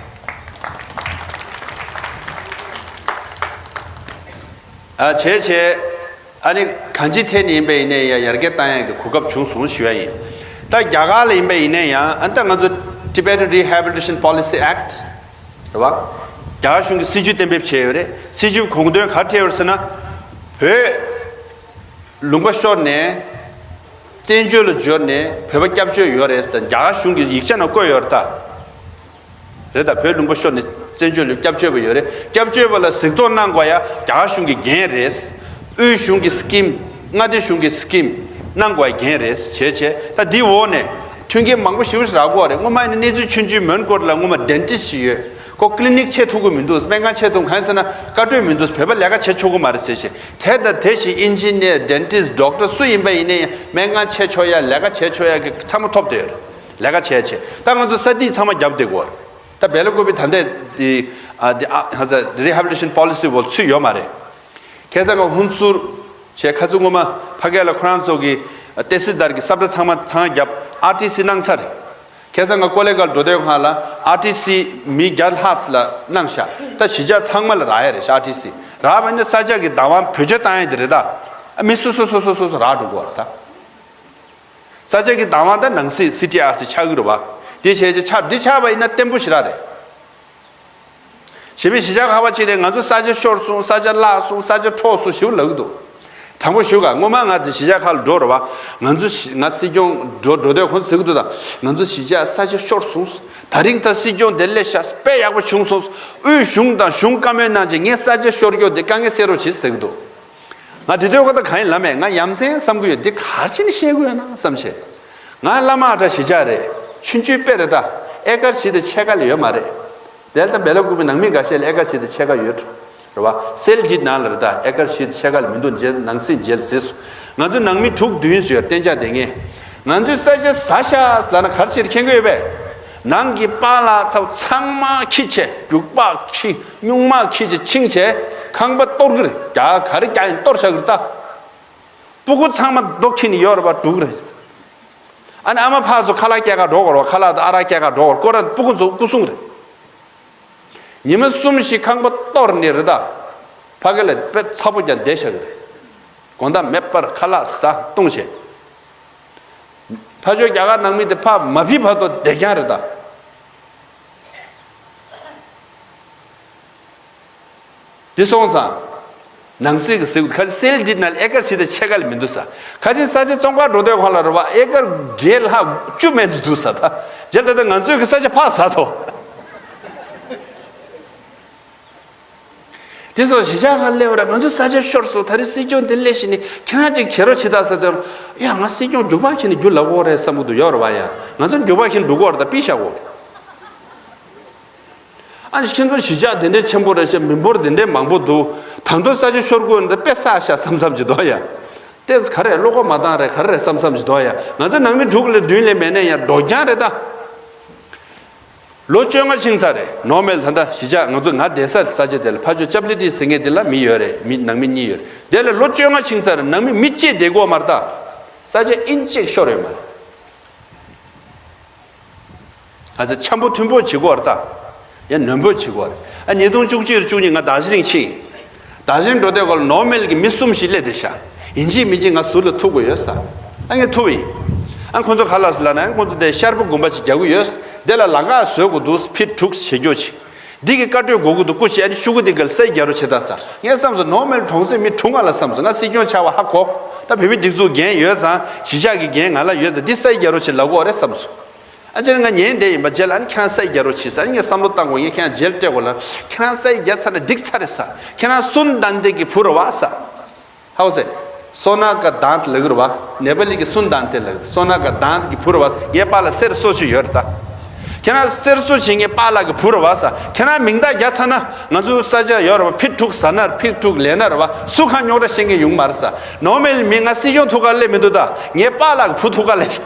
ཨ་བྱས་བྱས། ཨ་ནི་གང་ཅིའི་ཐད་ནས་ཡིན་པ་ཡིན་ནའི་ཡ་ཡར་རྒྱས་བཏང་ཡག་གི་གོ་སྐབས་བྱུང་སོང་ཞུ་ཡ་ཡིན། ད་རྒྱ་གར་ལ་ཡིན་པ་ཡིན་ནའི་ཡང་ཨ་ད་ང་ཚོ་Tibetan Rehabilitation Policy Act རེད་བ། རྒྱ་གར་གཞུང་གིས་སྲིད་ཇུས་གཏན་འབེབས་བྱས་ཡོད་རེད། སྲིད་ཇུས་དགོངས་དོན་ག་རེ་འཁྲིད་ཡོད་རེད་ཟེར་ན། བོད་ལུང་པ་ཤོར་ནས་བཙན་བྱོལ་ལ་འབྱོར་ནས་བོད་པ་སྐྱབས་བཅོལ་ཡོད་རེད་ཟེར་རྒྱ་གར་གཞུང་གི་ཡིག་ཆ་ནང་བཀོད་ཡོད་རེད་ད། རེད་ད། བོད་ལུང་པ་ཤོར་ནས་བཙན་བྱོལ་ལ་སྐྱབས་བཅོལ་བ་ཡོད་རེད། སྐྱབས་བཅོལ་བ་ལ་གཟིགས་རྟོག་གནང་དགོས་ཡ་རྒྱ་གར་གཞུང་གི་འགན་རེད། དབུས་གཞུང་གི་སི་ཀིམ། མངའ་སྡེ་གཞུང་གི་སི་ཀིམ་གནང་དགོས་ཡ་འགན་རེད་བྱས་བྱས། ད་འདི་འོག་ནས་མཐུན་རྐྱེན་མང་པོ་ཞེ་པོ་ཞིག་རག་གི་རེད། སྔོན་མ་ཡིན་ན་གནས་ཚུལ་ཆུང་ཆུང་མོན་གྷོ་ལ་སྔོན་མ་ཌེན་ཊིསི་ཞིག་ཡོད། ཁོ་ཀི་ལི་ནིག་ཕྱེ་ཐུབ་ཀྱི་མི་འདུག་སྨན་ཁང་ཕྱེ་ཐུབ་གང་ཟེར་ན་བཀའ་འཁྲོལ་མི་འདུག་བོད་པ་ལས་ཀ་བྱེད་ཆོག་གི་མ་རེད་ཟེར་བྱས། དེ་དང་དེ་བཞིན་ཨིན་ཇི་ནེར་ཌེན་ཊིསི་ཌོག་ཊར་སུ་ཡིན་པ་ཡིན་ནའི་སྨན་ཁང་ཕྱེ་ཆོག་ཡ་ལས་ཀ་བྱེད་ཆོག་ཡ་གི་ཚང་མ་ཐོབ་བསྡད་ཡོད་རེད། ལས་ཀ་བྱས་བྱས་ད་ང་ཚོ་ས་ཐིག་ཚང་མ་བརྒྱབ་བསྡད་ཀྱི་ཡོད་རེད། ད་བེ་ལ་ཀུ་པི་ད་ལྟའི་དེ་ཨ་དེ་ཨ་ཧ་ས་རི་ཧེ་བྷི་ལི་ཊེ་ཤན་པོ་ལི་སི་བོ་ཚུད་ཡོད་མ་རེད། ཁ་སང་ང་ཧུན་སུར་བྱས་ཁ་ཚུར་སྔོན་མ་ཕ་གི་ལ་ཁོ་རང་ཚོ་གི་ཏེ་སི་དར་གི་ས་བཀྲ་ཚང་མ་ཚང་རྒྱབ་ཨར་ཊི་སི་གནང་ཚར་རེད། ཁ་སང་ང་ཀོ་ལེ་གལ་འགྲོ་དུས་སྒང་ལ་ཨར་ཊི་སི་མི་བརྒྱ་ལྷག་ལ་གནང་ཤག་ད་གཞིས་ཆགས་ཚང་མ་ལ་རག་ཡ་རེད་ཤག་ཨར་ཊི་སི་རག་པ་ཡིན་ན་ས་ཆ་གི་བདག་དབང་བེད་སྤྱོད་བཏང་ཡ་དེ་རེད་ད། ཨ་མི་སོ་སོ་སོ་སོ་སོ་སོ་རག་འགྲོ་གི་ཡོད་རེད་ད། ས་ཆ་གི་བདག་དབང་ད་ནང་སྲིད་སི་ཊི་ཨར་སི་ཆགས་ཀྱི་རེད་བ། དེ་བྱས་ཙང་ཆགས་འདི་ཆགས་པ་ཡིན་ན་བརྟན་པོ་ཞེ་དྲག་རེད། གཞན་པའི་གཞིས་ཆགས་ཁག་པ་ཅིག་ནས་ང་ཚོ་ས་ཆ་ཤོར་སོང་། ས་ཆ་བརླག་སོང་། ས་ཆ་འཕྲོག་སོང་ཞེ་པོ་ལབ་ཀྱི་འདུག་དྲང་པོ་ཞུ་ག་སྔོན་མ་ང་ཚོ་གཞིས་ཆགས་ཁག་ལ་འགྲོ་རེད་བ། ང་ཚོ་གཞི་ང་སྲིད་སྐྱོང་འགྲོ་འགྲོ་དུས་ཁོང་ཟེར་གྱི་འདུག་ད་ང་ཚོ་གཞིས་ཆགས་ས་ཆ་ཤོར་སོང་། ད་རིང་ད་སྲིད་སྐྱོང་དེ་སླེབས་ཤག་དཔེ་ཡག་པོ་བྱུང་སོང་། དབུས་གཞུང་དང་གཞུང་བཀའ་མོལ་གནང་བྱས་ངས་ས་ཆ་ཤོར་རྒྱུ་དེ་དཀའ་ངལ་སེལ་རོགས་བྱེད་ཟེར་གྱི་འདུག་ང་དེ་དུས་ཁོ་ད་གང་ཡིན་ལབ་མེད། ང་ཡ་མཚན་བསམ་གྱི་ཡོད། འདི་ག་རེ་བྱས་ནས་བཤད་དགོས་ཡོད་ན་བསམ་བྱས། ང་བླ་མ་ཨ་གྲགས་གཞིས་ཆགས་རེད། ཆུང་ཆུང་དཔེ་རེད་ད། ཨེ་ཀར་བཞི་དང་ཕྱེད་ཀ་ལས་ཡོད་མ་རེད། དེ་ལྟར་བེ་ལ་ཀུ་པི་ནང་མི་འགའ་ཤས་ལ་ཨེ་ཀར་བཞི་དང་ཕྱེད་ཀ་ཡོད་འགྲོ། རེད་བ། སེལ་ཌིཌ་ནང་ལ་རེད་ད། ཨེ་ཀར་བཞི་དང་ཕྱེད་ཀ་ལས་མི་འདུག་རྗེས་ནང་སྲིད་རྗེས་ལ་ཟེར་སོང་། ང་ཚོའི་ནང་མི་དྲུག་བདུན་ཟེར་ཡོད་གཏན་འཇགས་བསྡད་མཁན། ང་ཚོའི་ས་ཆ་ཟ་ཤག་ལབ་ན་ག་རེ་བྱེད་མཁྱེན་གྱི་ཡོད་པས། ནང་གི་པཱ་ལགས་ཚོ་ཚང་མ་ཁྱི་བྱས། རྒྱུག་པ་ཁྱི། སྨྱུག་མ་ཁྱི་བྱས་ཕྱིང་བྱས། ཁང་པ་གཏོར་གི་རེད། རྒྱ་གར་ག་རེ་རྒྱག་ཡིན་གཏོར་བཞག་གི་རེད་ད། སྤུ་གུ་ཚང་མ་རྡོ་ཁྱེར་ནས་ཡོད་རེད་པ། འདུག་རེད། ཨ་ནི་ཨ་མ་ཕ་ཚོ་ཁ་ལག་སྐྱེལ་ག་འགྲོ་དགོས་རེད་པ། ཁ་ལག་དང་ཨ་རག་སྐྱེལ་ག་འགྲོ་དགོས་རེད། ཁོ་རང་སྤུ་གུ་ཚོ་སྐུ་སྲུང་རེད། ཉི་མ་གསུམ་བཞི་ཁང་པ་གཏོར་ནས་རེད་ད། ཕ་གི་ལ་དཔེ་ཚ་པོ་རྒྱག་བསྡད་བཞག་གི་རེད། དགོང་དག་མེད་པར་ཁ་ལག་ཟ་བཏུང་བྱས། ཕ་ཆོས་རྒྱ་གར་ནང་མི་དེ་ཕ་མ་ཕི་བར་དུ་བསྡད་རྐྱང་རེད་ད། འདི་སོང་ཙང་། ནང་སྲིད་ཀྱི་ཟེར་ཁ་སེལ་འདི་ན་ཨེ་ཀར་བཞི་དང་ཕྱེད་ཀ་ལས་མི་འདུག་ས། ཁ་ཆེ་ས་ཆ་བཙོང་ཁ་འགྲོ་དུས་ཁོང་ལ་རེད་བ། ཨེ་ཀར་བརྒྱད་ལྷག་བཅུ་མེད་ཙམ་འདུག་ས། ད་རྗེས་ལ་ད་ང་ཚོས་ཀྱི་ས་ཆ་ཕར་ཟ་ཐོ། དེ་སོགས་གཞིས་ཆགས་ཁག་སླེབས་ར་ང་ཚོ་ས་ཆ་ཤོར་སོང་། ད་རེས་སྲིད་སྐྱོང་དེ་སླེབས་ཤི་ནི་ཁྱེད་རང་ཅིག་བྱེད་རོགས་བྱེད་ད་ཟེར་དུས། ཡ་ང་སྲིད་སྐྱོང་རྒྱུག་པ་ཁྱེར་ནས་རྒྱུག་ལབ་དགོས་རེད་བསམ་གི་འདུག་ཡོད་རེད་བ། ཡ་ང་ཚོ་རྒྱུག་པ་ཁྱེར་འགྲོ་དགོས་རེད། ད་པི་ཤ་གོ། ཨ་ནི་ཁྱེད་ཚོ་གཞིས་ཆགས་དེ་འདྲའི་ཆེན་པོ་རེད་ཤག་མི་འབོར་དེ་འདྲའི་མང་པོ་འདུག་ད་དུང་ས་ཆ་ཤོར་དགོས་འདི་དཔེ་བསགས་ཤག་བསམ་བསམ་ཅིག་འདུག་ཡ། ཏེས་ག་རེ་བློ་ཁོག་མ་བཏང་རེད། ག་རེ་རེད་བསམ་བསམ་ཅིག་འདུག་ཡ། ང་ཚོ་ནང་མི་དྲུག་ལས་བདུན་ལས་མེད་ནས་ཡ་འགྲོ་རྐྱང་རེད་ད། ལོ་བཅོ་ལྔ་ཕྱིན་ཚར་རེད། ནོར་མེད་ད་ལྟ་གཞིས་ཆགས་ང་ཚོ་ང་བསྡད་ས་ས་ཆ་དེ་ལ་ཕ་ཆོས་ཅབ་ལི་ཏི་ཟེར་མཁན་དེ་ལ་མི་ཡོད་རེད། མི་ནང་མི་གཉིས་ཡོད་རེད། དེ་ལ་ལོ་བཅོ་ལྔ་ཕྱིན་ཚར་རེད། ནང་མི་མི་གཅིག་བསྡད་ཀྱི་ཡོད་མ་རེད་ད། ས་ཆ་ཨིན་ཅི་གཅིག་ཤོར་ཡོད་མ་རེད། ཨ་ཙི་འཆམ་པོ་མཐུན་པོ་བྱེད་དགོས་རེད་ད། ཡང་ནོན་པོ་བྱེད་དགོས་རེད། ཨ་ཉིས་སྟོང་བཅུ་གཅིག་བཅུ་གཉིས་ང་རྡོ་རྗེ་གླིང་ཕྱིན། རྡོ་རྗེ་གླིང་འགྲོ་དུས་སྐོར་ལ་ནོར་མེད་ཀྱི་མི་གསུམ་ཞིག་སླེབས་བསྡད་ཤག་ཡིན་གཅིག་མིན་གཅིག་ང་ཟུར་ལ་ཐུག་དགོས་ཡོད་ས། ཨ་ངས་ཐུག་ཡིན། ཨ་ཁོ་ཚོ་ག་ལ་སི་ལ་ན་ཁོ་ཚོ་དེ་ཤར་པ་དགོན་པ་ཅིག་རྒྱག་གི་ཡོད། དེ་ལ་ལམ་ཁ་བཟོ་དགོས་འདུག་ཕིཊ་དྲུག་བྱེད་རྒྱུ་ཅིག་འདི་གི་བཀའ་གྲོས་དགོས་ཀྱི་འདུག་སྐུ་མཁྱེན། ཨ་ནི་ཤོག་གུ་འདི་ག་ལ་སའི་རྒྱ་རོ་བྱེད་ད་ས། ངས་བསམ་སོང་ནོར་མེད་གྲོང་གསེབ་མི་དྲུག་ང་ལ་བསམ་སོང་། ང་སྲིད་སྐྱོང་ཆགས་པ་ཧ་གོ། ད་བོད་མི་སྒྲིག་འཛུགས་འགན་ཡོད་ཙང་གཞིས་ཆགས་ཀྱི་འགན་ང་ལ་ཡོད་ཙང་འདི་སའི་རྒྱ་རོ་བྱེད་ལབ་དགོས་རེད་བསམ་སོང་། ཨ་ཅེ་ང་ཉན་བསྡད་ཡིན་པ། རྗེས་ལ་ཨ་ནི་ཁྱེད་རང་སའི་རྒྱ་རོ་བྱེད་ས། ཨ་ནི་ངས་བསམ་བློ་བཏང་དགོས། ངས་ཁྱེད་རང་རྗེས་ལ་སྤྲད་དགོས་ལ། ཁྱེད་རང་སའི་རྒྱ་ཚར་ན་འགྲིག་ཚར་རེད་ས། ཁྱེད་རང་སུན་དན་ཏེ་གི་བུ་རེད་བ་ས། ཧའོ་སེ། སོ་ན་ཀ་དན་ཏེ་ལབ་ཀྱི་རེད་བ། ནེ་པ་ལི་གི་སུན་དན་ཏེ་ལབ་ཀྱི། སོ་ན་ཀ་དན་ཏེ་གི་བུ་རེད་བ། ངའི་པཱ་ལགས་གསེར་བཟོ་བྱེད་ཡོད་རེད་ད། ཁྱེད་རང་གསེར་བཟོ་བྱེད་ངའི་པཱ་ལགས་ཀྱི་བུ་རེད་བ་ས། ཁྱེད་རང་མིང་རྟགས་རྒྱག་ཚར་ན་ང་ཚོའི་ས་ཆ་ཡོད་རེད་བ། ཕིཊ་དྲུག་ཟ་ན་ཕིཊ་དྲུག་ལེན་ན་རེད་བ། སུ་གང་རྙོག་དྲ་བཤད་མཁན་ཡོང་མ་རེད་ས། ནོར་མེད་མི་ང་སྲིད་སྐྱོང་ཐུག་ག་སླེབས་མི་འདུག་ད་ངའི་པཱ་ལགས་ཀྱི་བུ་ཐུག་ག་སླེབས་ཤག་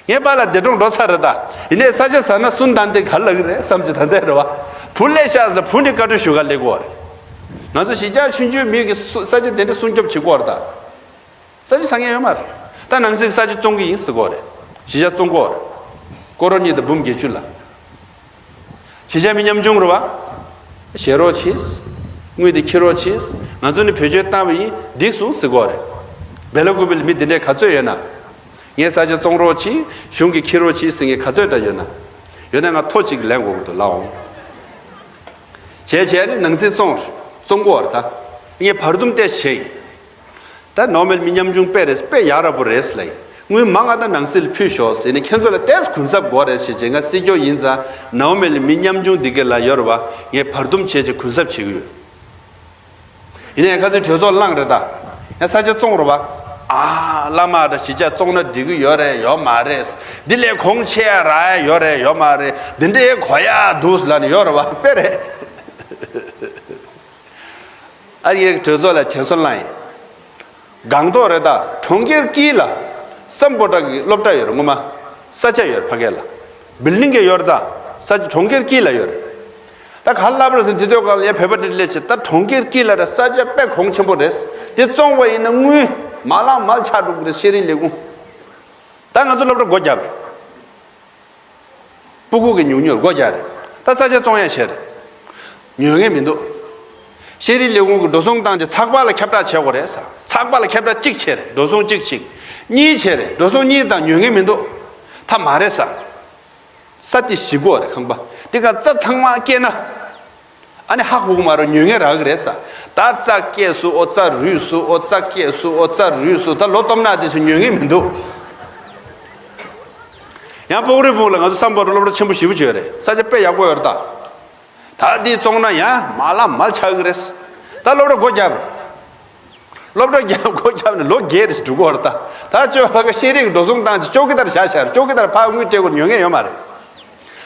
ངའི་པཱ་ལགས་འདས་གྲོངས་འགྲོ་ཚར་རེད་ད། ཡིན་ནའི་ས་ཆ་ཟ་ན་སུན་དན་ཏེ་ག་ལ་གི་རེད་བསམ་གྱི་ད་འདས་རེད་བ། བུ་སླེབས་ཤག་ཟེར་ན་བུ་ནི་བཀའ་འཁྲོལ་ཞུ་ག་སླེབས་དགོས་རེད། ང་ཚོ་གཞིས་ཆགས་ཆུང་ཆུང་མི་གི་སུ་ས་ཆ་དེ་འདྲ་སྲུང་སྐྱོབ་བྱེད་དགོས་རེད་ད། ས་ཆ་ཟ་མཁན་ཡོད་མ་རེད། ད་ནང་སྲིད་ས་ཆ་བཙོང་གི་ཡིན་ཟེར་དགོས་རེད། གཞིས་ཆགས་བཙོང་དགོས་རེད། སྐོར་རོ་གཉིས་དང་འབུམ་བརྒྱད་ཅུ་ལ། གཞིས་ཆགས་མི་ཉམ་ཆུང་རེད་བ། བཞེས་རོགས་བྱེད། དངུལ་དེ་འཁྱེར་རོགས་བྱེད། ང་ཚོ་ནི་བེད་སྤྱོད་བཏང་བ་ཡིན་འགྲིག་སོང་ཟེར་དགོས་རེད། སྦེ་ལ་ཀུ་པེ་ལ་མི་དེ་འདྲས་ག་ཚོད་ཡོད་ན། ངས་ས་ཆ་བཙོང་རོགས་བྱེད། གཞུང་གིས་འཁྱེར་རོགས་བྱེད་ཟེར་མཁན་ག་ཚོད་ད་ཡོད་ན། ཡོད་ན་ང་ཐོ་གཅིག་ལེན་དགོས་ཀྱི་འདུག་ལབ་འོང་། བྱས་བྱས་ནི་ནང་སྲིད་བཙོང་བཙོང་དགོས་རེད་ད། ངས་བར་འདུམ་ཏོག་ཙམ་བྱས་ཡིན། ད་ནོར་མེད་མི་ཉམ་ཆུང་དཔེ་རེད། དཔེ་ཡག་རབ་པོ་རེད་ལབ་ཡིན། དངུལ་མང་ང་ད་ནང་སྲིད་ལ་ཕུལ་ཤོག་ཟེར་ནས་ཁྱེད་ཚོ་ལ་ཏོག་ཙམ་གུན་གསབ་དགོས་རེད་ཟེར་བྱས། ང་སྲིད་སྐྱོང་ཡིན་ཙང་ནོར་མེད་མི་ཉམ་ཆུང་འདི་ག་ལ་ཡོད་རེད་བ། ངས་བར་འདུམ་བྱས་བྱས་གུན་གསབ་བྱེད་ཀྱི་ཡོད། ཡིན་ནའི་ཁ་སང་གྲོས་ཚོགས་བླངས་རེད་ད། ཡང་ས་ཆ་བཙོང་རེད་བ། ཨ་བླ་མ་ད་གཞིས་ཆགས་བཙོང་ན་འགྲིག་གི་ཡོད་རེད་ཡོད་མ་རེད། འདི་ལས་གོང་ཆེ་ཡ་རག་ཡ་ཡོད་རེད་ཡོད་མ་རེད། འདི་འདྲའི་གོ་ཡ་འདུག་ལབ་ནས་ཡོད་རེད་བ། དཔེ་རེད། ཨ་ཡེ་གྲོས་ཚོགས་ལ་དྲན་གསོ་བླངས་ཡིན། སྒང་ཏོག་རེད་ད། གྲོང་ཁྱེར་དཀྱིལ་ལ་སམ་བྷོ་ཊ་གི་སློབ་གྲྭ་ཡོད་རེད། ངོ་མ་ས་ཆ་ཡོད་རེད། ཕ་གི་ལ་བིལ་ཌིང་གི་ཡོད་རེད་ད། ས་ཆ་གྲོང་ཁྱེར་དཀྱིལ་ལ་ཡོད་རེད། ད་ག་ལབ་རེད་ཟེར་དུས་དེ་དུས་ག་ལ་ཡ་བོད་པ་དེ་སླེབས་བྱས། ད་གྲོང་ཁྱེར་དཀྱིལ་ལ་རེད། ས་ཆ་དཔེ་གོང་ཆེན་པོ་རེད། དེ་བཙོང་བ་ཡིན་ན་དངུལ་མ་ལངས་མ་ཆག་འགྲོ་གི་རེད། ཤེས་རིག་ལས་ཁུངས། ད་ང་ཚོ་སློབ་གྲྭ་སྒོ་བརྒྱབ་རེད། སྤུ་གུ་གི་ཉུང་ཉུང་སྒོ་རྒྱག་རེད། ད་ས་ཆ་བཙོང་ཡ་བྱས་རེད། ཉོ་མཁན་མི་འདུག་ཤེས་རིག་ལས་ཁུངས་ཀྱིས་འགྲོ་སོང་བཏང་སྟེ་ཚགས་པར་ལ་ཁྱབ་བསྒྲགས་བྱེད་དགོས་རེད་ས། ཚགས་པར་ལ་ཁྱབ་བསྒྲགས་གཅིག་བྱས་རེད། འགྲོ་སོང་གཅིག་གཅིག་གཉིས་བྱས་རེད། འགྲོ་སོང་གཉིས་དང་ཉོ་མཁན་མི་འདུག་ད་མ་རེད་ས། ས་དེ་ཞིག་དགོས་རེད། ཁང་པ་དེ་ག་རྩྭ་ཚང་མ་སྐྱེས་ན། ཨ་ནི་ཧ་གོ་གི་མ་རེད། ཉོ་མཁན་རག་གི་རེད་ས། ད་རྩྭ་སྐྱེས་སོང་། ཨོ་རྩྭ་རུལ་སོང་། ཨོ་རྩྭ་སྐྱེས་སོང་། ཨོ་རྩྭ་རུལ་སོང་། ད་ལོ་སྟོབས་ན་དེ་ཚོ་ཉོ་མཁན་མི་འདུག་ཡང་སྤོག་རི་སྤུངས་ལ་ང་ཚོ་སམ་བྷོ་ཊ་སློབ་གྲྭ་ཆེན་པོ་ཞེ་པོ་ཅིག་ཡོད་རེད། ས་ཆ་དཔེ་ཡག་པོ་ཡོད་རེད་ད། ད་འདི་བཙོང་ན་ཡང་མ་ལངས་མ་ཆག་གི་རེད། ད་སློབ་གྲྭ་སྒོ་བརྒྱབ། སློབ་གྲྭ་བརྒྱབ་སྒོ་བརྒྱབ་ནས་ལོ་བརྒྱད་རེ་འགྲོ་གི་ཡོད་རེད་ད། ད་ཅོ་ཧ་ག་ཤེས་རིག་འགྲོ་སོང་བཏང་ཅིག་ཅོ་ཀི་ཏར་བཞག་བཞག་ཅོ་ཀི་ཏར་ཕར་དངུལ་སྤྲད་དགོས། ཉོ་མཁན་ཡོད་མ་རེད།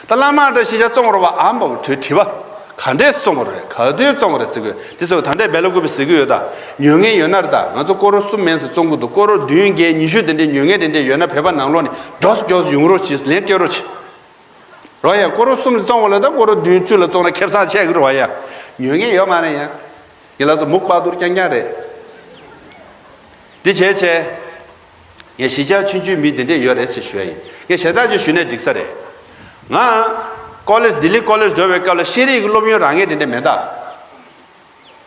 ད་བླ་མ་འདྲ་གཞིས་ཆགས་བཙོང་རོགས་པ་ཨ་འབའ་བོ་དྲི་དྲི་བ། ག་འདྲས་བཙོང་རེད། ག་དུས་བཙོང་རེད་ཟེར་གི་ཡོད། དེ་ཚོ་ད་ལྟའི་སྦེ་ལ་ཀུ་པེ་ཟེར་གི་ཡོད་ད། ཉོ་མཁན་ཡོད་ན་རེད་ད། ང་ཚོ་སྐོར་རོ་གསུམ་མིན་ཟེར་བཙོང་གི་འདུག་སྐོར་རོ་བདུན་བརྒྱད་ཉི་ཤུ་དེ་འདྲས་ཉོ་མཁན་དེ་འདྲས་ཡོད་ན་བོད་པ་ནང་ལོགས་ནས་མགྱོགས་སུ་མགྱོགས་སུ་ཡོང་རོགས་བྱེད། ལན་སྤྲད་རོགས་བྱེད། རོ་ཡ། སྐོར་རོ་གསུམ་ལ་བཙོང་བ་ལ་ད་སྐོར་རོ་བདུན་བཅུ་ལ་བཙོང་ན་ཁེ་བཟང་ཆེ་གི་རོ་ཡ། ཉོ་མཁན་ཡོད་མ་རེད་ཡ། ངས་ལབ་སོང་། མུག་པག་ཏུར་རྐྱང་རྐྱང་རེད། འདི་བྱས་བྱས། ངས་གཞིས་ཆགས་ཆུང་ཆུང་མི་འདི་འདྲས་ཡོད་རེད་ཅེས་ཞུ་ཡ་ཡིན། ངས་ཞེ་དྲག་ཅིག་ཞུས་ནས་འགྲིག་ས་རེད། ང་ཀོ་ལེཇ། ལྡི་ལི་ཀོ་ལེཇ་འགྲོ་བའི་སྐབས་ལ་ཤེས་རིག་གི་སློབ་ཡོན་རག་མཁན་དེ་འདྲས་མེད་ད།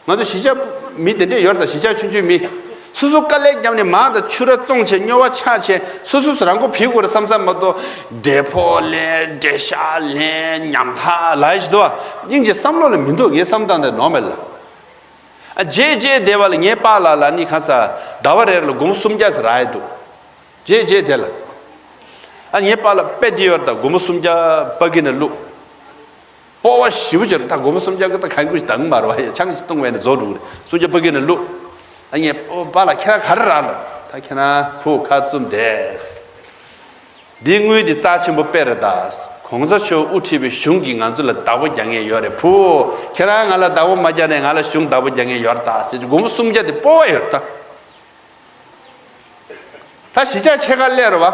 ང་ཚོ་གཞིས་ཆགས་མི་དེ་འདྲས་ཡོད་རེད་ད། གཞིས་ཆགས་ཆུང་ཆུང་མི། སོ་སོ་དཀའ་ལས་བརྒྱབ་ནས་མར་དང་ཕྱུ་ར་བཙོང་བྱས་སྨྱོ་བ་ཆགས་བྱས་སོ་སོ་སོ་རང་མགོ་ཕིག་དགོས་རེད་བསམ་བསམ་མ་གཏོགས། འབྲས་ཕོག་ལེན་འབྲས་ཤ་ལེན་ཉམ་ཐག་ལ་ཞིག་འདུག་བ། སྙིང་རྗེ་བསམ་བློ་ལ་མི་འདུག་ངའི་བསམ་སྟངས་དེ་ནོར་མེད་ལ། ཨ་རྗེས་རྗེས་བསྡད་པ་ལ་ངའི་པཱ་ལགས་ལ་ནི་ཁ་ས་ཟླ་བ་རེ་ལ་སྒོར་མོ་སུམ་བརྒྱ་ཟེར་རག་ཡི་འདུག་རྗེས་རྗེས་དེ་ལ། ཨ་ངའི་པཱ་ལགས་དཔེ་དེ་ཡོད་རེད། ད་སྒོར་མོ་སུམ་བརྒྱ་པ་གི་ནས་བླུགས། སྤོབས་པ་ཞེ་པོ་ཅིག་རེད། ད་སྒོར་མོ་སུམ་བརྒྱ་གི་ད་གང་གི་ཞིག་འདང་མ་རེད་བ། ཡ་ཆང་ཞིག་བཏུང་བས་ནས་རྫོགས་འགྲོ་གི་རེད། སུམ་བརྒྱ་པ་གི་ནས་བླུགས། ཨ་ངའི་པཱ་ལགས་ཁྱེད་རང་ག་རེ་རག་ལ། ད་ཁྱེད་རང་བུ་ཁ་བཙུམ་བསྡད། འདི་དངུལ་འདི་རྩ་ཆེན་པོ་དཔེ་རེད་ད། གོང་ས་མཆོག་དབུ་ཁྲིད་པའི་གཞུང་གིས་ང་ཚོ་ལ་བདག་པོ་རྒྱག་མཁན་ཡོད་རེད། བུ་ཁྱེད་རང་ང་ལ་བདག་པོ་མ་རྒྱག་ནས་ང་ལ་གཞུང་བདག་པོ་རྒྱག་མཁན་ཡོད་རེད་ད་ཟེར་གྱི་སྒོར་མོ་སུམ་བརྒྱ་དེ་སྤོབས་པ་ཡོད་རེད་ད། ད་གཞིས་ཆགས་ཕྱེད་ཀ་སླེབས་རེད་བ།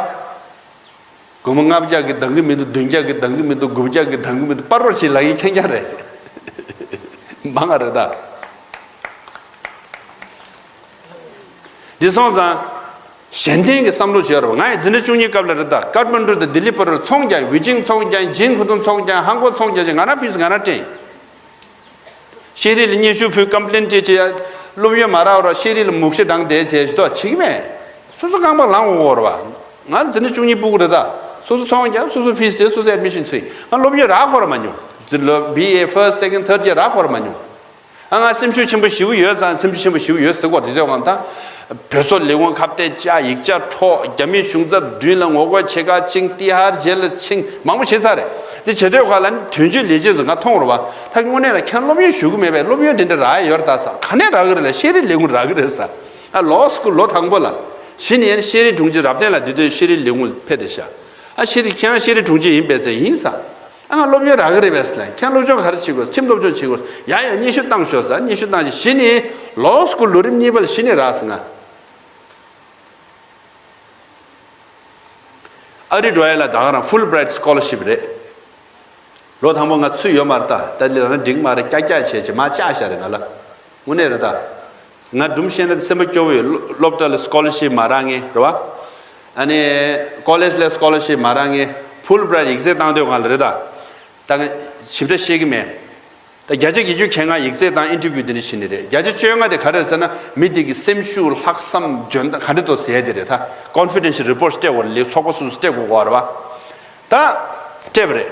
སྒོར་མོ་ལྔ་བརྒྱ་གི་འདང་གི་མི་འདུག་བདུན་བརྒྱ་གི་འདང་གི་མི་འདུག་དགུ་བརྒྱ་གི་འདང་གི་མི་འདུག་སྤར་རོགས་བྱེད་ལབ་མཁན་ཁྱེད་རང་རེད། མང་ང་རེད་ད། འདི་སོང་ཙང་། གཞན་བརྟེན་གྱི་བསམ་བློ་བྱེད་རོགས། ང་ཡི་འཛིན་གྲྭ་བཅུ་གཉིས་སྐབས་ལ་རེད་ད། ཀཏ་མན་ཌུ་དང་ལྡི་ལི་བར་རུ་ཚོང་རྒྱག་བི་ཅིང་ཚོང་རྒྱག་ཇིན་ཁུ་ཐུང་ཚོང་རྒྱག་ཧང་ཀོང་ཚོང་རྒྱག་ཅིག་ང་རང་ཕིས་ང་རང་སྤྲད། ཤེས་རིག་ལ་སྙན་ཞུ་ཕུལ་ཀམ་པི་ལེན་སྤྲད་བྱས། སློབ་ཡོན་མ་རག་རོགས་ཤེས་རིག་ལ་མུག་ཤི་འདང་བསྡད་བྱས་ཞུ་དོགས་བྱེད་ཀྱི་མེད། སོ་སོ་རྐང་པ་ལངས་འོང་བར་བ། ང་འཛིན་གྲྭ་བཅུ་གཉིས་སྤུ་གུ་རེད་ད། སོ་སོ་ཚོང་རྒྱག་སོ་སོ་ཕིས་སྤྲད་སོ་སོ་ཨེ་ཌི་མི་ཤན་འཚོལ། ང་སློབ་ཡོན་རག་ཁོ་ར་མ་མྱོང་། འཛིན་ལོ་བི་ཨེ་ཕར་སི་ཊི་སེ་ཀན་ཌི་ཐར་ཌི་ཅིག་རག་ཁོ་ར་མ་མྱོང་། ཨ་ང་སེམས་ཤུགས་ཆེན་པོ་ཞེ་པོ་ཡོད་ཙང་སེམས་ཤུགས་ཆེན་པོ་ཞེ་པོ་ཡོད་ཟེར་གོ་དེ་དུས་ང་ད། བོད་སོག་ལས་ཁུངས་ཁ་གཏད་བཅག་ཡིག་ཆ་འཕྲོག་རྒྱ་མིའི་གཞུང་ཚབ་མདུན་ལ་ངོ་རྒོལ་བྱེད་ག་ཕྱིན་ཏི་ཧར་ཇེལ་ལ་ཕྱིན་མང་པོ་བྱེད་ཚར་རེད། དེ་བྱེད་དུས་ཁ་ལ་དོན་གཅོད་ལས་བྱེད་ཚོ་ང་མཐོང་རུ་བ། ད་དངོས་གནས་ལ་ཁྱེད་སློབ་ཡོན་ཞུ་གི་མེད་པས་སློབ་ཡོན་དེ་འདྲ་རག་ཡོད་རེད་ད་ཟེར། ག་ནས་རག་གི་རེད་ལ་ཤེས་རིག་ལས་ཁུངས་རག་གི་རེད་ཟེར། ཨ་ལོ་སི་ཀུལ་ལོ་དང་པོ་ལ། གཞི་ནས་ཤེས་རིག་དྲུང་ཆེ་རབ་བརྟན་ལགས་འདི་དུས་ཤེས་རིག་ལས་ཁུངས་ཕེབས་ཏེ་ཤག་ཨ་ཤེས་རིག་ཁྱེད་རང་ཤེས་རིག་དྲུང་ཆེ་ཡིན་པས་ཟེར། ཡིན་ཟེར། ཨ་ང་སློབ་ཡོན་རག་གི་རེད་པས་ཟེར་ལ། ཁྱེད་སློབ་སྦྱོང་ག་རེ་བྱེད་དགོས། ཁྲིམས་སློབ་སྦྱོང་བྱེད་དགོས། ཡ་ཡ་སྙན་ཞུ་བཏང་ཤོག་ཟེར། སྙན་ཞུ་བཏང་རྗེས་གཞི་ནས་ལོ་སི་ཀུལ་ལོ་རིམ་གཉིས་པ་ལ་གཞི་ནས་རག་ཟེར་ང་། ཨ་རི་འགྲོ་ཡ་ལ་ད་ག་རང་ཧྥུལ་བྷི་རའིཊ་སི་ཀོ་ལར་ཤིབ་རེད། ལོ་དང་པོ་ང་ཚུད་ཡོད་མ་རེད་ད། ད་ལྟ་ན་འགྲིག་མ་རེད། ཀྱག་ཀྱག་བྱས་བྱས་མ་བཅག་བཞག་རེད་ང་ལ། དངོས་གནས་རེད་ད། ང་སྒྲུང་བཤད་ན་སེམས་པ་སྐྱོ་བོ་ཡོད། སློབ་གྲྭ་ལ་སི་ཀོ་ལར་ཤིབ་མ་རག་མཁན་རེད་བ། ཨ་ནི་ཀོ་ལེཇ་ལ་སི་ཀོ་ལར་ཤིབ་མ་རག་མཁན་ཧྥུལ་བྷི་རའིཊ་ཡིག་ཚད་བཏང་དུས་སྒང་ལ་རེད་ད། ད་ང་ཞིབ་ཕྲ་ཤེས་ཀྱི་མེད། ད་བརྒྱ་ཆ་བརྒྱད་ཅུ་ཁྱེད་ང་ཡིག་ཚད་བཏང་ཨིན་ཊར་བིའུ་དེ་འདྲ་བྱེད་ནི་རེད། བརྒྱ་ཆ་བཅོ་ལྔ་དེ་ག་རེ་རེད་ཟེར་ན་མི་དེ་གི་སེམས་ཤུགས་ལྷག་བསམ་འཇོན་ཐང་ག་འདྲ་འདུག་ཟེར་དེ་རེད་ད། ཀོན་ཕི་ཌེན་ཤལ་རི་པོར་ཊི་སྤྲད་དགོས་རེད། ཚོགས་པ་སོ་སོ་སྤྲད་དགོས་རེད་བ། ད་སྤྲད་པ་རེད།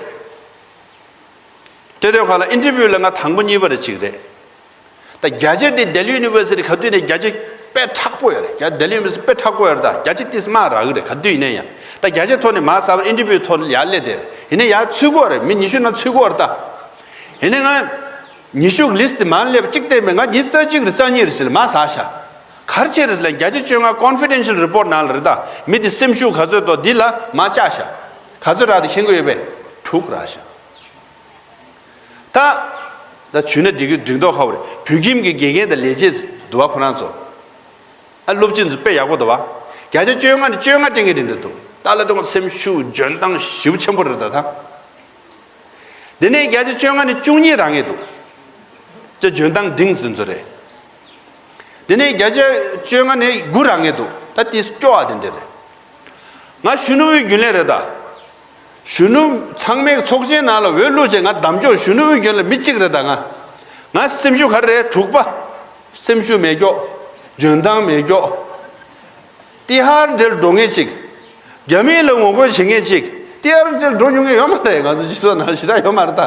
དེ་དུས་ཁ་ལ་ཨིན་ཊར་བིའུ་ལ་ང་དང་པོ་གཉིས་པ་རེ་གཅིག་རེད། ད་བརྒྱ་ཆ་དེ་ལྡི་ལི་ཡུ་ནི་ཝར་སི་ཊི་ག་དུས་ནས་བརྒྱ་ཆ་དཔེ་དྲག་པོ་ཡོད་རེད། རྒྱ་ལྡི་ལི་ཡུ་ནི་ཝར་སི་ཊི་དཔེ་དྲག་པོ་ཡོད་རེད། ད་བརྒྱ་ཆ་ཏིས་མ་རག་གི་རེད་ག་དུས་ཡིན་ན་ཡང་། ད་བརྒྱ་ཆ་ཐོག་ནས་མ་ཟ་བར་ཨིན་ཊར་བིའུ་ཐོག་ནས་ཡར་སླེབས་དེ་ཡིན་ན་ཡར་ཚུད་དགོས་རེད། མི་ཉི་ཤུ་ནང་ཚུད་དགོས་རེད་ད། ཡིན་ན་ང་ཉི་ཤུ་གི་ལིས་ཊི་མ་སླེབས་གཅིག་བལྟས་མེད། ང་ཉི་ཤུ་རྩ་གཅིག་རེད་རྩ་གཉིས་རེད་ཟེར་ལ་མ་ཟ་ཤག་ག་རེ་བྱས་རེད་ཟེར་ལ་བརྒྱ་ཆ་བཅོ་ལྔ་ཀོན་ཕི་ཌེན་ཤལ་རི་པོར་ཊི་ནང་ལ་རེད་ད། མི་དེ་སེམས་ཤུགས་ག་ཚོད་འདུག་འདི་ལ་མ་བཅག་ཤག་ག་ཚོད་རག་དེ་ཤེས་ཀྱི་ཡོད་པས་དྲུག་རག་ཤག་ད། ད་བྱུས་ན་འགྲིག་གི་འགྲིག་མདོག་ཁ་པོ་རེད། བོད་ཁྱིམ་གྱི་དགེ་རྒན་དང་ལས་བྱེད་འདུག་བ་ཁོ་རང་ཚོ། ཨ་སློབ་སྤྱི་ཚོ་དཔེ་ཡག་པོ་འདུག་བ། བརྒྱ་ཆ་བཅོ་ལྔ་ནས་བཅོ་ལྔ་སྤྲད་མཁན་དེ་འདྲ་འདུག་ད་ལ་དུང་སེམས་ཤུགས་འཇོན་ཐང་ཞེ་པོ་ཆེན་པོ་རེད་ད་ད། དེ་ནས་བརྒྱ་ཆ་བཅོ་ལྔ་ནས་བཅུ་གཉིས་རག་མཁན་འདུག་ཅེས་འཇོན་ཐང་འབྲིང་ཟིན་ཚོ་རེད། དེ་ནས་བརྒྱ་ཆ་བཅོ་ལྔ་ནས་དགུ་རག་མཁན་འདུག་ད་དེ་སྐྱོ་བ་དེ་འདྲ་རེད། ང་གཞོན་ནུ་དབུས་རྒྱུན་ལས་རེད་ད། གཞོན་ནུ་ཚང་མའི་ཚོགས་ཆེན་ནང་ལ་འོས་བླུགས་བྱས་ང་གདམ་ཕྱོགས་གཞོན་ནུ་དབུས་རྒྱུན་ལས་མི་གཅིག་རེད་ད་ང་། ང་སེམས་ཤུགས་ག་རེ་རེད་དྲུག་པ། སེམས་ཤུགས་མེད་ཀྱོག་འཇོན་ཐང་མེད་ཀྱོག་ཏི་ཧར་འདྲེར་འགྲོ་མཁན་ཅིག་རྒྱ་མི་ལ་ངོ་རྒོལ་བྱེད་མཁན་ཅིག་ཏི་ཧར་འདྲེར་འགྲོ་མྱོང་མཁན་ཡོད་མ་རེད། ང་ཚོ་སྤྱི་ཚོགས་ནང་ཞེ་དྲག་ཡོད་མ་རེད་ད།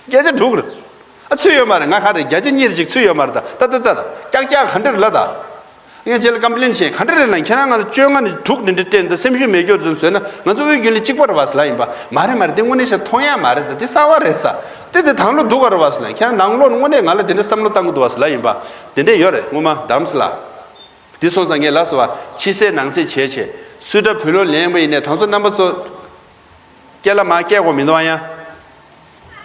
བརྒྱ་ཆ་དྲུག་རེད། ཨ་ཚུད་ཡོད་མ་རེད། ང་ག་རེ་བརྒྱ་ཆ་གཉིས་ཅིག་ཚུད་ཡོད་མ་རེད་ད། ད་ད་ད་ཀྱག་ཀྱག་ག་འདྲ་རེད་ལ་ད། ངས་ཁྱེད་ལ་ཀམ་པི་ལེན་བྱས་ག་འདྲ་རེད་ལ་ཁྱེད་རང་ང་ལ་བཅོ་ལྔ་ནས་དྲུག་འདི་འདྲ་སྤྲད་འདི་སེམས་ཤུགས་མེད་སྐྱོར་ཚུན་བཟོས་ན་ང་ཚོ་དབུས་རྒྱུན་ལས་གཅིག་པ་རེད་བ་ཟེར་ལ་ཡིན་པ་མ་རེད་མ་རེད། འདི་དངོས་གནས་བཤད་མཐོང་ཡ་མ་རེད་ཟེར། འདི་གསར་བ་རེད་ཟེར། འདི་འདི་དང་བློ་སྡུག་ག་རེད་བ་ཟེར་ལ་ཁྱེད་རང་ནང་བློ་དངོས་གནས་ང་ལ་འདི་འདྲ་བསམ་བློ་བཏང་གི་འདུག་བ་ཟེར་ལ་ཡིན་པ་འདི་འདྲ་ཡོད་རེད། ངོ་མ་དམ་ཟེར་ལ། འདི་སོང་ཙང་ངས་ལབ་སོང་བ། ཕྱི་གསལ་ནང་གསལ་བྱས་བྱས་སུ་ཏྲ་བུ་ལོ་ལེན་པ་ཡིན་ནས་ད་ཚོ་རྣམ་པ་ཚོ། སྐད་ལ་མ་སྐད་གོ་མི་འདུག་ཨ་ཡ།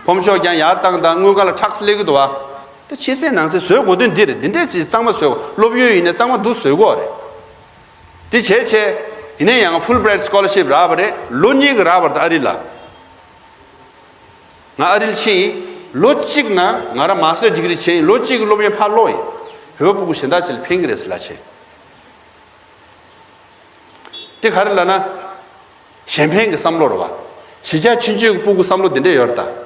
ཕོམ་ཤོག་ཀྱང་ཡར་བཏང་དང་དངུལ་ཁང་ལ་ཁྲག་སླེབས་ཀྱི་འདུག་ཨ། ད་ཕྱི་གསལ་ནང་གསལ་བཟོས་དགོས་དོན་འདི་རེད། འདི་འདྲས་ཞིག་གཙང་མ་བཟོས་དགོས། སློབ་ཡོན་ཡིན་ན་གཙང་མ་འདུག་བཟོས་དགོས་རེད། དེ་བྱས་བྱས། ཡིན་ན་ཡང་ཕུལ་བྷི་རའིཊ་སི་ཀོ་ལར་ཤིབ་རག་པ་རེད། ལོ་གཉིས་ཀྱི་རག་པ་རེད་ད་ཨ་རི་ལ། ང་ཨ་རིར་ཕྱིན་ཡིན། ལོ་གཅིག་ནང་ང་རང་མ་སི་ཊར་ཌི་གི་རི་བྱས་ཡིན། ལོ་གཅིག་གི་སློབ་ཡོན་ཕར་སློག་ཡིན། བོད་པ་སྤུ་གུ་གཞན་དག་ཅིག་ལ་ཕན་གི་རེད་ཟེར་ལབ་བྱས། དེ་ག་རེ་ལབ་ན། གཞན་ཕན་གྱི་བསམ་བློ་རེད་བ། གཞིས་ཆགས་ཆུང་ཆུང་གི་སྤུ་གུ་བསམ་བློ་དེ་འདྲས་ཡོད་རེད་ད།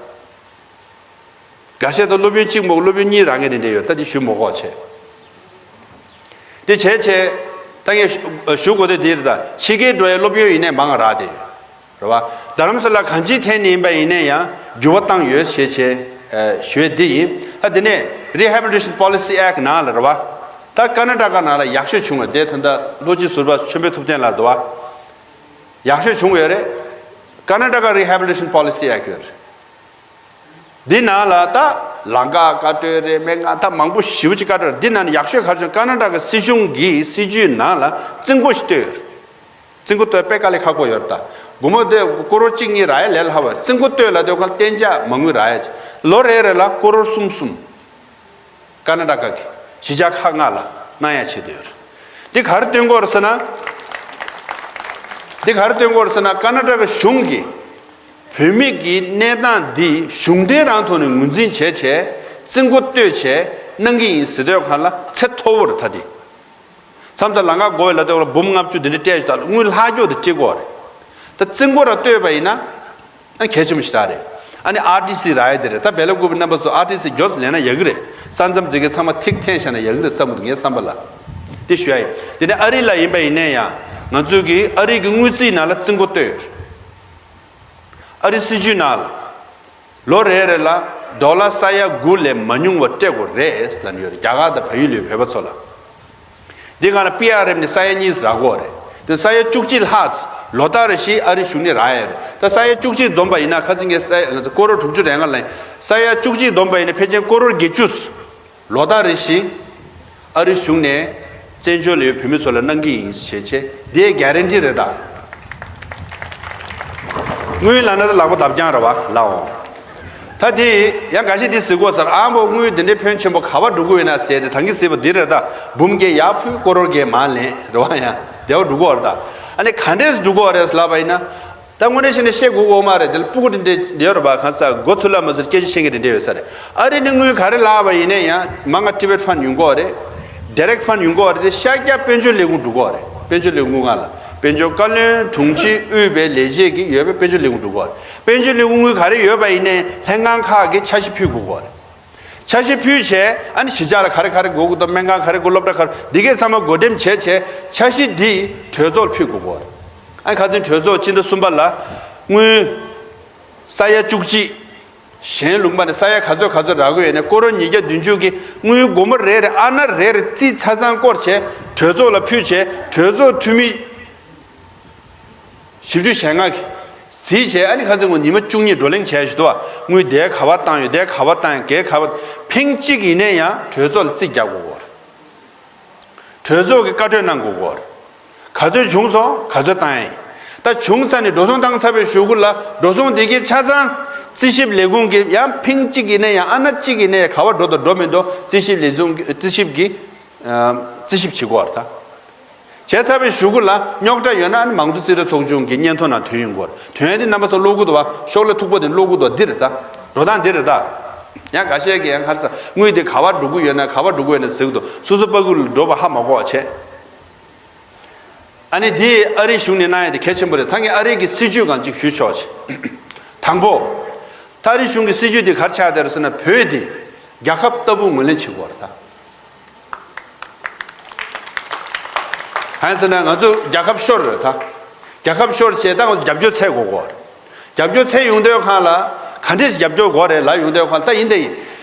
འགའ་ཤས་ད་སློབ་ཡོན་གཅིག་མོ་སློབ་ཡོན་གཉིས་རག་མཁན་དེ་འདྲས་ཡོད་ད། དེ་ཞུ་མ་དགོས་བྱས། དེ་བྱས་བྱས་ད་ངས་ཞུ་དགོས་དེ་དེ་རེད། ད་ཕྱི་རྒྱལ་འགྲོ་ཡའི་སློབ་ཡོན་ཡིན་ནའི་མང་རག་དེ་རེད་བ། རྡ་རམ་ས་ལ་གང་ཅིའི་ཐད་ནས་ཡིན་པ་ཡིན་ནའི་ཡང་འགྱུར་བ་བཏང་ཡོད་ཞེས་བྱས་ཞུ་ཡས་འདི་ཡིན། ད་དེ་ནས་Rehabilitation Policy Act ནང་ལ་རེད་བ། ད་ཀར་ན་ཊ་ཀ་ནང་ལ་ཡག་ཤོས་བྱུང་བ་དེ་ད་ལྟ་ལྷོ་སྤྱི་ཟུར་པ་ཆོས་འཕེལ་ཐུབ་བསྟན་ལགས་འདུག་བ། ཡག་ཤོས་བྱུང་ཡོད་རེད། Karnataka Rehabilitation Policy Act ཡོད་རེད། འདི་ནང་ལ་ད་ལམ་ཁ་བཀའ་འཁྲོལ་རེད། སྨན་ཁང་ད་མང་པོ་ཞེ་པོ་ཅིག་བཀའ་འཁྲོལ་རེད། འདི་ནང་ནས་ཡག་ཤོས་ག་རེ་བྱུང་། ཀར་ན་ཊ་ཀ་སྲིད་གཞུང་གི་སྲིད་ཇུས་ནང་ལ་རྩིས་འགོ་ཞིག་གཏོད་ཡོད་རེད། རྩིས་འགོ་གཏོད་དཔེ་དཀའ་ལས་ཁག་པོ་ཡོད་རེད། ད་སྒོར་མོ་དེ་ཀོ་རོར་གཅིག་གཉིས་རག་ཡ་ལས་སླ་བ་རེད། རྩིས་འགོ་གཏོད་ལ་དེ་ཁ་གཏན་འཇགས་མ་དངུལ་རག་ཡ་ཅིག་ལོ་རེ་རེ་ལ་ཀོ་རོར་གསུམ་གསུམ། ཀར་ན་ཊ་ཀ་གི་གཞིས་ཆགས་ཁག་ལྔ་ལ་གནང་ཡ་བྱེད་དུ་ཡོད་རེད། འདི་ག་རེ་སྟོན་གྱི་ཡོད་རེད་ཟེར་ན། འདི་ག་རེ་སྟོན་གྱི་ཡོད་རེད་ཟེར་ན། ཀར་ན་ཊ་ཀ་གཞུང་གིས་བོད་མི་གི་གནས་སྟངས་འདི་གཞུང་འབྲེལ་རང་ཐོག་ནས་ངོས་འཛིན་བྱས་བྱས་རྩིས་འགོ་གཏོད་བྱས་གནང་གི་ཡིན་ཟེར་དུས་སྒང་ལ་ཚད་མཐོ་བོ་རེད། ད་འདི་མཚམས་མཚམས་ལམ་ཁ་བགོ་ཡ་ལ་དེ་འབུམ་ལྔ་བཅུ་དེ་འདྲ་སྤྲད་ཞུ་དང་དངུལ་ལྷག་རྒྱུ་དེ་སྤྲད་དགོས་རེད། ད་རྩིས་འགོ་ར་གཏོད་པ་ཡིན་ན། ཨ་གལ་ཆེན་པོ་ཞིག་རེད། ཨ་ནི་ཨར་ཊི་སི་རག་ཡ་དེ་རེད། ད་བལ་པོ་ཀུ་པའི་རྣམ་པ་ཚོ་ཨར་ཊི་སི་མགྱོགས་སུ་ལེན་ན་ཡག་གི་རེད། ས་མཚམས་འཛེག་མཁན་ཚང་མ་ཐིག་འཐེན་བཞག་ན་ཡག་གི་རེད་བསམ་གི་འདུག་ངའི་བསམ་པ་ལ། དེ་ཞུ་ཡ་ཡིན། དེ་ནས་ཨ་རི་ལ་ཡིན་པ་ཡིན་ནའི་ཡང་ང་ཚོས་ཀྱི་ཨ་རི་གི་དངུལ་རྩིས་ནང་ལ་རྩིས་འགོ་གཏོད་ཡོད་རེད། ཨ་རི་སྲིད་ཇུས་ནང་ལ་ལོ་རེ་རེ་ལ་ཌོ་ལར་ས་ཡ་དགུ་ལས་མ་ཉུང་བ་སྤྲད་དགོས་རེད་ལབ་ནས་ཡོད་རེད། རྒྱ་གར་དང་བལ་ཡུལ་ལ་ཡོད་བོད་པ་ཚོ་ལ། འདི་ག་ལ་པི་ཨར་ཨེམ་ནས་ས་ཡ་གཉིས་རག་གོ་རེད། དེ་ས་ཡ་བཅུ་གཅིག་ལྷག་ལོ་ལྟར་རེ་བཞིན་ཨ་རི་གཞུང་ནས་རག་ཡ་རེད། ད་ས་ཡ་བཅུ་གཅིག་བསྡོམས་པ་ཡིན་ན་ཁ་སང་ངས་ས་ཡ་ཀོ་རོར་དྲུག་ཅུ་རེ་ལྔ་ལེན། ས་ཡ་བཅུ་གཅིག་བསྡོམས་པ་ཡིན་ན་ཕལ་ཆེར་ཀོ་རོར་བརྒྱད་ཅུ་ལོ་ལྟར་རེ་བཞིན་ཨ་རི་གཞུང་ནས་བཙན་བྱོལ་ལ་ཡོད་བོད་མི་ཚོ་ལ་གནང་གི་ཡིན་ཞེས་བྱས་དེའི་གྷ་རན་ཊི་རེད་ད། དངུལ་ལབ་ན་ད་ལག་པ་འདབ་རྐྱང་རེད་བ་ལགས་འོང་། ད་དེ་ཡང་འགའ་ཞིག་དེ་ཟེར་གོ་ཟེར། ཨ་མོ་དངུལ་དེ་འདྲའི་ཕོན་ཆེན་པོ་ག་པར་འགྲོ་གི་ཡོད་ན་ཟེར་ཏེ། ད་གིན་ཟེར་བ་འདི་རེད་ད། འབུམ་བརྒྱ་ཡར་ཕུལ་ཀོ་རོར་བརྒྱད་མར་ལེན་རེད་བ། ཡང་བདེ་བ་འགྲོ་གི་ཡོད་རེད་ད། ཨ་ནི་ག་འདྲས་འགྲོ་གི་ཡོད་རེད་ལབ་པ་ཡིན་ན། ད་དངོས་གནས་བཤད་ན་བཤད་དགོས་ཀྱི་ཡོད་མ་རེད། དེ་ལ་སྤུ་གུ་དེ་འདྲས་ཡོད་རེད་པ། གང་ཟག་མགོ་ཚོས་ལ་མ་ཟེར་སྐད་ཆ་བཤད་མཁན་དེ་འདྲས་ཡོད་ས་རེད། ཨ་རི་ནས་དངུལ་ག་རེ་ལབ་པ་ཡིན་ན་ཡང་མང་ང་ཊི་བེཊ་ཕན་ཌི་ཡོང་གི་ཡོད་རེད། ཌི་རེག་ཕན་ཌི་ཡོང་གི་ཡོད་རེད། དེ་ཤར་རྒྱག་དཔལ་འབྱོར་ལས་ཁུངས་འགྲོ་གི་ཡོད་རེད། དཔལ་འབྱོར་ལས་ཁུངས་ལྔ་ལ་དཔལ་འབྱོར་བཀའ་བློན་དྲུང་ཆེ་དབུས་པའི་ལས་བྱེད་ཀྱི་ཡོད་པའི་དཔལ་འབྱོར་ལས་ཁུངས་འགྲོ་གི་ཡོད་རེད། དཔལ་འབྱོར་ལས་ཁུངས་དངུལ་ག་རེ་ཡོད་པ་ཡིན་ནའི་ལྷན་ཁང་ཁག་གིས་འཆར་གཞི་ཕུལ་དགོས་ཀྱི་ཡོད་རེད། འཆར་གཞི་ཕུལ་བྱས་ཨ་ནི་གཞིས་ཆགས་ལ་ག་རེ་ག་རེ་དགོས་ཀྱི་འདུག་སྨན་ཁང་ག་རེ་དགོས། སློབ་གྲྭ་ག་རེ། འདི་གས་ཚང་མ་བགོ་འགྲེམས་བྱས་བྱས་འཆར་གཞི་འདི་གྲོས་ཚོགས་ལ་ཕུལ་དགོས་ཀྱི་ཡོད་རེད། ཨ་ནི་ཁ་སང་གྲོས་ཚོགས་སྤྱི་ཟླ་གསུམ་པ་ལ་དངུལ་ས་ཡ་བཅུ་གཅིག་གཞན་ལུང་པ་ནས་ས་ཡ་ག་ཚོད་ག་ཚོད་རག་གི་ཡོད་ནས་ཀོ་རོར་ཉིས་བརྒྱ་བདུན་ཅུ་གི་དངུལ་སྒོར་མོ་རེ་རེ་ཨ་ན་རེ་རེ་རྩིས་ཆ་ཚང་སྐོར་བྱས་གྲོས་ཚོགས་ལ་ཕུལ་བྱས་གྲོས་ཚོགས་འཐུས་མི་བཞི་བཅུ་ཞེ་ལྔ་གིས་གཟིགས་བྱས། ཨ་ནི་ཁ་སང་ངོ་ཉི་མ་བཅུ་གཉིས་བགྲོ་གླེང་བྱས་ཞུ་དོ། དངུལ་དེ་ག་པར་བཏང་ཡོད། དེ་ག་པར་བཏང་ཡོད། གས་ག་པར། ཐེངས་གཅིག་ཡིན་ནའི་ཡང་གྲོས་ཚོགས་ལ་རྩིས་རྒྱག་དགོས་ཀྱི་ཡོད་རེད། གྲོས་ཚོགས་ཀྱིས་བཀའ་འཁྲོལ་གནང་དགོས་ཀྱི་ཡོད་རེད། ག་ཚོད་བྱུང་སོང་། ག་ཚོད་བཏང་ཡིན། ད་བྱུང་ཚར་ནས་འགྲོ་སོང་བཏང་ཚར་བའི་གཞུག་གུ་ལ་འགྲོ་སོང་དེ་གའི་ཆ་ཚང་རྩིས་ཞིབ་ལས་ཁུངས་ཀྱིས་ཡང་ཐེངས་གཅིག་ཡིན་ནའི་ཡང་ཨ་ན་གཅིག་ཡིན་ནའི་ཡང་ག་པར་འགྲོ་དང་འགྲོ་མི་འགྲོ་རྩིས་ཞིབ་ལས་ཁུངས་ཀྱིས་རྩིས་ཞིབ་ཀྱིས་རྩིས་ཞིབ་བྱེད་དགོས་པ་རེད་ད། བྱས་ཚར་བའི་གཞུག་གུ་ལ་རྙོག་དྲ་ཡོད་ན་ཨ་ནི་མང་གཙོ་རྩིས་རིག་ཚོགས་ཆུང་གི་སྙན་ཐོ་ནང་ཐོན་ཡོང་གི་ཡོད་རེད། ཐོན་ཡ་དེ་རྣམ་པ་ཚོ་ཀློག་གི་འདུག་བ། ཤོག་ལྷེ་མཐུག་པོ་དེ་ཀློག་གི་འདུག་འདི་རེད་ད། འགྲོ་སྟངས་འདི་རེད་ད། ཡང་འགའ་ཤས་ཀྱིས་ཡང་ཁར་ས་དངུལ་དེ་ག་པར་འགྲོ་གི་ཡོད་ན་ག་པར་འགྲོ་གི་ཡོད་ན་ཟེར་གི་འདུག་སོ་སོ་པ་ཀུ་ལ་འགྲོ་བ་ཧ་མ་གོ་བ་བྱས། ཨ་ནི་འདི་ཨ་རིའི་གཞུང་ནས་གནང་ཡ་དེ་གལ་ཆེན་པོ་རེད། ད་ངས་ཨ་རི་གི་སྲིད་ཇུས་སྒང་ཅིག་ཞུས་ཆོག་ཅིག་དང་པོ། ད་ཨ་རིའི་གཞུང་གི་སྲིད་ཇུས་དེ་ག་རེ་ཆགས་བསྡད་རེད་ཟེར་ན་བོད་དེ་རྒྱལ་ཁབ་ལྟ་བུ་ངོས་ལེན་བྱེད་དགོས་རེད་ད། གང་ཡིན་ཟེར་ན་ང་ཚོ་རྒྱལ་ཁབ་ཤོར་རེད་ད། རྒྱལ་ཁབ་ཤོར་བྱས་ད་ང་ཚོ་རྒྱབ་སྐྱོར་འཚོལ་དགོས་ཀྱི་ཡོད་རེད། རྒྱབ་སྐྱོར་འཚོལ་ཡོང་དུས་སྒང་ལ་ག་འདྲས་རྒྱབ་སྐྱོར་དགོས་རེད་ལབ་ཡོང་དུས་སྒང་ལ་ད་ཡིན་ད་ཡིན།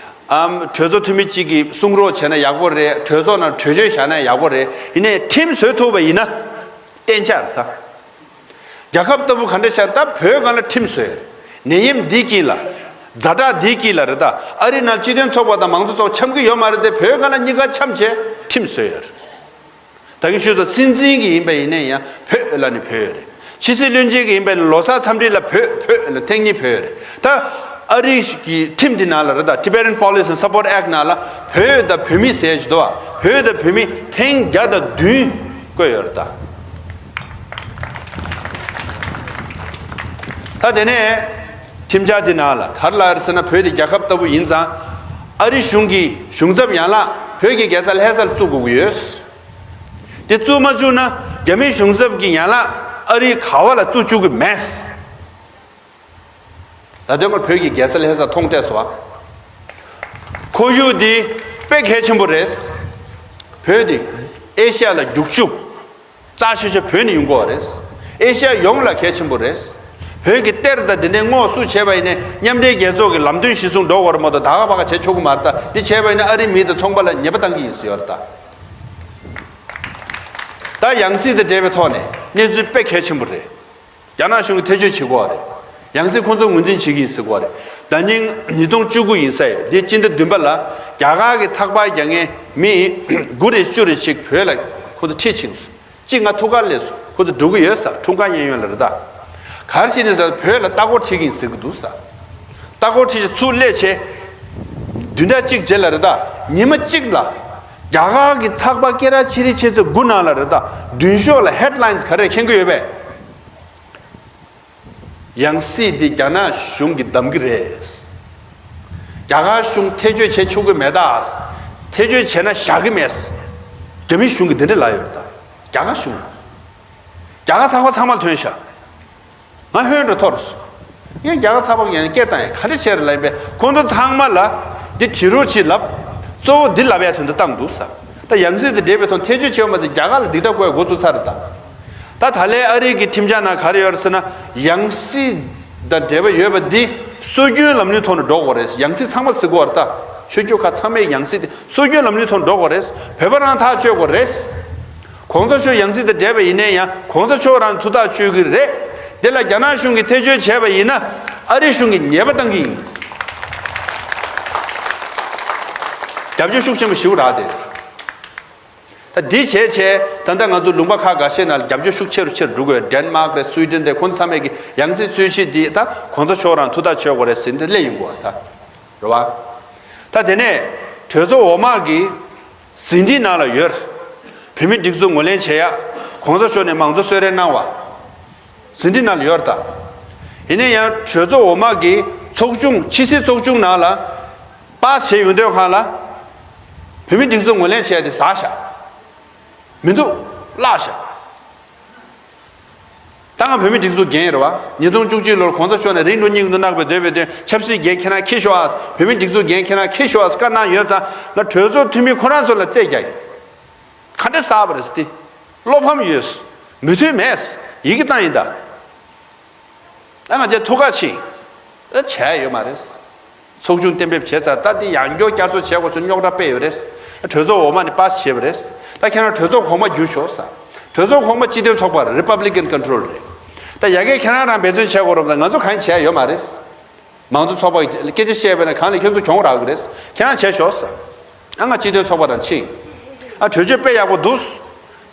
ཨམ་གྲོས་ཚོགས་འཐུས་མི་གཅིག་གིས་གསུང་རོགས་བྱས་ན་ཡག་པོ་རེད། གྲོས་ཚོགས་ནང་གྲོས་ཆོད་བཞག་ན་ཡག་པོ་རེད། ཡིན་ནའི་ཁྲིམས་བཟོ་ཐུབ་པ་ཡིན་ན་གཏན་འཇགས་རེད་ད། རྒྱལ་ཁབ་ལྟ་བུ་ག་འདྲ་ཆགས། ད་བོད་སྒང་ལ་ཁྲིམས་བཟོས། ནད་ཡམས་འདིའི་དཀྱིལ་ལ། ཛ་དྲག་འདིའི་དཀྱིལ་ལ་རེད་ད། ཨ་རི་ནང་སྤྱི་མཐུན་ཚོགས་པ་དང་མང་གཙོ་ཚོགས་པ་འཆམ་གྱི་ཡོད་མ་རེད་དེ། བོད་སྒང་ལ་གཉིས་ཀ་འཆམ་བྱས་ཁྲིམས་བཟོས་ཡོད་རེད། ད་གིན་ཞུས་སོང་། སྲིད་འཛིན་གྱི་ཡིན་པ་ཡིན་ན་ཡང་བོད་ལ་ནི་བོད་ཡོད་རེད། ཕྱི་སྲིད་བློན་ཆེན་གྱི་ཡིན་པ་ཡིན་ན་ལོ་གསར་འཚམས་འདྲི་ལ་བོད་བོད་ལ་ཐེངས་གཉིས་བོད་ཡོད་རེད་ད། ཨ་རི་གི་ཁྲིམས་འདི་ནང་ལ་རེད་ད། Tibetan Policy and Support Act ནང་ལ་བོད་དང་བོད་མི་ཟེར་ཞིག་འདུག་བ། བོད་དང་བོད་མི་ཐེངས་བརྒྱ་དང་བདུན་བཀོད་ཡོད་རེད་ད། ད་དེ་ནས་ཁྲིམས་འཆར་འདི་ནང་ལ་ག་རེ་ལབ་རེད་ཟེར་ན། བོད་དེ་རྒྱལ་ཁབ་ལྟ་བུ་ཡིན་ཙང་ཨ་རི་གཞུང་གི་གཞུང་ཚབ་ཡན་ལག་བོད་ཀྱི་རྒྱལ་ས་ལྷ་ས་ལ་བཙུགས་དགོས་ཀྱི་ཡོད། དེ་བཙུགས་མ་བཅུག་ན་རྒྱ་མིའི་གཞུང་ཚབ་ཀྱི་ཡན་ལག་ཨ་རིའི་ག་པ་ལ་བཙུགས་བཅུག་གི་མེད། ད་དེ་སྔོན་བོད་ཀྱི་རྒྱལ་ས་ལྷ་ས་མཐོང་ཐལ་སོང་བ། ཁོར་ཡུག་འདི་དཔེ་གལ་ཆེན་པོ་རེད། བོད་འདི་ ཨེ་ཤ་ཡ་ལ་རྒྱུག་ཆུ་རྩ་ཆེ་ཤོས་བོད་ནས་ཡོང་གི་ཡོད་རེད། ཨེ་ཤ་ཡ་ཡོངས་ལ་གལ་ཆེན་པོ་རེད། བོད་ཀྱི་གཏེར་དང་དེ་འདྲའི་དངོས་སུ་བྱས་པ་ཡིན་ནའི་མཉམ་འབྲེལ་རྒྱལ་ཚོགས་ཀྱི་ལམ་སྟོན་གཞིར་བཟུང་འགྲོ་དགོས་རེད་མ་གཏོགས་ད་ག་ཕ་ག་བྱེད་ཆོག་གི་མ་རེད་ད། འདི་བྱས་པ་ཡིན་ན་ཨ་རིའི་མི་དང་ཚོང་པ་ལ་ཉེས་པ་བཏང་གི་ཡིན་ཟེར་ཡོད་རེད་ད། ད་ཡང་སྲིད་དང་འབྲེལ་བའི་ཐོག་ནས་གནས་ཚུལ་དཔེ་གལ་ཆེན་པོ་རེད། རྒྱ་ནག་གཞུང་གིས་ཐེ་བྱུས་བྱེད་ཀྱི་ཡོད་རེད། ཡང་སྲིད་ཁོང་ཚོ་ངོས་འཛིན་བྱེད་ཀྱི་ཡིན་ཟེར་གྱི་ཡོད་རེད། ད་ཉིན་ཉིས་སྟོང་བཅུ་དགུ་ཡིན་ས་ཡོད། འདི་སྤྱི་ཟླ་བདུན་པ་ལ་རྒྱ་གར་གྱི་ཚགས་པར་རྒྱག་མཁན་མི་དགུ་རེ་བཅུ་རེ་ཞིག་བོད་ལ་ཁོང་ཚོ་ཁྲིད་ཕྱིན་སོང་། གཅིག་ང་ཐུག་གར་སླེབས་སོང་། ཁོ་ཚོ་འགྲོ་གི་ཡོད་ས། འཁྲུངས་སྐར་གཡས་གཡོན་ལ་རེད་ད། ག་རེ་བྱས་ནས་ཟེར་བོད་ལ་ལྟ་སྐོར་ཁྲིད་ཀྱི་ཡིན་ཟེར་གྱི་འདུག་ས། ལྟ་སྐོར་ཁྲིད་ཅིག་ཚུར་སླེབས་བྱས། བདུན་ཕྲག་གཅིག་རྗེས་ལ་རེད་ད། ཉི་མ་གཅིག་ལ། རྒྱ་གར་གྱི་ཚགས་པར་སྐད་གྲགས་ཆེ་རིགས་ཆེ་ཚོད་དགུ་ནང་ལ་རེད་ད། མདུན་ཤོག་ལ་ཧེཌ་ལའིན་ག་རེ་མཁྱེན་གྱི་ཡོད་པས། ཡང་སྲིད་འདི་རྒྱ་ནག་གཞུང་གིས་བདམས་ཀྱི་རེད། རྒྱ་གར་གཞུང་ཐེ་བྱུས་བྱེད་ཆོག་གི་མེད་ད། ཐེ་བྱུས་བྱས་ན་བཞག་གི་མེད། རྒྱ་མི་གཞུང་གིས་འདི་འདྲ་ལབ་ཡོད་ད། རྒྱ་གར་གཞུང་། རྒྱ་གར་ཚགས་པར་ཚང་མ་ཐོན་ཤག་ང་ཧོན་འགྲོ་ཐོར་སོང་། ངས་རྒྱ་གར་ཚགས་པར་ངས་སྐད་བཏང་ཡང་ག་འདྲ་བྱས་རེད་ལབ་ཡིན་པས། ཁོང་ཚོ་ཚང་མ་ལ་འདི་བྲིས་རོགས་བྱེད་ལབ། གཙོ་བོ་འདི་ལབ་ཡ་དོན་དུ་བཏང་འདུག་ས། ད་ཡང་སྲིད་དེ་འབྲེལ་བའི་ཐོག་ཐེ་བྱུས་བྱས་པ་མ་ཟད་རྒྱ་གར་ལ་སྡིགས་དགྲ་བཀོད་འགོ་ཚུགས་ཚར་རེད་ད། ད་ད་ལན་ཨ་རི་གི་ཁྲིམས་འཆར་ནང་ག་རེ་ཡོད་རེད་ཟེར་ན། ཡང་སྲིད་དང་འབྲེལ་བ་ཡོད་པ་འདི་སྲོལ་རྒྱུན་ལམ་ལུགས་ཐོག་ནས་འགྲོ་དགོས་རེད། ཡང་སྲིད་ཚང་མ་ཟེར་གོ་བ་རེད་ད། ཆོས་བརྒྱུད་ཁག་ཚང་མས་ཡང་སྲིད་དེ་སྲོལ་རྒྱུན་ལམ་ལུགས་ཐོག་ནས་འགྲོ་དགོས་རེད། བོད་པ་རང་ཐག་གཅོད་དགོས་རེད། གོང་ས་མཆོག་ཡང་སྲིད་དང་འབྲེལ་བ་ཡིན་ནའི་ཡང་གོང་ས་མཆོག་རང་ཐུགས་ཐག་གཅོད་ཀྱི་རེད། དེ་ལ་རྒྱ་ནག་གཞུང་གིས་ཐེ་བྱུས་བྱས་པ་ཡིན་ན་ཨ་རི་གཞུང་གིས་ཉེས་པ་བཏང་གི་ཡིན། རྒྱབ་སྐྱོར་ཤུགས་ཆེན་པོ་ཞེ་པོ་རག་བསྡད་ཡོད། ད་འདི་བྱས་བྱས་ད་ལྟ་ང་ཚོ་ལུང་པ་ཁག་འགའ་ཤས་ནང་ལ་རྒྱབ་སྐྱོར་ཤུགས་ཆེ་རུ་ཆེ་རུ་འགྲོ་གི་ཡོད། ཌེན་མཱག་རེད། སུའི་ཌེན་རེད། ཁོང་ཚོ་ཚང་མས་ཀྱི་ཡང་སྲིད་རྩོད་གཞི་འདི་ད་གོང་ས་མཆོག་རང་ཐུགས་ཐག་གཅོད་དགོས་རེད་ཟེར་འདི་སླེབས་ཡོང་གི་ཡོད་རེད་ད། རེད་བ། ད་དེ་ནས་གྲོས་ཚོགས་འོག་མ་གི་ཟིན་བྲིས་ནང་ལ་ཡོད། བོད་མིའི་སྒྲིག་འཛུགས་ངོས་ལེན་བྱེད་ཡ། གོང་ས་མཆོག་ནས་མང་གཙོ་གསོལ་རས་གནང་བ། ཟིན་བྲིས་ནང་ལ་ཡོད་རེད་ད། ཡིན་ན་ཡང་གྲོས་ཚོགས་འོག་མ་གི་ཚོགས་ཆུང་ཕྱི་སྲིད་ཚོགས་ཆུང་ནང་ལ་པཱ་སི་བྱས་ཡོང་དུས་སྒང་ལ། བོད་མིའི་སྒྲིག་འཛུགས་ངོས་ལེན་བྱེད་ཡ་དེ་ཟག་ཤག་མི་འདུག་བརླག་ཤག་ད་ང་བོད་མིའི་སྒྲིག་འཛུགས་འགན་རེད་བ། ཉིས་སྟོང་བཅུ་གཅིག་ལོར་གོང་ས་མཆོག་ནས་རིང་དུ་སྙིང་དུ་བརྣག་པའི་འདོད་པའི་དོན་ཆབ་སྲིད་འགན་ཁྱེད་རང་འཁྱེར་ཤོག་ཨ། བོད་མིའི་སྒྲིག་འཛུགས་འགན་ཁྱེད་རང་འཁྱེར་ཤོག་ཨ་བཀའ་གནང་ཡོད་ཙང་ང་གྲོས་ཚོགས་འཐུས་མི་ཁོ་རང་ཚོ་ལ་རྩོད་རྒྱག་ཡིན། ག་འདྲ་གསར་པ་རེད་ཟེར་ཏེ། བློ་ཕམ་ཡོད། མོས་མཐུན་མེད། ཡི་གེ་བཏང་ཡིན་ད། ཨ་ང་ཚོས་ཐུགས་ཁག་ཆེ། ཨ་བྱས་ཡོད་མ་རེད། ཚོགས་ཆུང་གཏན་འབེབས་བྱས་ཚར། ད་འདི་ཡང་བསྐྱར་བསྐྱར་གསོ་བྱེད་དགོས་ཚུལ་རྙོག་དྲ་སྤེལ་ཡོད་རེད། གྲོས་ཚོགས་འོག་མ་ནས་པཱ་སི་བྱས་པ་རེད། ད་ཁྱེད་རང་གྲོས་ཚོགས་གོང་མ་བསྒྱུར་ཤོག་ཟེར། གྲོས་ཚོགས་གོང་མ་སྤྱི་མཐུན་ཚོགས་པ་རེད། རི་པབ་ལི་ཀན་ཀོན་ཊོལ་རེད། ད་ཡ་གིའི་ཁྱེད་རང་རང་འབད་བརྩོན་བྱེད་དགོས་རེད་པ། ད་ང་ཚོ་གང་ཡང་བྱས་ཡོད་མ་རེད། མང་གཙོ་ཚོགས་པ་གི་སྐད་ཆ་བཤད་པ་ན་གང་ལ་ཁྱོད་ཚོ་གྱོང་རག་གི་རེད། ཁྱེད་རང་བྱས་ཤོག་ཟེར། ཨ་ང་སྤྱི་མཐུན་ཚོགས་པ་དང་ཕྱིན། ཨ་གྲོས་ཆོད་དཔེ་ཡག་པོ་འདུག་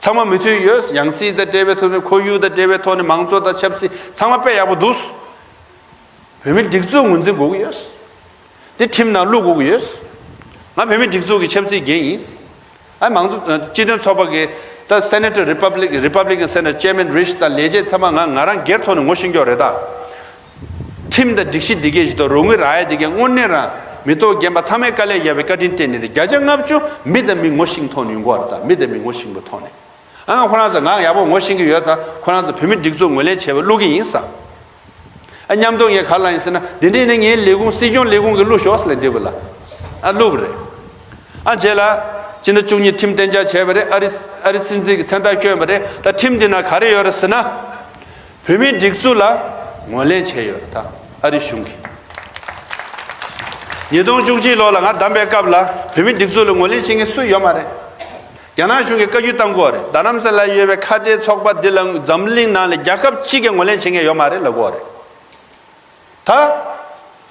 ཚང་མ་མོས་མཐུན་ཡོད། ཡང་སྲིད་དང་འབྲེལ་བའི་ཐོག་ནས་ཁོར་ཡུག་དང་འབྲེལ་བའི་ཐོག་ནས་མང་གཙོ་དང་ཆབ་སྲིད་ཚང་མ་དཔེ་ཡག་པོ་འདུག་བོད་མིའི་སྒྲིག་འཛུགས་ངོས་འཛིན་དགོས་ཀྱི་ཡོད། དེ་ཁྲིམས་ནང་བླུག་དགོས་ཀྱི་ཡོད། ང་བོད་མིའི་སྒྲིག་འཛུགས་ཀྱི་ཆབ་སྲིད་འགན་ཡིན། ཨ་མང་གཙོ་སྤྱི་མཐུན་ཚོགས་པ་གི་ད་Senator Republic Republican Senator Chairman Risch དང་ལས་བྱེད་ཚང་མ་ང་ང་རང་སྒེར་ཐོག་ནས་ངོ་ཤེས་ཀྱི་ཡོད་རེད་ད། ཁྲིམས་དང་སྒྲིག་གཞི་འདི་གས་ཞིག་དང་རོགས་དངུལ་རག་ཡ་འདི་གས་དངོས་གནས་རང་མི་ཐོག་རྒན་པ་ཚང་མས་དཀའ་ལས་བརྒྱབ་པའི་བཀའ་དྲིན་བརྟེན་ནས་ཏེ་བརྒྱ་ཆ་ལྔ་བཅུ་མི་དང་མི་ངོ་ཤེས་མཁན་ཐོག་ནས་ཡོང་གི་ཡོད་རེད་ད། མི་དང་མི་ངོ་ཤེས་པའི་ཐོག་ནས། ཨ་ང་ཁོ་རང་ཚོ་ང་ཡག་པོ་ངོ་ཤེས་ཀྱི་ཡོད་ཙང་ཁོ་རང་ཚོ་བོད་མི་སྒྲིག་འཛུགས་ངོས་ལེན་བྱས་པ་བླུག་གི་ཡིན་ས། ཨ་མཉམ་དུ་ངས་ག་རེ་ལབ་ཡིན་ཟེར་ན་འདི་འདྲས་ནི་ངའི་ལས་ཁུངས་སྲིད་སྐྱོང་ལས་ཁུངས་ཀྱི་བླུག་ཤོག་ཟེར་ལབ་འདི་བུ་ལ། ཨ་བླུག་པ་རེད། ཨ་རྗེས་ལ་སྤྱི་ཟླ་བཅུ་གཉིས་ཁྲིམས་གཏན་འཇགས་བྱས་པ་རེད། ཨ་རི་ཨ་རི་སྲིད་འཛིན་གྱི་མཚན་རྟགས་བསྐྱོན་པ་རེད། ད་ཁྲིམས་འདི་ནང་ག་རེ་ཡོད་རེད་ཟེར་ན། བོད་མིའི་སྒྲིག་འཛུགས་ལ་ངོས་ལེན་བྱས་ཡོད་རེད་ད། ཨ་རི་གཞུང་གིས། ཉིས་སྟོང་བཅུ་གཅིག་ལོ་ལ་ང་བདམས་པའི་སྐབས་ལ་བོད་མིའི་སྒྲིག་འཛུགས་ལ་ངོས་ལེན་བྱེད་མཁན་སུ་ཡོད་མ་རེད། རྒྱ་ནག་གཞུང་གིས་བཀའ་བཀྱོན་བཏང་གི་ཡོད་རེད། རྡ་རམ་ས་ལ་ཡོད་པའི་ཁ་བྲལ་ཚོགས་པ་འདི་ལ་འཛམ་གླིང་ནང་ལ་རྒྱལ་ཁབ་གཅིག་གིས་ངོས་ལེན་བྱེད་མཁན་ཡོད་མ་རེད་ལབ་གི་ཡོད་རེད། ད་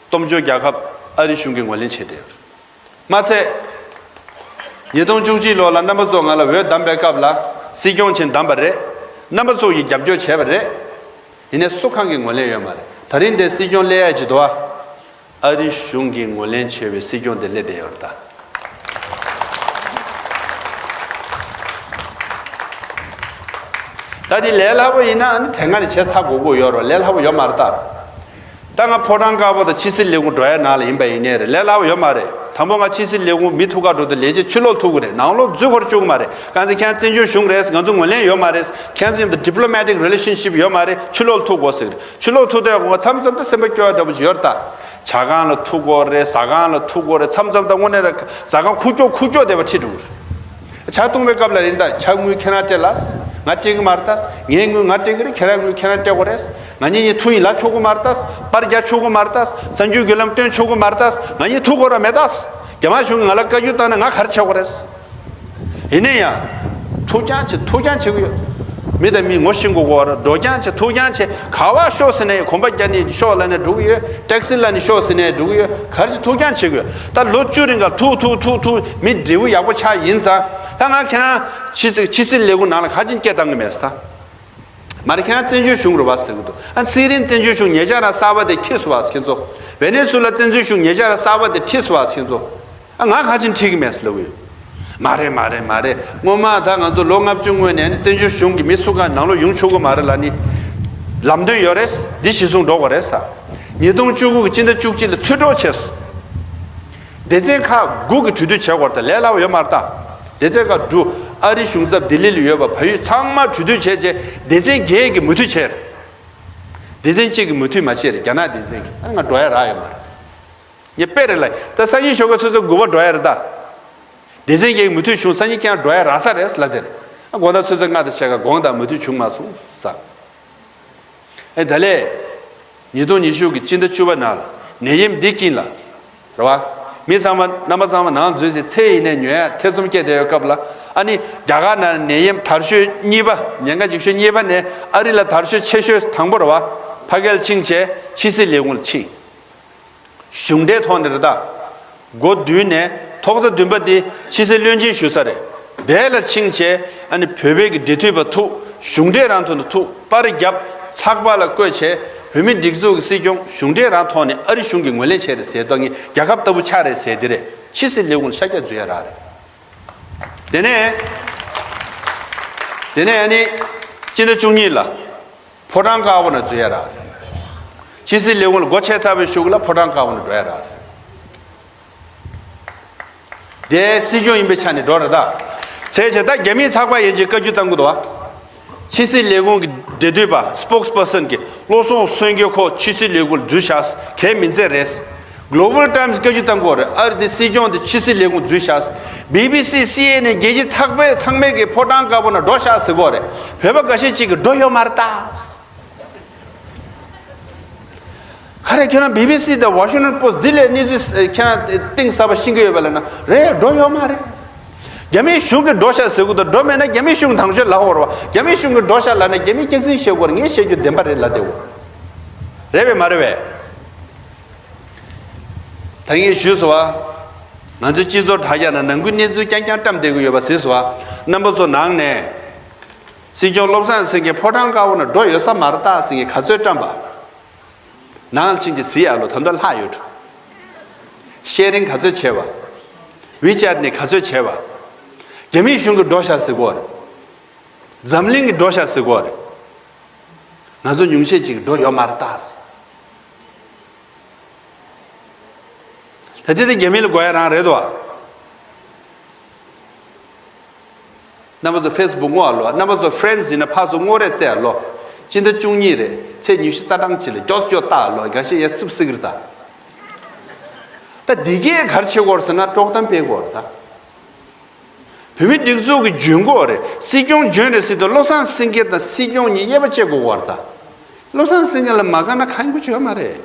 སྟོབས་འབྱོར་རྒྱལ་ཁབ་ཨ་རི་གཞུང་གིས་ངོས་ལེན་བྱས་བསྡད་ཡོད་རེད། མ་ཚད། ཉིས་སྟོང་བཅུ་གཅིག་ལོ་ལ་རྣམ་པ་ཚོ་ང་ལ་འོས་བདམས་པའི་སྐབས་ལ་སྲིད་སྐྱོང་བྱས་བདམས་པ་རེད། རྣམ་པ་ཚོ་ཡིས་རྒྱབ་སྐྱོར་བྱས་པ་རེད། ཡིན་ནའི་སུ་གང་གིས་ངོས་ལེན་ཡོད་མ་རེད། ད་རིང་འདིར་སྲིད་སྐྱོང་སླེབས་ཡ་ཅིག་འདུག་ཨ། ཨ་རི་གཞུང་གིས་ངོས་ལེན་བྱས་པའི་སྲིད་སྐྱོང་དེ་སླེབས་བསྡད་ཡོད་རེད་ད། ད་དེ་ལས་སླ་པོ་ཡིན་ན་ཨ་ནི་དེ་སྔ་ནས་བྱས་ཚར་དགོས་ཀྱི་ཡོད་རེད། ལས་སླ་པོ་ཡོད་མ་རེད་ད། ད་ང་ཕོ་བྲང་དཀར་པོ་དང་ཕྱི་སྲིད་ལས་ཁུངས་འགྲོ་ཡ་ནང་ལ་ཡིན་པ་ཡིན་ནའི་རེད། ལས་སླ་པོ་ཡོད་མ་རེད། དང་པོ་ང་ཕྱི་སྲིད་ལས་ཁུངས་མི་ཐུག་ག་འགྲོ་དུས་ལས་བྱེད་ཕྱི་ལོགས་ཐུག་གི་རེད། ནང་ལོགས་འཛུལ་འཁོར་བཅུག་གི་མ་རེད། གང་ཟེར་ཁྱེད་བཙན་བྱོལ་གཞུང་རེད། ང་ཚོ་ངོས་ལེན་ཡོད་མ་རེད། ཁྱེད་ཚོ་མཉམ་དུ་diplomatic relationship ཡོད་མ་རེད། ཕྱི་ལོགས་ལ་ཐུག་དགོས་ཟེར་གི་རེད། ཕྱི་ལོགས་ཐུག་དུས་ང་མཚམས་མཚམས་ད་སེམས་པ་སྐྱོ་བ་འདྲ་པོ་ཅིག་ཡོད་རེད་ད། ཇ་ཁང་ལ་ཐུག་དགོས་རེད། ཟ་ཁང་ལ་ཐུག་དགོས་རེད། མཚམས་མཚམས་ད་དངོས་གནས་རེད། ཟ་ཁང་ཁུག་ཀྱོག་ཁུག་ཀྱོག་བསྡད་པ་ཁྲིད་འགྲོ་གི་རེད། ཇ་བཏུང་བའི་སྐབས་ལ་ཡིན་ད་ཇ་དངུལ་ཁྱེད་རང་སྤྲད་ལ། ང་སྤྲད་གི་མ་རེད་ད། ངའི་དངུལ་ང་སྤྲད་གི་རེད། ཁྱེད་རང་དངུལ་ཁྱེད་རང་སྤྲད་དགོས་རེད། ང་གཉིས་གཉིས་ཐུག་ཡིན་ལ་ཆོག་གི་མ་རེད་ད། པར་རྒྱག་ཆོག་གི་མ་རེད་ད། གསར་འགྱུར་བརྒྱུད་ལམ་སྟོན་ཆོག་གི་མ་རེད་ད། ང་གཉིས་ཐུག་དགོས་ར་མེད་ད། རྒྱ་དམར་གཞུང་གིས་ང་ལ་བཀའ་བཀྱོན་བཏང་ན་ང་ག་རེ་བྱེད་དགོས་རེད། ཡིན་ན་ཡང་། ཐུག་རྐྱང་བྱེད་ཐུག་རྐྱང་བྱེད་གི་ཡོད། མི་དང་མི་ངོ་ཤེས་དགོས་གོ་ར་འགྲོ་རྐྱང་བྱེད་ཐུག་རྐྱང་བྱེད་ག་བ་ཤོག་ཟེར་ནས་གོམ་པ་རྒྱག་ནས་ཤོག་ལབ་ནས་འགྲོ་གི་ཡོད། ཊེག་སི་ལབ་ནས་ཤོག་ཟེར་ནས་འགྲོ་གི་ཡོད། ག་རེ་བྱེད་ཐུག་རྐྱང་བྱེད་གི་ཡོད། ད་ལོ་བཅུ་རིང་ག་ཐུག་ཐུག་ཐུག་ཐུག་མི་འབྲས་བུ་ཡག་པོ་ཆགས་ཡིན་ཙང་། ད་ང་ཁྱེད་རང་ཕྱི་སྲིད་ཕྱི་སྲིད་ལས་ཁུངས་ནང་ལ་ག་ཅིན་སྐད་བཏང་གི་མེད་ས། མ་རེད། ཁྱེད་རང་བཙན་བྱོལ་གཞུང་རེད་བ་ཟེར་གི་འདུག་ཨ་སི་རིན་བཙན་བྱོལ་གཞུང་ཉེ་ཆར་ར་གསར་པ་དེ་ཁྲིད་སོང་བ་ཁྱེད་ཚོ། ཝེ་ནེ་སུ་ལ་བཙན་བྱོལ་གཞུང་ཉེ་ཆར་ར་གསར་པ་དེ་ཁྲིད་སོང་བ་ཁྱེད་ཚོ། ཨ་ང་ག་ཅིན་ཁྲིད་གི་མེད་ཟེར་ལབ་གི་ཡོད། མ་རེད་མ་རེད་མ་རེད། སྔོན་མ་ད་ང་ཚོ་ལོ་ལྔ་བཅུ་སྔོན་ནས་ནི་བཙན་བྱོལ་གཞུང་གི་མི་སུ་གང་ནང་ལོགས་ཡོང་ཆོག་གི་མ་རེད་ལབ་ནི། ལམ་སྟོན་ཡོད་རེད། འདི་གཞིར་བཟུང་འགྲོ་དགོས་རེད་ས། ཉིས་སྟོང་བཅུ་དགུ་གི་སྤྱི་ཟླ་བཅུ་གཅིག་ལ་ཚུར་འགྲོ་བྱས་སོང་། སྡེ་ཚན་ཁག་དགུ་གི་གྲོས་བསྡུར་བྱས་དགོས་རེད་ད། ལས་སླ་བ་ཡོད་མ་རེད་ད། སྡེ་ཚན་ཁག་དྲུག་ཨ་རི་གཞུང་ཚབ་ལྡི་ལི་ལ་ཡོད་པ་བལ་ཡུལ་ཚང་མ་གྲོས་བསྡུར་བྱས་རྗེས་སྡེ་ཚན་བརྒྱད་ཀྱིས་མོས་མཐུན་བྱས་རེད། སྡེ་ཚན་གཅིག་གིས་མོས་མཐུན་མ་བྱས་རེད། རྒྱ་ནག་སྡེ་ཚན་གྱིས། ཨ་ནི་ང་འགྲོ་ཡ་རག་ཡོད་མ་རེད། ངས་དཔེ་རེད་ལ། ད་སང་ཉིན་ཞོགས་ཀས་ཚོད་ཚོད་དགུ་པ་འགྲོ་ཡ་རེད་ད། སྡེ་ཚན་གྱིས་མོས་མཐུན་བྱུང་། སང་ཉིན་ཁྱེད་རང་འགྲོ་ཡ་རག་ས་རེད་ལབ་དེ་རེད། ཨ་དགོང་དག་ཚོད་ཚོད་ལྔ་དང་ཕྱེད་ཀ་དགོངས་དག་མོས་མཐུན་བྱུང་མ་སོང་ས། ཨེ་ད་ལས། ཉིས་སྟོང་ཉི་ཤུ་གི་སྤྱི་ཟླ་བཅུ་པ་ནང་ལ་ནད་ཡམས་འདི་རྐྱེན་ལ། རེད་བ། མི་ཚང་མ་རྣམ་པ་ཚང་མ་ནང་འཛུལ་ཚེ་ཚེ་ཡིན་ནས་ཉོ་ཡ་ཐེ་ཚོམ་སྐྱེས་བསྡད་ཡོད་སྐབས་ལ། ཨ་ནི་རྒྱ་གར་ནང་ནད་ཡམས་དར་ཤོས་གཉིས་པ་ཉེན་ཁ་འཇིགས་ཤོས་གཉིས་པ་ནས་ཨ་རི་ལ་དར་ཤོས་ཆེ་ཤོས་དང་པོ་རེད་བ། ཕ་གིར་ཕྱིན་བྱས་ཕྱི་སྲིད་ལས་ཁུངས་ལ་ཕྱིན། གཞུང་འབྲེལ་ཐོག་ནས་རེད་ད། འགོ་བསྡུས་ནས་ཐོག་ཚ་བདུན་པ་དེ་ཕྱི་སྲིད་བློན་ཆེན་ཞུ་ས་རེད། དེ་ལ་ཕྱིན་བྱས་ཨ་ནི་བོད་པའི་གི་འབྲེལ་མཐུད་པ་ཐུག་གཞུང་འབྲེལ་རང་ཐོག་ནས་ཐུག་པར་བརྒྱབ། ཚགས་པར་ལ་བཀོད་བྱས་བོད་མི་སྒྲིག་འཛུགས་ཀྱི་སྲིད་སྐྱོང་གཞུང་འབྲེལ་རང་ཐོག་ནས་ཨ་རི་གཞུང་གིས་ངོས་ལེན་བྱས་རེད་ཟེར་ཏོ། ངས་རྒྱལ་ཁབ་ལྟ་བུ་ཆགས་རེད་ཟེར་དེ་རེད། ཕྱི་སྲིད་ལས་ཁུངས་ལ་ཤར་རྒྱག་འཛུལ་ཡ་རག་རེད། དེ་ནས། དེ་ནས་ཨ་ནི་སྤྱི་ཟླ་བཅུ་གཉིས་ལ། ཕོ་བྲང་དཀར་པོ་ནང་འཛུལ་ཡ་རག་རེད། ཕྱི་སྲིད་ལས་ཁུངས་ལ་སྒོ་ཕྱེ་ཚར་བའི་གཞུག་ལ་ཕོ་བྲང་དཀར་པོ་ནང་འགྲོ་ཡ་རག་རེད། དེ་སྲིད་སྐྱོང་ཡིན་པའི་ཆ་ནས་འགྲོ་རེད་ད། བྱས་བྱས་ད་རྒྱ་མིས་ཚགས་པར་ཡན་ཆད་བཀའ་བཀྱོན་བཏང་གི་འདུག་བ། ཕྱི་སྲིད་ལས་ཁུངས་ཀྱི་འབྲེལ་མཐུད་པ་སི་པོག་སི་པར་སན་གྱིས་བློ་བཟང་སེང་གེ་ཁོ་ཕྱི་སྲིད་ལས་ཁུངས་འཛུལ་བཞག་གལ་མི་འཚལ་རེད། གྷི་ལོ་བལ་ཊའིམ་སི་བཀའ་བཀྱོན་བཏང་གི་ཡོད་རེད། ཨ་རི་དེ་སྲིད་སྐྱོང་དེ་ཕྱི་སྲིད་ལས་ཁུངས་འཛུལ་བཞག་བི་བི་སི་སི་ཨེན་ཨེན་རྒྱལ་སྤྱི་ཚགས་པར་ཚང་མས་ཀྱི་ཕོ་བྲང་དཀར་པོ་ནང་འགྲོ་ཤག་ཟེར་གི་ཡོད་རེད། བོད་པ་འགའ་ཤས་ཅིག་གིས་འགྲོ་ཡོད་མ་རེད་ད། ག་རེ་ཁྱོད་རང་བི་བི་སི་དང་ཝ་ཤིང་ཊོན་པོ་སི་ཊི་འདི་ལས་གནས་ཚུལ་ཁྱེད་རང་གཏིང་ཟབ་པ་ཤེས་ཀྱི་ཡོད་པ་ལབ་ན་རེད། འགྲོ་ཡོད་མ་རེད། རྒྱ་མིའི་གཞུང་གིས་འགྲོ་ཤག་ཟེར་གི་འདུག་འགྲོ་མེད་ན་རྒྱ་མིའི་གཞུང་གིས་ཐང་ཆད་ལབ་དགོས་རེད་བ། རྒྱ་མིའི་གཞུང་གིས་འགྲོ་ཤག་ལབ་ན་རྒྱ་མིས་སྐྱག་རྫུན་བཤད་དགོས་རེད། ངས་བཤད་རྒྱུ་བདེན་པ་རེད་ལབ་བསྡད་ཡོད། རེད་པས་མ་རེད་པས། ད་ངས་ཞུས་སོང་བ། ང་ཚོའི་སྤྱི་ཚོགས་དྲ་རྒྱ་ནང་ནང་ཁུལ་གནས་ཚུལ་རྐྱང་རྐྱང་བཀྲམ་བསྡད་ཀྱི་ཡོད་པ་གཟིགས་སོང་བ། རྣམ་པ་ཚོ་ནང་ནས། སྲིད་སྐྱོང་བློ་བཟང་སེང་གེ་ཕོ་བྲང་དཀར་པོ་ནང་འགྲོ་ཡོད་ས་མ་རེད་ད་ཟེར་མཁན་ག་ཚོད་བཀྲམ་པ། ནང་ལ་ཕྱིན་གྱི་གཟིགས་ཡ་ལོ། ད་ལྟ་ལྷག་ཡོད་འགྲོ། ཤེར་རིང་ག་ཚོད་བྱས་པ། ཝི་ཅེཊ་ནས་ག་ཚོད་བྱས་པ། རྒྱ་མིའི་གཞུང་གིས་འགྲོ་ཤག་ཟེར་གོ་རེད། འཛམ་གླིང་གིས་འགྲོ་ཤག་ཟེར་གོ་རེད། ང་ཚོ་ཉུང་ཤས་ཅིག་འགྲོ་ཡོད་མ་རེད་ད། ད་དེ་དེ་རྒྱ་མི་ལ་དགོས་ཡ་རང་རེད་དོ། རྣམ་པ་ཚོ་ཕེ་སི་བུག་སྔོག་ལོ། རྣམ་པ་ཚོ་ཕེ་རེན་ཌི་ཡིན་ན་ཕར་ཚུར་སྔོག་རེས་རྩེ་ལོ། སྤྱི་ཟླ་བཅུ་གཉིས་རེད། ཚེས་ཉི་ཤུ་རྩ་གྲངས་གཅིག་ལ་མགྱོགས་མགྱོགས་བལྟ་ལོ། འགའ་ཤས་ཡ་སུབ་སི་གི་རེད་ད། ད་འདི་གས་ག་རེ་བྱེད་དགོས་རེད་ཟེར་ན་དཀྲོག་གཏམ་སྤེལ་དགོས་རེད་ད། བོད་མི་སྒྲིག་འཛུགས་ཀྱི་འཇོན་གོ་རེད། སྲིད་སྐྱོང་འཇོན་རེད་ཟེར་དུས་བློ་བཟང་སེང་གེ་དང་སྲིད་སྐྱོང་གཉིས་དབྱེ་བ་ཕྱེ་དགོས་གོ་རེད་ད། བློ་བཟང་སེང་གེ་ལ་མ་དགའ་ན་གང་གི་བྱོས་མ་རེད།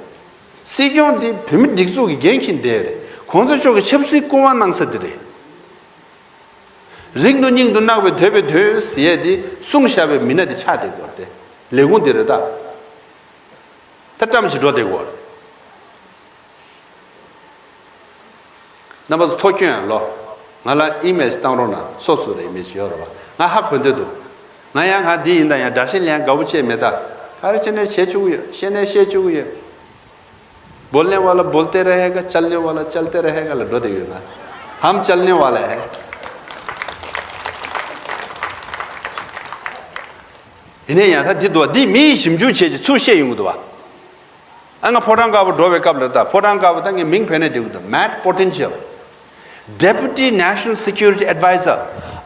སྲིད་སྐྱོང་འདི་བོད་མི་སྒྲིག་འཛུགས་ཀྱི་འགན་འཁྱེར་བསྡད་རེད། གོང་ས་མཆོག་གི་ཆབ་སྲིད་སྐུ་དབང་གནང་ས་འདི་རེད། རིང་དུ་སྙིང་དུ་བརྣག་པའི་འདོད་པའི་དོན་ཟེར་ཡས་འདི་གསུངས་བཞག་པའི་མི་སྣ་འདི་ཆགས་བསྡད་དགོས་རེད་དེ། ལས་ཁུངས་འདི་རེད་ད། ད་བཀྲམ་ཞིག་འགྲོ་བསྡད་དགོས་རེད། རྣམ་པ་ཚོ་ཐུགས་སྐྱོན་ཡང་ལོ། ང་ལ་ཨི་མེལ་ཞིག་བཏང་རོགས་གནང་། སོ་སོ་རེ་ཨི་མེལ་ཞིག་ཡོད་རེད་བ། ང་ཧ་གོ་འདོད་འདུག་ང་ཡང་ང་འདི་ཡིན་ད་ཡང་དགྲ་ཤ་ལེན་དགའ་པོ་བྱས་མེད་ད། ག་རེ་བྱས་ནས་བྱེད་བཅུག་གི་ཡོད། བཤད་ནས་བཤད་བཅུག་གི་ཡོད། बोलने वाला बोलते रहेगा, चलने वाला चलते रहेगा ལ་འགྲོ་བསྡད་ཡོད་ང་། हम चलने वाला है། ཡིན་ནའི་ཡང་ད་འདི་འདུག་བ། འདི་མི་ཡིས་ཞིབ་འཇུག་བྱས་ཀྱི་ཚུར་བཤད་ཡོང་གི་འདུག་བ། ཨ་ང་ཕོ་བྲང་དཀར་པོ་འགྲོ་བའི་སྐབས་ལ་ད་ཕོ་བྲང་དཀར་པོ་ད་ངས་མིང་བོས་ནས་འབྲི་གི་འདུག Matt Pottinger། Deputy National Security Advisor།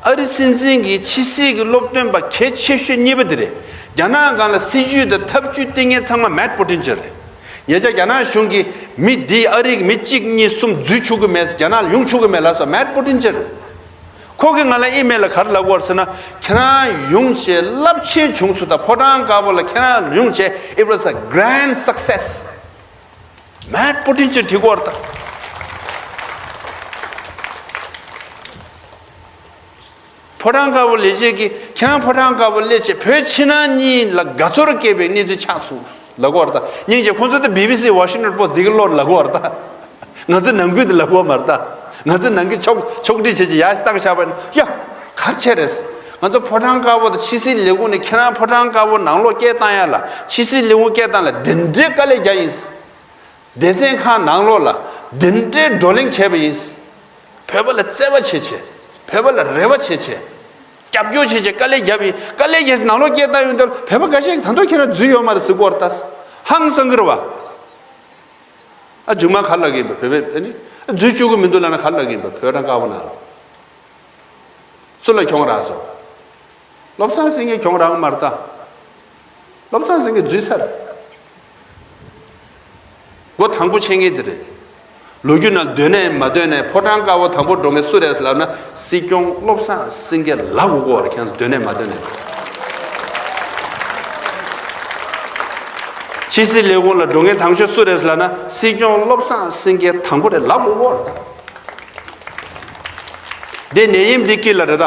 ཨ་རི་སྲིད་འཛིན་གྱི་ཕྱི་སྲིད་ཀྱི་སློབ་སྟོན་པ་གལ་ཆེ་ཤོས་གཉིས་པ་དེ་རེད། རྒྱ་ནག་སྒང་ལ་སྲིད་ཇུས་དང་ཐབས་ཇུས་བཏིང་མཁན་ཚང་མ་Matt Pottinger་རེད། ཉེ་ཆར་རྒྱ་ནག་གཞུང་གིས་མི་འདི་ཨ་རི་གི་མི་གཅིག་གཉིས་གསུམ་འཛུལ་ཆོག་གི་མེད། རྒྱ་ནག་ལ་ཡོང་ཆོག་གི་མེད་ལབ་སོང་། Matt Pottinger། ཁོ་གིས་ང་ལ་ཨི་མེལ་ལ་ག་རེ་ལབ་ཀྱི་ཡོད་རེད་ཟེར་ན། ཁྱེད་རང་ཡོང་བྱས་རླབས་ཆེན་བྱུང་སོང་། ད་ཕོ་བྲང་དཀར་པོ་ལ་ཁྱེད་རང་ཡོང་བྱས། It was a grand success. Mad Potential བྲིས་ཀྱི་ཡོད་རེད་ད། ཕོ་བྲང་དཀར་པོ་ལས་བྱེད་ཀྱིས་ཁྱེད་རང་ཕོ་བྲང་དཀར་པོ་སླེབས་བྱས་བོད་ཕྱི་ནང་གཉིས་ལ་དགའ་ཚོར་སྐྱེས་པའི་གནས་ཚུལ་ཆགས་སོང་ལབ་ཀྱི་ཡོད་རེད་ད། སྙིང་རྗེ། ཁོང་ཚོ་ད་བི་བི་སི་ཝ་ཤིང་ཊོན་པོ་སི་ཊི་འདི་ག་བློར་ལབ་ཀྱི་ཡོད་རེད་ད། ང་ཚོ་ནང་ཁུལ་དུ་ལབ་ཀྱི་ཡོད་མ་རེད་ད། ང་ཚོ་ནང་གི་ཕྱོགས་ཕྱོགས་སྒྲིག་བྱས་བྱས་ཡར་བཏང་བཞག་པ་ཡིན་ན། ཡ། ག་རེ་བྱས་རེད། ང་ཚོ་ཕོ་བྲང་དཀར་པོ་དང་ཕྱི་སྲིད་ལས་ཁུངས་ནས་ཁྱེད་རང་ཕོ་བྲང་དཀར་པོ་ནང་ལོགས་སྐད་བཏང་ཡ་ལ། ཕྱི་སྲིད་ལས་ཁུངས་སྐད་བཏང་ལ་འདི་འདྲའི་དཀའ་ལས་རྒྱག་ཡིན། སྡེ་ཚན་ཁག་ནང་ལོགས་ལ་འདི་འདྲའི་བགྲོ་གླེང་བྱས་པ་ཡིན། བོད་པ་ལ་བརྩེ་བ་བྱེད་བྱེད། བོད་པ་ལ་རེ་བ་བྱེད་བྱེད། རྒྱབ་སྐྱོར་བྱེད་བྱེད། དཀའ་ལས་བརྒྱབ་ཡིན། དཀའ་ལས་བརྒྱབ་ནང་ལོགས་སྐད་བཏང་ཡོང་དུས་བོད་པ་འགའ་ཤས་ཀྱིས་ད་དུང་ཁྱེད་རང་འཛུལ་ཡོད་མ་རེད་ཟེར་གྱི་ཡོད་རེད་ད། ཧང་སང་གི་རེད་བ། ཨ། མཇུག་མ་ག་རེ་ལབ་ཀྱི་ཡིན་པ། བོད་པས་ཨ་ནི་འཛུལ་བཅུག་གི་མི་འདུག་ལབ་ན་ག་རེ་ལབ་ཀྱི་ཡིན་པ། ཕོ་བྲང་དཀར་པོ་ནང་ལ། སུ་ལ་གྱོང་རག་སོང་། བློ་བཟང་སེང་གེ་གྱོང་རག་མ་རེད་ད། བློ་བཟང་སེང་གེ་འཛུལ་ཚར། སྒོ་དང་པོ་ཕྱེ་མཁན་དེ་རེད། ལོ་རྒྱུས་ནང་འདོད་ནའི་མ་འདོད་ནའི་ཕོ་བྲང་དཀར་པོ་དང་པོ་འགྲོ་མཁན་སུ་རེད་ལབ་ན། སྲིད་སྐྱོང་བློ་བཟང་སེང་གེ་ལབ་དགོས་ཀྱི་ཡོད་རེད། ཁྱེད་ཚོ་འདོད་ནའི་མ་འདོད་ནའི། ཕྱི་སྲིད་ལས་ཁུངས་ལ་འགྲོ་མཁན་དང་ཤོས་སུ་རེད་ལབ་ན། སྲིད་སྐྱོང་བློ་བཟང་སེང་གེ་དང་པོ་རེད་ལབ་དགོས་ཀྱི་ཡོད་རེད། དེ་ནད་ཡམས་འདི་དཀྱིལ་ལ་རེད་ད།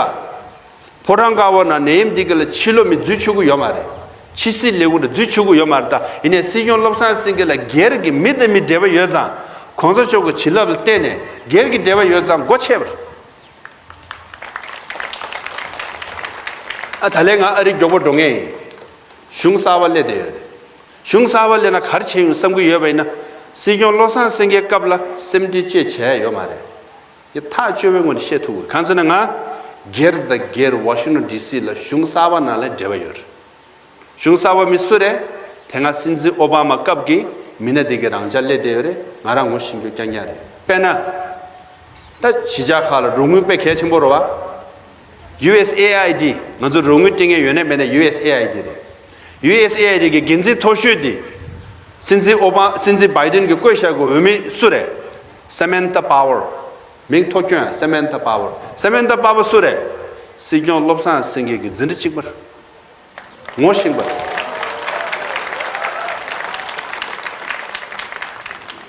ཕོ་བྲང་དཀར་པོ་ནང་ནད་ཡམས་འདི་དཀྱིལ་ལ་ཕྱི་ལོགས་མི་འཛུལ་ཆོག་གི་ཡོད་མ་རེད། ཕྱི་སྲིད་ལས་ཁུངས་དུ་འཛུལ་ཆོག་གི་ཡོད་མ་རེད་ད། ཡིན་ནའི་སྲིད་སྐྱོང་བློ་བཟང་སེང་གེ་ལ་སྒེར་གྱི་མི་དང་མི་འབྲེལ་བ་ཡོད་ཙང་། གོང་ས་མཆོག་གི་བྱིན་རླབས་ལ་བརྟེན་ནས་སྒེར་གྱི་འབྲེལ་བ་ཡོད་ཙང་སྒོ་ཕྱེ་བ་རེད། ཨ། ད་ལན་ང་ཨ་རི་མགྱོགས་པོ་འགྲོ་ངེས་ཡིན། གཞུང་གསར་པ་སླེབས་བསྡད་ཡོད་རེད། གཞུང་གསར་པ་སླེབས་ན་ག་རེ་བྱས་ཡོང་བསམ་གྱི་ཡོད་པ་ཡིན་ན། སྲིད་སྐྱོང་བློ་བཟང་སེང་གེའི་སྐབས་ལ་སེམས་ཁྲལ་ཅིག་བྱས་ཡོད་མ་རེད། དེ་ཐག་ཆོད་པའི་ངོས་ནས་བཤད་ཐུབ་ཀྱི་རེད། གང་ཟེར་ན། ང་སྒེར་དང་སྒེར་ཝ་ཤིང་ཊོན་ཌི་སི་ལ་གཞུང་གསར་པ་ནང་ལ་འབྲེལ་བ་ཡོད་རེད། གཞུང་གསར་པ་མི་སུ་རེད། དེ་སྔ་སྲིད་འཛིན་ཨོ་བྷ་མ་སྐབས་ཀྱི་མི་སྣ་དེ་གའི་རང་འཇགས་སླེབས་བསྡད་ཡོད་རེད། ང་རང་ངོ་ཤེས་རྒྱུ་རྐྱང་རྐྱང་རེད། དཔེར་ན། ད་གཞིས་ཆགས་ཁག་ལ་རོགས་དངུལ་དཔེ་གལ་ཆེན་པོ་རེད་བ། ཡུ་ཨེས་ཨེ་ཨའི་ཌི། ང་ཚོ་རོགས་དངུལ་སྤྲད་མཁན་ཡོད་ན་མེད་ན་ཡུ་ཨེས་ཨེ་ཨའི་ཌི་རེད། ཡུ་ཨེས་ཨེ་ཨའི་ཌི་གི་འགན་འཛིན་མཐོ་ཤོས་དེ། སྲིད་འཛིན་ཨོ་བྷ། སྲིད་འཛིན་བྷའི་ཌེན་གྱིས་བསྐོས་བཞག་གི་འོས་མི་སུ་རེད། སེ་མན་ཐ་པ་ཝར། མིང་ཐོ་སྐྱོན། སེ་མན་ཐ་པ་ཝར། སེ་མན་ཐ་པ་ཝར་སུ་རེད། སྲིད་སྐྱོང་བློ་བཟང་སེང་གེ་གི་འཛིན་གྲྭ་གཅིག་པ་རེད། ངོ་ཤེས་པ་རེད།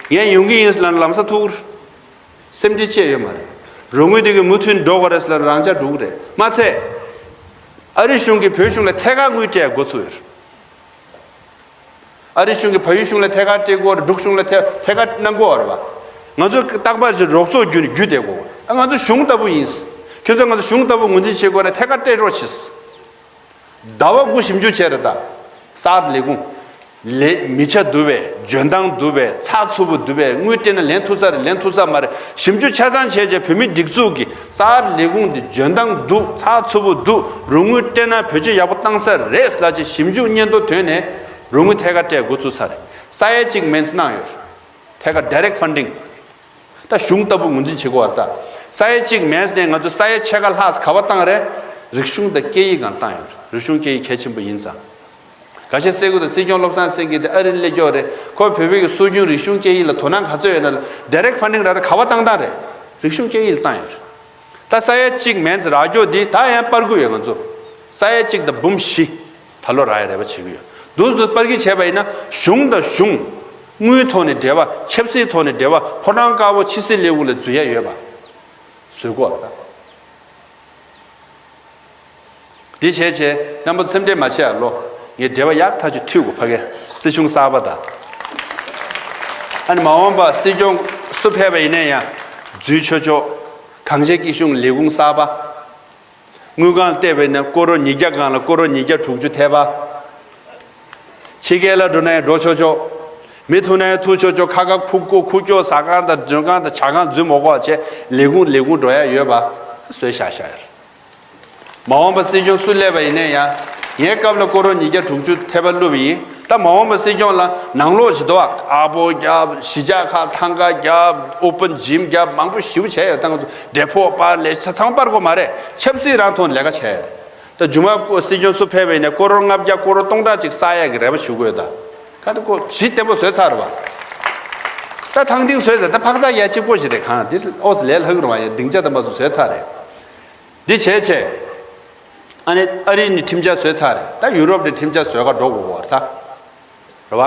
ངས་ཡོང་གི་ཡིན་ཟེར་ལབ་ན་ལམ་སང་ཐུག་གི་རེད། སེམས་ཁྲལ་ཅི་ཡང་ཡོད་མ་རེད། རོགས་དངུལ་དེ་གི་མུ་མཐུད་འགྲོ་དགོས་རེད་ཟེར་ལབ་ན་རང་འཇགས་འགྲོ་གི་རེད། མ་ཚད། ཨ་རི་གཞུང་གིས་བོད་གཞུང་ལ་ཐད་ཀར་དངུལ་སྤྲད་འགོ་ཚུགས་ཡོད་རེད། ཨ་རི་གཞུང་གིས་བལ་ཡུལ་གཞུང་ལ་ཐད་ཀར་སྤྲད་དགོས་རེད། འབྲུག་གཞུང་ལ་ཐད་ཐད་ཀར་གནང་དགོས་རེད་བ། ང་ཚོ་རྟག་པར་ཞིག་རོགས་ཚོགས་བརྒྱུད་ནས་བརྒྱུད་བསྡད་དགོས། ཨ། ང་ཚོ་གཞུང་ལྟ་བུ་ཡིན། ཁྱོད་ཚོས་ང་ཚོ་གཞུང་ལྟ་བུ་ངོས་འཛིན་བྱེད་དགོས་ན་ཐད་ཀར་སྤྲད་རོགས་བྱེད། ཟླ་བ་དགུ་ཞིབ་འཇུག་བྱས་རེད་ད། གསར་ལས་ཁུངས། ལས། མི་ཆ་བསྡུ་བས། འཇོན་ཐང་བསྡུ་བས། ཚགས་ཚུད་པོ་བསྡུ་བས། དངུལ་སྤྲད་ན་ལེན་ཐུབ་ས་རེད། ལེན་ཐུབ་ས་མ་རེད། ཞིབ་འཇུག་ཆ་ཚང་བྱས་རྗེས་བོད་མིའི་སྒྲིག་འཛུགས་ཀྱི་གསར་ལས་ཁུངས་འདི་འཇོན་ཐང་འདུག་ཚགས་ཚུད་པོ་འདུག་རོགས་དངུལ་སྤྲད་ན་བེད་སྤྱོད་ཡག་པོ་བཏང་ས་རེད་ལབ་ཅིག་ཞིབ་འཇུག་སྙན་ཐོ་བཏོན་ནས་རོགས་དངུལ་ཐད་ཀར་སྤྲད་འགོ་ཚུགས་ཚར་རེད། ས་ཡ་གཅིག་མིན་ཙམ་གནང་ཡོད་རེད། ཐད་ཀར་direct funding། ད་གཞུང་ལྟ་བུ་ངོས་འཛིན་བྱེད་དགོས་པ་རེད་ད། ས་ཡ་གཅིག་མིན་ཙམ་ནས་ང་ཚོ་ས་ཡ་ཕྱེད་ཀ་ལྷག་ཙམ་ག་པར་བཏང་རེད། རིག་གཞུང་དང་སྐད་ཡིག་སྒང་བཏང་ཡོད་རེད། རིག་གཞུང་སྐད་ཡིག་གལ་ཆེན་པོ་ཡིན་ཙང་། འགའ་ཤས་ཟེར་གྱི་འདུག་སྲིད་སྐྱོང་བློ་བཟང་སེང་གེ་དེ་ཨ་རི་སླེབས་ཀྱི་ཡོད་རེད། ཁོ་བོད་མི་གི་སྲོལ་རྒྱུན་རིག་གཞུང་སྐད་ཡིག་ལ་དོ་སྣང་ག་ཚོད་ཡོད་ན་ལ། direct funding རག་ད་ག་པར་བཏང་བཏང་རེད། རིག་གཞུང་སྐད་ཡིག་ལ་བཏང་ཡོད་རེད། ད་ས་ཡ་གཅིག་མིན་ཙམ་རག་རྒྱུ་འདི་ད་ཡང་སྤར་དགོས་ཡོད། ང་ཚོ་ས་ཡ་གཅིག་དང་འབུམ་བཞི་ད་ལོ་རག་ཡ་རེ་བ་བྱེད་ཀྱི་ཡོད། འདུག་འདུག་སྤར་གྱི་བྱས་པ་ཡིན་ན་གཞུང་དང་གཞུང་། དངུལ་ཐོག་ནས་འབྲེལ་བ། ཆབ་སྲིད་ཐོག་ནས་འབྲེལ་བ། ཕོ་བྲང་དཀར་པོ་ཕྱི་སྲིད་ལས་ཁུངས་ལ་འཛུལ་ཡ་ཡོད་པ་བཟོ་དགོས་པ་རེད་ད། འདི་བྱས་བྱས་རྣམ་པ་ཚོ་སེམས་ཁྲལ་མ་བྱེད་ཨ་ལོ། ངས་འབྲེལ་བ་ཡག་ཐག་ཆོད་མཐུད་དགོས་ཕ་གི་སྲིད་གཞུང་གསར་པ་དང་། ཨ་ནི་མ་འོངས་པ་སྲིད་སྐྱོང་སུ་ཕེབས་པ་ཡིན་ན་ཡང་འཛུལ་ཆོག་ཆོག་གངས་ཅན་སྐྱིད་གཤོངས་ལས་ཁུངས་གསར་པ། དངུལ་ཁང་བལྟས་པ་ཡིན་ན་ཀོ་རོར་ཉིས་བརྒྱ་སྒང་ལ་ཀོ་རོར་ཉིས་བརྒྱ་དྲུག་ཅུ་ཐེབས་པ། ཕྱི་རྒྱལ་ལ་འགྲོ་ན་ཡང་འགྲོ་ཆོག་ཆོག་མི་ཐུག་ན་ཡང་ཐུག་ཆོག་ཆོག་ཁ་ཁ་ཁུག་ཁུག་ཁུག་ཀྱོག་ཟ་ཁང་དང་འཇོན་ཁང་དང་ཇ་ཁང་འཛུལ་མ་དགོས་པ་བྱས་ལས་ཁུངས་ལས་ཁུངས་འགྲོ་ཡ་ཡོད་པ་བཟོས་བཞག་བཞག་ཡོད་རེད། མ་འོངས་པ་སྲིད་སྐྱོང་སུ་སླེབས་པ་ཡིན་ན་ཡང་ངའི་སྐབས་ལ་ཀོ་རོར་ཉིས་བརྒྱ་དྲུག་ཅུ་ཐེབས་པ་བླུགས་པ་ཡིན། ད་མ་འོངས་པ་སྲིད་སྐྱོང་ལ་ནང་ལོགས་ཞིག་འདུག་ཨ། ཨ་ཕོ་རྒྱབ། གཞིས་ཆགས་ཁག་ཐང་ག་རྒྱབ། ཨོ་པན་ཇིམ་རྒྱབ། མང་པོ་ཞེ་པོ་བྱས་ཡོད། ད་ང་ཚོ་འབྲས་སྤུངས་པར་ལས་ཚང་མ་པར་དགོས་མ་རེད། ཆབ་སྲིད་རང་ཐོག་ནས་ལས་ཀ་བྱས་ཡོད་རེད། ད་མཇུག་མ་སྲིད་སྐྱོང་སུ་ཕེབས་པ་ཡིན་ན་ཀོ་རོར་ལྔ་བརྒྱ་ཀོ་རོར་སྟོང་ཕྲག་གཅིག་བསགས་ཡག་གི་རེ་བ་ཞུ་དགོས་ད། ག་ད་ཁོ་གཞི་བརྟན་པོ་བཟོས་ཚར་རེད་བ། ད་ཐང་སྟེང་བཟོས་ཚར། ད་འཕག་འཚག་ཡ་གཅིག་པོ་ཞིག་རེད། གང་དེ་ཨོ་ཙི་ལས་ལྷག་རུང་བ་ཡ་སྡིངས་ཆ་དང་མ་སུ་བཟོས་ཚར་རེད། འདི་བྱས་བྱས། ཨ་ནི་ཨ་རི་ནི་ཁྲིམས་འཆར་བཟོས་ཚར་རེད། ད་ཡུ་རོབ་ནི་ཁྲིམས་འཆར་བཟོས་ག་འགྲོ་དགོས་གོ་རེད་ད། རེད་བ།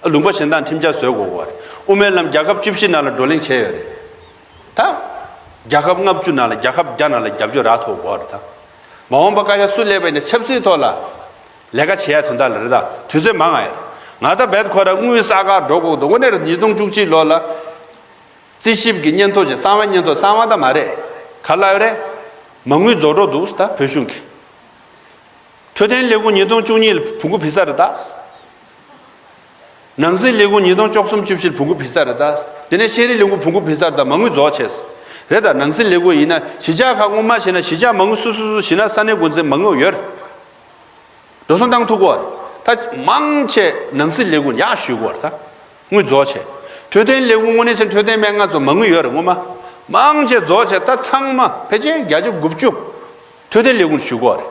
ཨ་ལུང་པ་གཞན་དག་ཁྲིམས་འཆར་བཟོས་དགོས་གོ་རེད། དབུ་མའི་ལམ་རྒྱལ་ཁབ་བཅུ་བཞི་ནང་ལ་བགྲོ་གླེང་བྱས་ཡོད་རེད། ད། རྒྱལ་ཁབ་ལྔ་བཅུ་ནང་ལ་རྒྱལ་ཁབ་བརྒྱ་ནང་ལ་རྒྱབ་སྐྱོར་རག་ཐུབ་གོ་རེད་ད། མ་འོངས་པ་བཀའ་ཤག་སུ་སླེབས་པ་ཡིན་ན་ཆབ་སྲིད་ཐོག་ལ། ལས་ཀ་བྱེད་ཡ་དོན་དག་ལ་རེད་ད། དུས་ཚོད་མང་ང་ཡོད། ང་ད་བེད་ཁོ་ར་དངུལ་གསར་ཁ་འགྲོ་དགོས་འདུག་དངོས་གནས་ཉིས་སྟོང་བཅུ་གཅིག་ལོ་ལ། རྩིས་ཞིབ་ཀྱི་སྙན་ཐོ་ཅིག་གསང་བའི་སྙན་ཐོ་གསང་བ་ད་མ་རེད། ག་ལ་ཡོད་རེད། མ་དངུལ་རྫོགས་འགྲོ་འདུག་ད་བོད་གཞུང་གི། འཕྲོད་བསྟེན་ལས་ཁུངས་ཉིས་སྟོང་བཅུ་གཉིས་ལ་བོང་གུ་བི་ས་རེད་ད། ནང་སྲིད་ལས་ཁུངས་ཉིས་སྟོང་བཅུ་གསུམ་བཅུ་བཞི་ལ་བོང་གུ་བི་ས་རེད་ད། དེ་ནས་ཤེས་རིག་ལས་ཁུངས་བོང་གུ་བི་ས་རེད་ད། མ་དངུལ་རྫོགས་བྱས། རེད་ད། ནང་སྲིད་ལས་ཁུངས་ཡིན་ན་གཞིས་ཆགས་ཁག་སྔོན་མ་བྱས་ན་གཞིས་ཆགས་མ་དངུལ་སུ་སུ་སུ་གཞིས་ནག་ས་གནས་འགོ་འཛིན་མ་དངུལ་ཡོད་རེད། འགྲོ་སོང་བཏང་ཐུབ་གོ་རེད། ད་མང་ཆེ་ནང་སྲིད་ལས་ཁུངས་ཡག་ཞུ་གོ་རེད་ད། དངུལ་རྫོགས་བྱས། འཕྲོད་བསྟེན་ལས་ཁུངས་དངོས་གནས་བྱས་འཕྲོད་བསྟེན་སྨན་ཁང་ཚོ་མ་དངུལ་ཡོད་རེད་སྔོན་མ། མང་ཆེ་རྫོགས་བྱས་ད་ཚང་མ་ཕལ་ཆེར་བརྒྱ་ཆ་དགུ་བཅུ། འཕྲོད་བསྟེན་ལས་ཁུངས་ཞུ་གོ་རེད།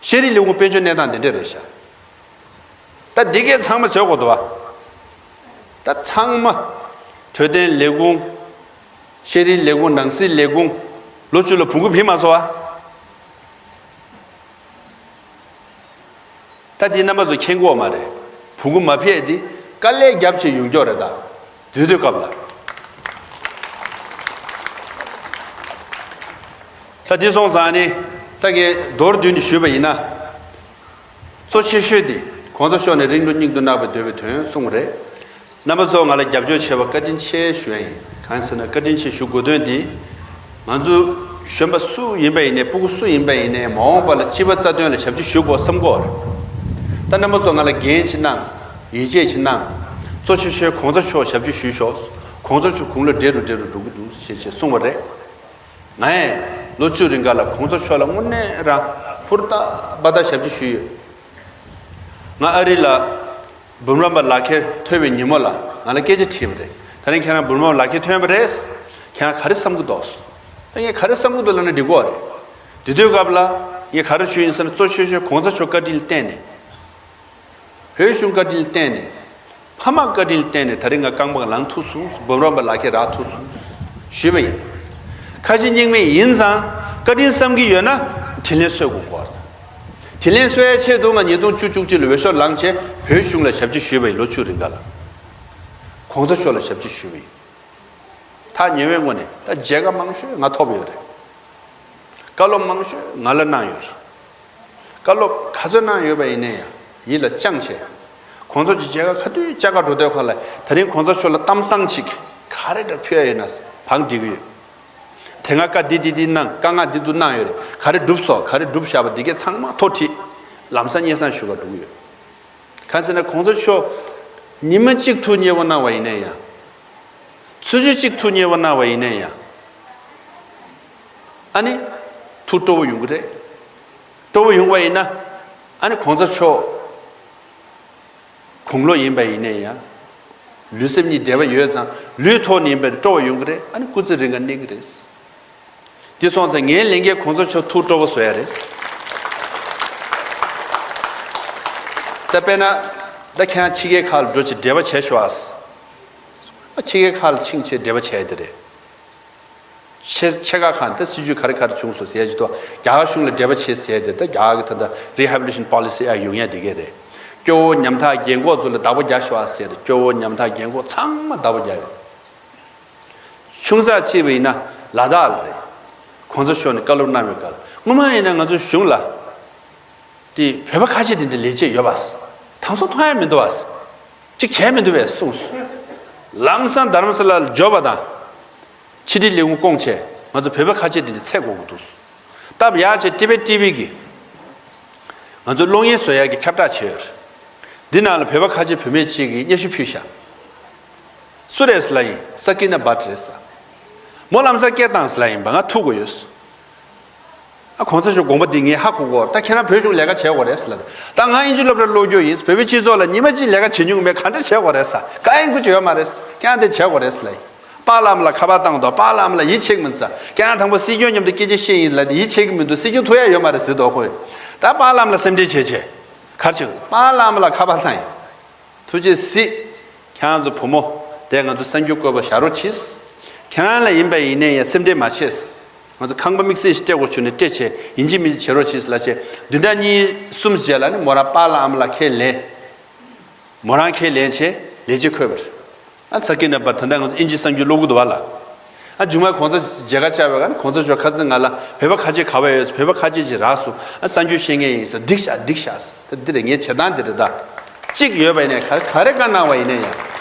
ཤེས་རིག་ལས་ཁུངས་དཔལ་འབྱོར་གནས་སྟངས་དེ་འདྲ་རེད་ཤག་ད་འདི་གས་ཚང་མ་བཟོས་དགོས་འདུག་བ། ད་ཚང་མ། འཕྲོད་བསྟེན་ལས་ཁུངས། ཤེས་རིག་ལས་ཁུངས། ནང་སྲིད་ལས་ཁུངས། ལོ་བཅུ་ལ་བོང་གུ་བི་མ་སོང་བ། ད་འདི་རྣམ་པ་ཚོ་མཁྱེན་གྱི་ཡོད་མ་རེད། བོང་གུ་མ་ཕེབས་འདི་དཀའ་ལས་རྒྱབ་བྱས་ཡོང་རྒྱུ་རེད་ད། དུས་དུས་སྐབས་ལ། ད་འདི་སོང་ཙང་ནི། ད་ངས་མདོར་བསྡུས་ནས་ཞུས་པ་ཡིན་ན། གཙོ་ཆེ་ཤོས་དེ་གོང་ས་མཆོག་ནས་རིང་དུ་སྙིང་དུ་བརྣག་པའི་འདོད་པའི་དོན་གསུངས་པ་རེད། རྣམ་པ་ཚོ་ང་ལ་རྒྱབ་སྐྱོར་བྱས་པ་བཀའ་དྲིན་ཆེ་ཞུ་ཡ་ཡིན། གང་ཡིན་ཟེར་ན་བཀའ་དྲིན་ཆེ་ཞུ་དགོས་དོན་དེ། ང་ཚོ་གཞོན་པ་སུ་ཡིན་པ་ཡིན་ནའི་སྤུ་གུ་སུ་ཡིན་པ་ཡིན་ནའི་མ་འོངས་པ་ལ་སྤྱི་པ་རྩ་དོན་ལ་ཞབས་ཕྱི་ཞུ་དགོས་བསམ་གྱི་ཡོད་རེད། ད་རྣམ་པ་ཚོ་ང་ལ་འགན་ཅིག་གནང་། ཡིད་ཆེས་ཅིག་གནང་། གཙོ་ཆེ་ཤོས་གོང་ས་མཆོག་ཞབས་ཕྱི་ཞུས་ཤོག་གོང་ས་མཆོག་དགུང་ལོ་བགྲེས་རུ་བགྲེས་རུ་འགྲོ་གི་འདུག་ཞེས་ཞེས་གསུངས་པ་རེད། ང་ཡང་ལོ་བཅུ་རིང་ག་ལ་གོང་ས་མཆོག་ལ་དངོས་གནས་རང་ཧུར་ཐག་འབད་ཐག་ཞབས་ཕྱི་ཞུས་ཡོད། ང་ཨ་རི་ལ་འབུམ་རམས་པ་ལག་ཁྱེར་ཐོབ་པའི་ཉིན་མོ་ལ་ང་ལ་སྐད་ཆ་དྲིས་པ་རེད། ད་རིང་ཁྱེད་རང་འབུམ་རམས་པ་ལག་ཁྱེར་ཐོན་པ་རེད། ཁྱེད་རང་ག་རེ་བསམ་གྱི་འདུག་ད་ངས་ག་རེ་བསམ་གྱི་འདུག་ལབ་ན་འགྲིག་གི་རེད། དེ་དུས་སྐབས་ལ་ངས་ག་རེ་ཞུས་ཡིན་ཟེར་ན་གཙོ་ཆེ་ཤོས་གོང་ས་མཆོག་བཀའ་དྲིན་ལ་བརྟེན་ནས། བོད་གཞུང་བཀའ་དྲིན་ལ་བརྟེན་ནས། ཕ་མ་བཀའ་དྲིན་ལ་བརྟེན་ནས་ད་རིང་ང་རྐང་པ་ལངས་ཐུབ་སོང་། འབུམ་རམས་པ་ལག་ཁྱེར་རག་ཐུབ་སོང་ཞུས་པ་ཡིན། ཁ་ཞེ་གཉིས་མེད་ཡིན་ཙང་བཀའ་དྲིན་བསམ་གྱི་ཡོད་ན་དྲིན་ལན་གསོ་དགོས་སྐོར། དྲིན་ལན་གསོ་ཡའི་ཆེད་དུ་ང་ཉིས་སྟོང་བཅུ་བཅུ་གཅིག་ལ་འོས་ཤོག་ལངས་བྱས་བོད་གཞུང་ལ་ཞབས་ཕྱི་ཞུས་པ་ཡིན། ལོ་བཅུ་རིང་ག་ལ། གོང་ས་མཆོག་ལ་ཞབས་ཕྱི་ཞུས་པ་ཡིན། ཐག་ཉེ་བའི་སྔོན་ནས་ད་མཇལ་ཁ་མང་ཤོས་ང་ཐོབ་ཡོད་རེད། བཀའ་སློབ་མང་ཤོས་ང་ལ་གནང་ཡོད་རེད། བཀའ་སློབ་ག་ཚོད་གནང་ཡོད་པ་ཡིན་ནའི་ཡང་ཡིད་ལ་བཅངས་བྱས། གོང་ས་མཆོག་མཇལ་ཁ་ག་དུས་བཅར་ག་འགྲོ་དུས་ཁ་ལ་དེ་རིང་གོང་ས་མཆོག་ལ་གཏམ་བཟང་ཅིག་ག་རེ་འདྲ་ཕུལ་ཡ་ཡོད་ན་བང་སྒྲིག་གི་ཡོད། དེ་སྔ་བཀའ་འདི་འདི་འདི་གནང་། བཀའ་མངགས་འདི་འདུག་གནང་ཡོད་རེད། ག་རེ་སྒྲུབ་སོང་། ག་རེ་སྒྲུབ་བཞག་པ་འདི་གས་ཚང་མ་ཐོ་བྲིས། ལམ་སང་སྙན་སེང་ཞུ་ག་འགྲོ་གི་ཡོད། གང་ཟེར་ན་གོང་ས་མཆོག་ཉི་མ་གཅིག་ཐུགས་མཉེས་པོ་གནང་བ་ཡིན་ན་ཡང་། ཆུ་ཚོད་གཅིག་ཐུགས་མཉེས་པོ་གནང་བ་ཡིན་ན་ཡང་། ཨ་ནི། ཐུགས་སྤྲོ་བོ་ཡོང་གི་རེད། སྤྲོ་བོ་ཡོང་བ་ཡིན་ན། ཨ་ནི་གོང་ས་མཆོག་དགུང་ལོ་ཡིན་པ་ཡིན་ན་ཡང་། ལུས་སེམས་གཉིས་འབྲེལ་བ་ཡོད་ཙང་ལུས་ཐོག་ནས་ཡིན་པའི་སྤྲོ་བོ་ཡོང་གི་རེད། ཨ་ནི་སྐུ་ཚེ་རིང་ག་གནས་ཀྱི་རེད། འདི་སོང་ཙང་ངའི་ལས་འགན་གོང་ས་མཆོག་ཐུགས་སྤྲོ་བོ་བཟོ་ཡ་རེད། ད་དཔེར་ན། ད་ཁྱེད་རང་ཕྱི་རྒྱལ་ཁག་ལ་འགྲོ་ཅིག་འབྲེལ་བ་བྱས་ཤོག་ཨ། ཕྱི་རྒྱལ་ཁག་ལ་ཕྱིན་བྱས་འབྲེལ་བ་བྱས་ཡ་དེ་རེད། ཆེ་ཆེ་ཁག་ཁག་ད་སྲིད་ཇུས་ག་རེ་ག་རེ་བྱུང་སོང་ཟེར་ཡ་ཅིག་ཏོ། རྒྱ་གར་གཞུང་ལ་འབྲེལ་བ་བྱས་ཟེར་ཡ་དེ། ད་རྒྱ་གར་གྱི་ད་ལྟ་རི་ཧེ་བི་ལི་ཊེ་ཤན་པོ་ལི་སི་ཡ་ཡོང་ཡ་དེ་གས་རེད། སྐྱོ་བོ་ཉམ་ཐག་རྒན་གོག་ཚོ་ལ་བདག་པོ་རྒྱག་ཤོག་ཨ་ཟེར་ཡ་དེ། སྐྱོ་བོ་ཉམ་ཐག་རྒན་གོག་ཚང་མ་བདག་པོ་རྒྱག་ཡོད། ཆུང་ཙག་ཅིག་བས་ཡིན་ན་ལ་དྭགས་ལ་རེད། གོང་ས་མཆོག་ནས་བཀའ་སློབ་གནང་བའི་སྐབས་ལ་སྔོན་མ་ཡིན་ན་ང་ཚོ་གཞུང་ལ། དེ་བོད་པ་ཁ་ཤས་དེ་འདྲ་ལས་བྱེད་ཡོད་པ། དང་སོ་མཐོང་ཡ་མི་འདུག་པ། གཅིག་བྱས་མི་འདུག་པས་གསུངས་སོང་། ལམ་སང་རྡ་རམ་ས་ལ་ལ་འབྱོར་བ་དང་། ཕྱི་དྲིལ་ལས་ཁུངས་བསྐོངས་བྱས་ང་ཚོ་བོད་པ་ཁ་ཤས་དེ་འདྲ་འཚོལ་དགོས་ཀྱི་འདུག། སྟབས་ཡག་བྱས་ཊི་བེཊ་ཊི་ཝི་གིས་ང་ཚོ་གློག་བརྙན་བཟོ་ཡག་གི་ཁྱབ་བསྒྲགས་བྱས་ཡོད་རེད། འདི་ནང་ལ་བོད་པ་ཁ་ཤས་བུད་མེད་ཅིག་གིས་སྙན་ཞུ་ཕུལ་ཤག། སུ་རེད་ཟེར་ལབ་ཡིན། ས་ཀི་ན་བྷཊ་རེད་ཟེར། མོ་ལམ་སང་སྐད་བཏང་ཟེར་ལབ་ཡིན་པ། ང་ཐུག་དགོས་ཡོད། ཨ། གོང་ས་མཆོག་དགོངས་པ་འདི་ངས་ཧ་གོ་གོ། ད་ཁྱེད་རང་བོད་གཞུང་ལས་ཀ་བྱེད་དགོས་རེད་ཟེར་ལབ། ད་ང་དབྱིན་ཇི་སློབ་གྲྭར་སློབ་རྒྱུ་ཡིན། བོད་པའི་སྤྱི་ཚོགས་ལ་ཉི་མ་གཅིག་ལས་ཀ་བྱེད་མྱོང་མེད། ག་འདྲ་བྱེད་དགོས་རེད་ཟེར། གང་ཡིན་དགོས་ཀྱི་ཡོད་མ་རེད། ཁྱེད་རང་འདི་བྱེད་དགོས་རེད་ཟེར་ལབ་ཡིན། པཱ་ལགས་ལ་ཁ་པར་བཏང་དོ། པཱ་ལགས་ལ་ཡིད་ཆེས་ཀྱི་མི་འདུག་ཟེར། ཁྱེད་རང་དང་པོ་སྲིད་སྐྱོང་མཉམ་དུ་སྐད་ཆ་བཤད་ཡིན་ལབ་དེ་ཡིད་ཆེས་ཀྱི་མི་འདུག། སྲིད་སྐྱོང་ཐུག་ཡ་ཡོད་མ་རེད་ཟེར་དོ་ཁོས། ད་པཱ་ལགས་ལ་སེམས་ཁྲལ་བྱས་བྱས། ག་རེ་བྱེད་དགོས། པཱ་ལགས་ལ་ཁ་པར་བཏང་ཡིན། ཐུགས་རྗེ་གཟིགས། ཁྱེད་རང་ཚོ་བུ་མོ་དེ་ང་ཚོ་གསར་འགྱུར་བཀོད་པ་བཞག་རོགས་གྱིས། ཁྱེད་རང་ལ་ཡིན་པ་ཡིན་ནའི་ཡང་སེམས་ཁྲལ་མ་བྱེད། ང་ཚོ་ཁང་པ་དམིགས་བསལ་ཞིག་སྤྲད་དགོས་བྱུང་ནས་སྤྲད་བྱས་ཡིན་གཅིག་མིན་གཅིག་བྱེད་རོགས་བྱེད་ཟེར་ལབ་བྱས་བདུན་ཕྲག་གཉིས་གསུམ་རྗེས་ལ་ནི་མོ་རང་པཱ་ལགས་ཨ་མ་ལགས་ཁས་ལེན། མོ་རང་ཁས་ལེན་བྱས་ལས་བྱེད་འཁོད་པ་རེད། ཨ་ཚ་ཀི་ན་པར་ད་ལྟ་ང་ཚོ་ཨིན་ཇི་གསར་འགྱུར་ཀློག་གི་འདུག་བ་ལ། ཨ་མཇུག་མ་གོང་ས་མཇལ་ཁ་བཅར་བའི་ཁར་གོང་ས་མཆོག་ཁ་སང་ང་ལ་བོད་པ་ཁ་ཆེ་ག་བ་ཡོད་ཟེར། བོད་པ་ཁ་ཆེ་ཅིག་རག་སོང་། ཨ་གསར་འགྱུར་བཤད་མཁན་ཡིན་ཟེར། འགྲིག་ཤག་འགྲིག་ཤག་ད་འདི་རེད་ངའི་བྱེད་སྟངས་འདི་རེད་ད། གཅིག་ཡོད་པ་ཡིན་ནའི་ག་ག་རེ་བཀའ་གནང་བ་ཡིན་ནའི་ཡང་།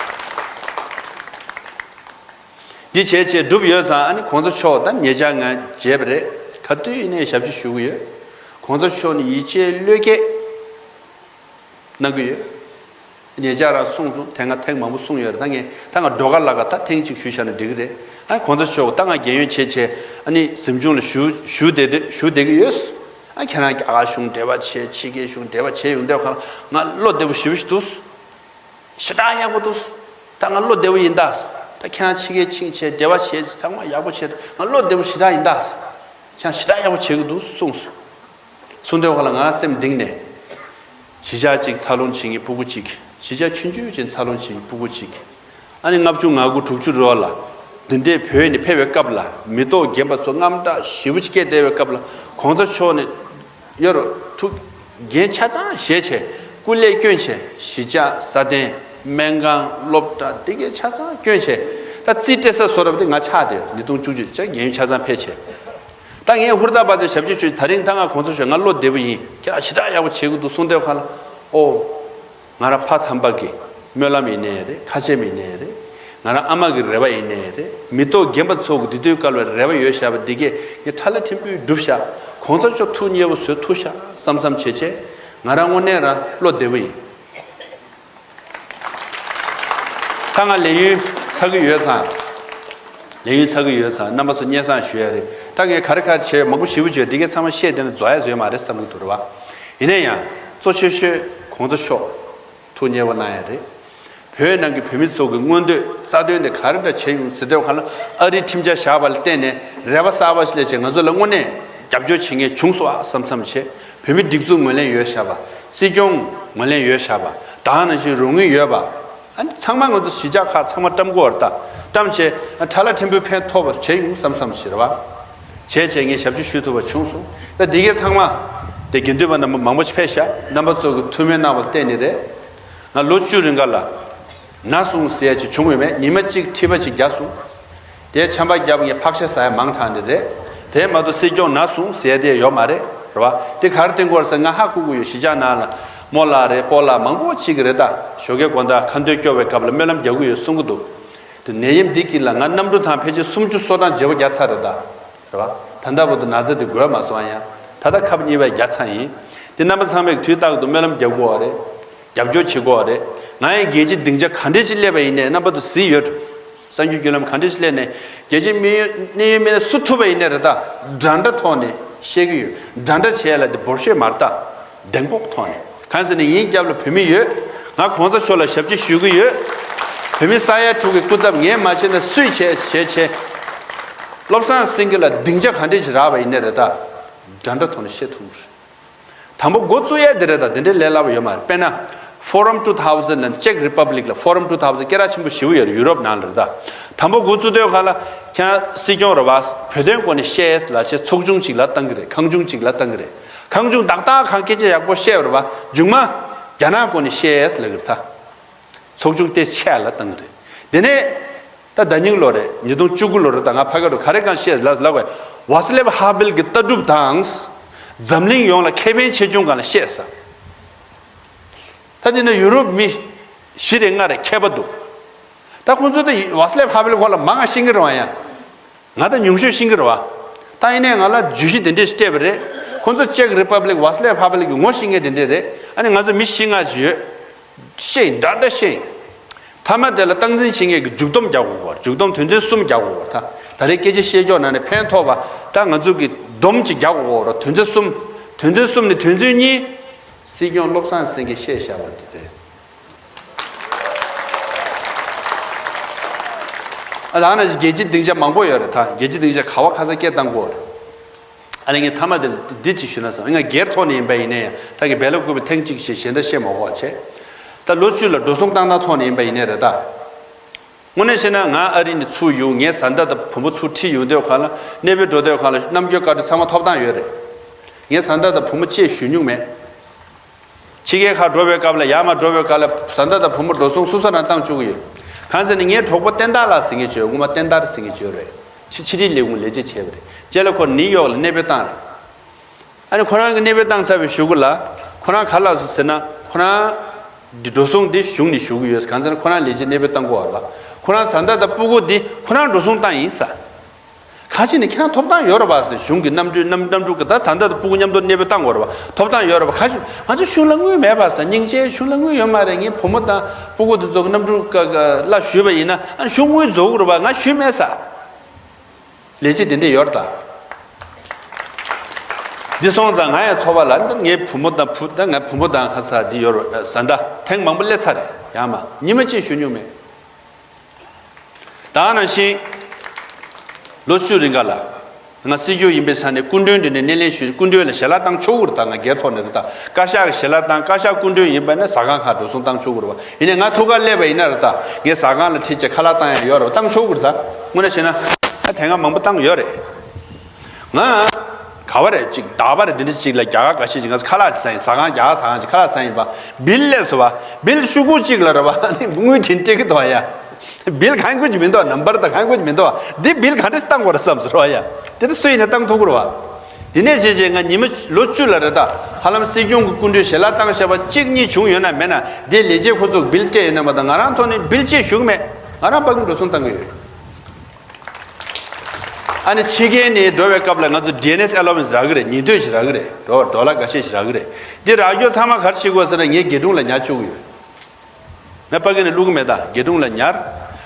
འདི་བྱས་བྱས་འགྲུབ་ཡོད་ཙང་ཨ་ནི་གོང་ས་མཆོག་ད་ཉེ་ཆར་ང་མཇལ་བ་རེད། ག་དུས་ཡིན་ནའི་ཞབས་ཕྱི་ཞུ་གི་ཡོད། གོང་ས་མཆོག་ནི་ཡིད་ཆེས་བློས་བསྐྱེད་གནང་གི་ཡོད། ཉེ་ཆར་རང་གསུངས་སོང་། དེ་སྔ་ཐེངས་མང་པོ་གསུངས་ཡོད་རེད། ད་ངས་ད་ང་སྒྲོལ་དཀར་ལགས་ཀ་ད་ཐེངས་གཅིག་ཞུས་བཞག་ན་འགྲིག་གི་རེད། ཨ་གོང་ས་མཆོག་ད་ང་རྒན་ཡོལ་བྱས་བྱས་ཨ་ནི་གཟིམ་ཆུང་ལ་བཞུགས་བཞུགས་བསྡད་བསྡད་བཞུགས་བསྡད་ཀྱི་ཡོད། ཨ་ཁྱེད་རང་རྒྱ་གར་གཞུང་འབྲེལ་བ་བྱས། ཕྱི་རྒྱལ་གཞུང་འབྲེལ་བ་བྱས་ཡོང་དུས་ཁ་ང་བློ་བདེ་པོ་ཞེ་པོ་ཞིག་འདུག་ཞེ་དྲག་ཡག་པོ་འདུག་ད་ང་བློ་བདེ་པོ་ཡིན་ད། ད་ཁྱེད་རང་ཕྱི་རྒྱལ་ཕྱིན་བྱས་འབྲེལ་བ་བྱས་ཚང་མ་ཡག་པོ་བྱས། ད་ང་བློ་བདེ་པོ་ཞེ་དྲག་ཡིན་ད། ཁྱེད་རང་ཞེ་དྲག་ཡག་པོ་བྱེད་ཀྱི་འདུག་གསུངས་སོང་། གསུངས་དུས་ཁ་ལ་ང་རང་སེམས་གཏིང་ནས། གཞིས་ཆགས་གཅིག་འཚར་ལོངས་བྱེད་མཁན་ཕྲུ་གུ་གཅིག་གཞིས་ཆགས་ཆུང་ཆུང་ཅིག་འཚར་ལོངས་བྱེད་མཁན་ཕྲུ་གུ་གཅིག་ཨ་ནི་ལྔ་བཅུ་ང་དགུ་དྲུག་ཅུ་རེ་བ་ལ། འདི་འདྲའི་བོད་ནས་ཕེབས་པའི་སྐབས་ལ་མི་ཐོག་རྒན་པ་ཚོ་དངངས་སྐྲག་ཞེ་པོ་ཅིག་སྐྱེས་བསྡད་པའི་སྐབས་ལ་གོང་ས་མཆོག་ནས་གཡོ་རུ་ཐུགས་འགན་ཆ་ཚང་བཞེས་བྱས་སྐུ་ལས་བསྐྱོན་བྱས་གཞིས་ཆགས་སྲ་བརྟན་སྨན་ཁང་སློབ་གྲྭ་འདི་གའི་ཆ་ཚང་བསྐྱོན་བྱས་ད་རྩིས་སྤྲད་ས་བཟོ་འདྲ་པོ་དེ་ང་ཆགས་བསྡད་ཡོད། ཉིས་སྟོང་བཅུ་གཅིག་ཅག་རྒན་ཡོལ་ཆ་ཚང་ཕེབས་བྱས། ད་ངས་ཧུར་ཐག་པ་ཚོས་ཞབས་ཕྱི་ཞུས། ད་རིང་ད་ང་གོང་ས་མཆོག་ང་བློ་བདེ་པོ་ཡིན། ཁྱེད་རང་ཞེ་དྲག་ཡག་པོ་བྱེད་ཀྱི་འདུག་གསུངས་དུས་ཁ་ལ་ཨོ། ང་རང་ཕ་དམ་པ་གི་སྨོན་ལམ་ཡིན་ནའི་རེད། ཁ་ཆེམས་ཡིན་ནའི་རེད། ང་རང་ཨ་མ་གི་རེ་བ་ཡིན་ནའི་རེད། མི་ཐོག་རྒན་པ་ཚོ་གི་འདི་དུས་སྐལ་བའི་རེ་བ་ཡོད་བཞག་པ་འདི་གས་ངས་ཁྲ་ལ་ཕྲན་བུ་འགྲུབ་ཤག་གོང་ས་མཆོག་ཐུགས་མཉེས་པོ་བཟོས་ཐུབ་ཤག་བསམ་བསམ་བྱས་བྱས་ང་རང་དངོས་གནས་རང་བློ་བདེ་པོ་ཡིན། ད་ང་ལས་ཡུན་ཚར་གི་ཡོད་ཙང་། ལས་ཡུན་ཚར་གི་ཡོད་ཙང་རྣམ་པ་ཚོ་སྙན་སེང་ཞུ་ཡ་རེད། ད་ངས་ག་རེ་ག་རེ་བྱས་མང་པོ་ཞེ་པོ་བརྗོད་འདི་གའི་ཚང་མ་བཤད་བསྡད་ན་རྫོགས་ཡ་རྫོགས་ཡ་མ་རེད་བསམ་གི་འདུག་རེད་བ། ཡིན་ན་ཡང་གཙོ་ཆེ་ཤོས་གོང་ས་མཆོག་ཐུགས་མཉེས་པོ་གནང་ཡ་རེད། བོད་ནང་གི་བོད་མི་ཚོ་གི་མངོན་འདོད་རྩ་དོན་དེ་ག་རེ་འདྲ་བྱས་ཡོང་ཟེར་དུས་ཁ་ལ་ཨ་རིའི་ཁྲིམས་འཆར་བཞག་པ་ལ་བརྟེན་ནས་རེ་བ་གསར་པ་ཞིག་སླེབས་བྱས་ང་ཚོ་ལ་དངོས་གནས་རྒྱབ་སྐྱོར་བྱེད་མཁན་བྱུང་སོང་ཨ་བསམ་བསམ་བྱས། བོད་མི་སྒྲིག་འཛུགས་ངོས་ལེན་ཡོད་བཞག་པ། སྲིད་སྐྱོང་ངོས་ལེན་ཡོད་བཞག་པ། ད་ག་ནང་བཞིན་རོགས་དངུལ་ཡོད་པ། ཨ་ནི་ཚང་མ་ང་ཚོ་གཞིས་ཆགས་ཁག་ཚང་མ་བཀྲམ་དགོས་པ་རེད་ད། བཀྲམ་བྱས་ཨ་ཁྲ་ལ་ཕྲན་བུ་ཕན་ཐོགས་པ་བྱས་ཡོང་བསམ་བསམ་བྱས་རེད་བ། བྱས་བྱས་ངས་ཞབས་ཕྱི་ཞུ་ཐུབ་པ་བྱུང་སོང་། ད་འདི་གའི་ཚང་མ་དེ་དགེ་འདུན་པ་རྣམ་པ་མང་པོ་ཞིག་ཕེབས་ཤག་རྣམ་པ་ཚོ་གི་ཐུགས་སྨོན་གནང་བ་བརྟེན་ནས་རེད། ང་ལོ་བཅུ་རིང་ག་ལ་ན་སོང་ཟེར་ཡ་ཅིག་བྱུང་ཡོད་མེད། ཉི་མ་གཅིག་མཁྲིས་པ་ཅིག་རྒྱག་སོང་། དེ་ཆམ་པ་བརྒྱབ་ངས་ཕག་ཤ་ཟ་ཡ་མང་དྲགས་ནི་རེད། དེ་མ་གཏོགས་སྲིད་སྐྱོང་ན་སོང་ཟེར་དེ་ཡོད་མ་རེད། རེད་བ། དེ་ག་རེ་བསྟན་དགོས་རེད་ཟེར་ང་ཧ་གོ་གི་ཡོད། གཞིས་ཆགས་ནང་ལ་རྨོ་ལགས་རེད་སྤོ་ལགས་མང་པོ་བྱེད་ཀྱི་རེད་ད། ཞོགས་ཀའི་དགོང་དག་ཁ་འདོན་སྐྱོར་བའི་སྐབས་ལ་སྨོན་ལམ་རྒྱག་གི་ཡོད་གསུང་གི་འདུག་དེ་ནད་ཡམས་འདི་དཀྱིལ་ལ་ང་གནམ་གྲུ་ཐང་ཕལ་ཆེར་སུམ་ཅུ་སོ་གྲངས་བརྗེ་པོ་བརྒྱབ་ཚར་རེད་ད། རེད་བ། ད་ལྟ་བར་དུ་ན་ཚ་དེ་འགོས་མ་སོང་ཡ། ད་ལྟ་ཁབ་གཉིས་པ་བརྒྱབ་ཚར་ཡིན། དེ་རྣམ་པ་ཚང་མས་དུས་རྟག་ཏུ་སྨོན་ལམ་རྒྱག་དགོས་བ་རེད། རྒྱབ་སྐྱོར་བྱེད་དགོས་བ་རེད། ང་ཡང་རྒྱལ་སྤྱིའི་སྡིངས་ཆ་ག་འདྲས་ཅིག་སླེབས་པ་ཡིན་ནའི་རྣམ་པ་ཚོ་གཟིགས་ཡོད། གསར་འགྱུར་བརྒྱུད་ལམ་ག་འདྲས་ཅིག་སླེབས་ནའི་རྒྱལ་སྤྱིའི་གནད་ཡོད་གནད་ཡོད་མི་སྣ་སུ་ཐུག་པ་ཡིན་ནའི་རེད་ད། འདྲ་འདྲ་ཐོག་ནས་བཤད་ཀྱི་ཡོད། འདྲ་འདྲ་བྱས་ལ་དེ་འབོར་ཤོས་མ་རེད་ད། གདེང་སྤོབས་ཐོག་ནས། གང་ཟེར་ན་ངའི་རྒྱབ་ལ་བོད་མི་ཡོད། ང་གོང་ས་མཆོག་ལ་ཞབས་ཕྱི་ཞུ་གི་ཡོད། བོད་མི་ས་ཡ་དྲུག་གི་སྐུ་ཚབ་ངས་མ་བྱས་ན་སུས་བྱས་བྱས་བྱས། བློ་བཟང་སེང་གེ་ལ་སྡིངས་ཆ་ག་འདྲས་ཅིག་རག་པ་ཡིན་ནའི་རེད་ད། འདྲ་འདྲ་ཐོག་ནས་བཤད་ཐུབ་ཀྱི་རེད། དང་པོ་འགོ་བཙུགས་ཡས་དེ་རེད་ད། དེ་འདྲའི་ལས་སླ་པོ་ཡོད་མ་རེད། དཔེར་ན། Forum two thousand ལ་ཅེག་རི་པབ་ལིག་ལ་Forum two thousand སྐད་གྲགས་ཆེན་པོ་ཞེ་པོ་ཡོད་རེད། ཡུ་རོབ་ནང་ལ་རེད་ད། དང་པོ་འགོ་བཙུགས་དུས་ཁ་ལ་ཁྱེད་སྲིད་སྐྱོང་རེད་བ། བོད་དོན་སྐོར་ནས་བཤད་ལ་ཆེ་ཚོགས་ཆུང་གཅིག་ལ་བཏང་གི་རེད། ཁང་ཆུང་གཅིག་ལ་བཏང་གི་རེད། ཁང་ཆུང་ཏག་ཏག་གང་སྐད་ཆ་ཡག་པོ་བཤད་རེད་བ། མཇུག་མ་རྒྱ་ནག་སྐོར་ནས་བཤད་ལ་གི་རེད་ད། ཚོགས་ཆུང་དེ་ཆེ་ལ་བཏང་གི་རེད། དེ་ནས། ད་ཟླ་ཉིན་ལོ་རེད། ཉིས་སྟོང་བཅུ་དགུ་ལོ་རེད། ད་ང་ཕ་གི་རུ་ག་རེ་གང་བཤད་ལ་ལབ་དགོས། ཝཱ་སི་ལེབ་ཧ་བེལ་གྱི་ལྟ་གྲུབ་དང་། འཛམ་གླིང་ཡོངས་ལ་ཁེ་ཕན་ཆེ་ཆུང་སྒང་ལ་བཤད་ས། ད་དེ་ནས་ཡུ་རོབ་མི་བཞི་རེ་ལྔ་རེ་མཁས་པ་འདུག་ད་ཁོང་ཚོ་ད་ཝཱ་སི་ལེབ་ཧ་བེལ་སྐོར་ལ་མང་ང་ཤེས་ཀྱི་རེད་བ་ཡ། ང་ད་ཉུང་ཤོས་ཤེས་ཀྱི་རེད་བ། ད་ཡིན་ནའི་ང་ལ་བརྗོད་གཞི་དེ་འདྲས་ཤིག་སྤྲད་པ་རེད། ཁོང་ཚོ་ཅེག་རི་པབ་ལིག་ཝཱ་སི་ལེབ་ཧ་བེལ་གྱི་ངོ་ཤེས་མཁན་དེ་འདྲས་རེད། ཨ་ནི་ང་ཚོ་མི་བཞི་ལྔ་ཞིག་ཡོད། ཤེས་འདྲ་འདྲ་ཤེས། མཐའ་མ་དེ་ལ་སྟངས་འཛིན་བྱེད་མཁན་གྱི་མཇུག་སྡོམ་རྒྱག་དགོས་པ། མཇུག་སྡོམ་དོན་ཚན་གསུམ་རྒྱག་དགོས་པ། ད་ད་རེས་སྐད་ཆ་བཤད་ཕྱོགས་ནང་ནས་ཕན་ཐོགས་པ་ད་ང་ཚོ་གི་སྡོམ་ཅིག་རྒྱག་དགོས་པ། དོན་ཚན་གསུམ། དོན་ཚན་གསུམ་ནས་དོན་ཚན་གཉིས། སྲིད་སྐྱོང་བློ་བཟང་སེང་གེས་བཤད་བཞག་པ་དེ་རེད། ཨ་ད་ནང་བཞིན་རྒྱལ་སྤྱིའི་སྡིངས་ཆ་མང་པོ་ཡོད་རེད། ད་རྒྱལ་སྤྱིའི་སྡིངས་ཆ་ག་བ་ག་ས་སྐད་བཏང་དགོས་རེད། ཨ་ནི་ངས་མཐའ་མ་དེ་འདི་ཅིག་ཞུ་ན་བསམ། ང་སྒེར་ཐོག་ནས་ཡིན་པ་ཡིན་ནའི་ད་གི་བེ་ལ་ཀུ་པའི་ཐེངས་གཅིག་བྱས་གཞན་དག་བཤད་མ་དགོས་བྱས། ད་ལོ་བཅུ་ལ་འགྲོ་སོང་བཏང་སྟངས་ཐོག་ནས་ཡིན་པ་ཡིན་ནའི་རེད་ད། དངོས་གནས་བཤད་ན་ང་ཨ་རི་ནས་ཚུར་ཡོང་། ངའི་བཟའ་ཟླ་དང་བུ་མོ་ཚུར་ཁྲིད་ཡོང་དུས་སྒང་ལ། གནས་སྤོས་འགྲོ་དུས་སྒང་ལ་རྣམ་འགྱུར་བཀའ་འདྲི་ཚང་མ་ཐོབ་ཐང་ཡོད་རེད། ངའི་བཟའ་ཟླ་དང་བུ་མོ་གཅིག་ཞུ་མྱོང་མེད། ཕྱི་རྒྱལ་ཁག་འགྲོ་བའི་སྐབས་ལ། ཡར་མར་འགྲོ་བའི་སྐབས་ལ་བཟའ་ཟླ་དང་བུ་མོ་འགྲོ་སོང་སོ་སོ་རང་བཏང་བཅུག་གི་ཡོད། གང་ཟེར་ན་ངའི་གྲོགས་པོ་བསྟན་དར་ལགས་ཟེར་མཁན་ཅིག་ཡོད། སྔོན་མ་བསྟན་དར་ཟེར་མཁན་ཅིག་ཡོད་རེད། ཕྱི་ཕྱི་དྲིལ་ལས་ཁུངས་ལས་བྱེད་བྱས་པ་རེད། རྗེས་ལ་ཁོ་ནིའུ་ཡོག་ལ་གནས་སྤོས་བཏང་རེད། ཨ་ནི་ཁོ་རང་གི་གནས་སྤོས་བཏང་ཚར་བའི་གཞུག་གུ་ལ། ཁོ་རང་ག་ལབ་སོང་ཟེར་ན། ཁོ་རང་འདི་འགྲོ་སོང་འདི་གཞུང་ནས་ཞུ་གི་ཡོད། གང་ཟེར་ན་ཁོ་རང་ལས་བྱེད་གནས་སྤོས་བཏང་དགོས་རེད་པ། ཁོ་རང་བཟའ་ཟླ་དང་སྤུ་གུ་འདི་ཁོ་རང་འགྲོ་སོང་བཏང་ཡིན་ས། གང་ཅི་ནས་ཁྱེད་རང་ཐོབ་ཐང་ཡོད་རེད་པ་ཟེར། གཞུང་གི་གནམ་གྲུ་གནམ་གནམ་གྲུ་གི་ད་བཟའ་ཟླ་དང་སྤུ་གུ་མཉམ་དུ་གནས་སྤོས་བཏང་དགོས་རེད་པ། ཐོབ་ཐང་ཡོད་རེད་པ། གང་ཞིག་ང་ཚོ་གཞུང་ལ་དངུལ་མེད་པ་ཟེར། སྙིང་རྗེ། གཞུང་ལ་དངུལ་ཡོད་མ་རེད། ངའི་བུ་མོ་དང་སྤུ་གུ་དེ་ཚོ་གི་གནམ་གྲུ་ཀ་ཀ་ལ་ཞུས་པ་ཡིན་ན། ཨ། གཞུང་དངུལ་རྫོགས་རེད་པ། ང་ཞུས་མེད་ས། ལས་བྱེད་དེ་འདྲས་ཡོད་རེད་ད། འདི་སོང་ཙང་ང་ཡང་ཚོར་བ་ལ། ངའི་བུ་མོ་དང་བུ་ད་ངའི་བུ་མོ་དང་ཁ་ས་འདི་ཡོད་རེད། བཟའ་ཟླ་ཐེངས་མང་པོ་སླེབས་ཚར་རེད། ཡང་མ་ཉི་མ་གཅིག་ཞུ་མྱོང་མེད། ད་ནང་བཞིན་ལོ་བཅུ་རིང་ག་ལ་ང་སྲིད་སྐྱོང་ཡིན་པའི་ཆ་ནས་སྐུ་མགྲོན་དེ་འདྲས་སྣེ་ལེན་ཞུས། སྐུ་མགྲོན་ལ་ཞལ་ལག་བཏང་ཆོག་གི་རེད་ད། ང་སྒེར་ཐོག་ནས་རེད་ད། བཀའ་ཤག་གི་ཞལ་ལག་བཏང་། བཀའ་ཤག་སྐུ་མགྲོན་ཡིན་པ་ན་ཟ་ཁང་ཁག་འགྲོ་སོང་བཏང་ཆོག་གི་རེད་པ། ཡིན་ནའི་ང་ཐུག་གར་སླེབས་པ་ཡིན་ན་རེད་ད། ངས་ཟ་ཁང་ལ་ཁྲིད་བྱས་ཁ་ལག་བཏང་ཡ་ཡོད་རེད་པ། བཏང་ཆོག་གི་རེད་ད། དངོས་གནས་བྱས་ན་ད་དེ་སྔ་མང་པོ་བཏང་ཡོད་རེད། ང་ག་བ་རེད། ཅིག་ཟླ་བ་རེད། འདི་འདྲ་ཅིག་ལ་རྒྱ་གར་འགའ་ཤས་ཅིག་ང་ཚོ་ཁ་ལག་ཅིག་ཟ་ཡིན། ཟ་ཁང་རྒྱ་གར་ཟ་ཁང་ཅིག་ཁ་ལག་ཟ་ཡིན་པ། བིལ་སླེབས་སོང་བ། བིལ་ཤོག་གུ་གཅིག་ལ་རེད་པ། ཨ་ནི་དངུལ་དེ་སྤྲད་གི་འདུག་ཡ། བིལ་གང་དགོས་ཀྱི་མི་འདུག་ནམ་བར་ད་གང་དགོས་ཀྱི་མི་འདུག་འདི་བིལ་ག་འདྲས་བཏང་དགོས་རེད་བསམ་སོང་རེད་པ་ཡ། དེ་འདྲ་སུ་ཡིན་ན་བཏང་ཐུབ་ཀྱི་རེད་པ། དེ་ནས་བྱས་བྱས་ང་ཉི་མ་ལོ་བཅུ་ལ་རེད་ད། ཧ་ལམ་སྲིད་སྐྱོང་གི་སྐུ་མགྲོན་ཞལ་ལག་བཏང་བཞག་པ་གཅིག་གཉིས་བྱུང་ཡོད་ན་མེད་ན། དེ་ལས་བྱེད་ཁོ་ཚོ་བིལ་སྤྲད་ཡོད་ན་མ་གཏོགས་ང་རང་ཐོག་ནས་བིལ་གཅིག་ཞུ་གི་མེད། ང་རང་ཕ་གིར་འགྲོ་སོང་བཏང་གི་ཡོད། ཨ་ནི་ཕྱི་རྒྱལ་ནས་འགྲོ་བའི་སྐབས་ལ་ང་ཚོ་ཌི་ཨེན་ཨེས་ཨེ་ལོ་ཝན་སི་རག་གི་རེད། ཉིན་ཐོ་ཞིག་རག་གི་རེད། ཌོ་ཌོ་ལར་འགའ་ཤས་ཤིག་རག་གི་རེད། འདི་རག་རྒྱུ་ཚང་མ་ག་རེ་བྱེད་དགོས་ཟེར་ན། ངས་སྒེར་དྲུང་ལ་ཉར་བཅུག་གི་ཡོད། ངས་ཕ་གི་ནས་བླུག་གི་མེད་ད། སྒེར་དྲུང་ལ་ཉར།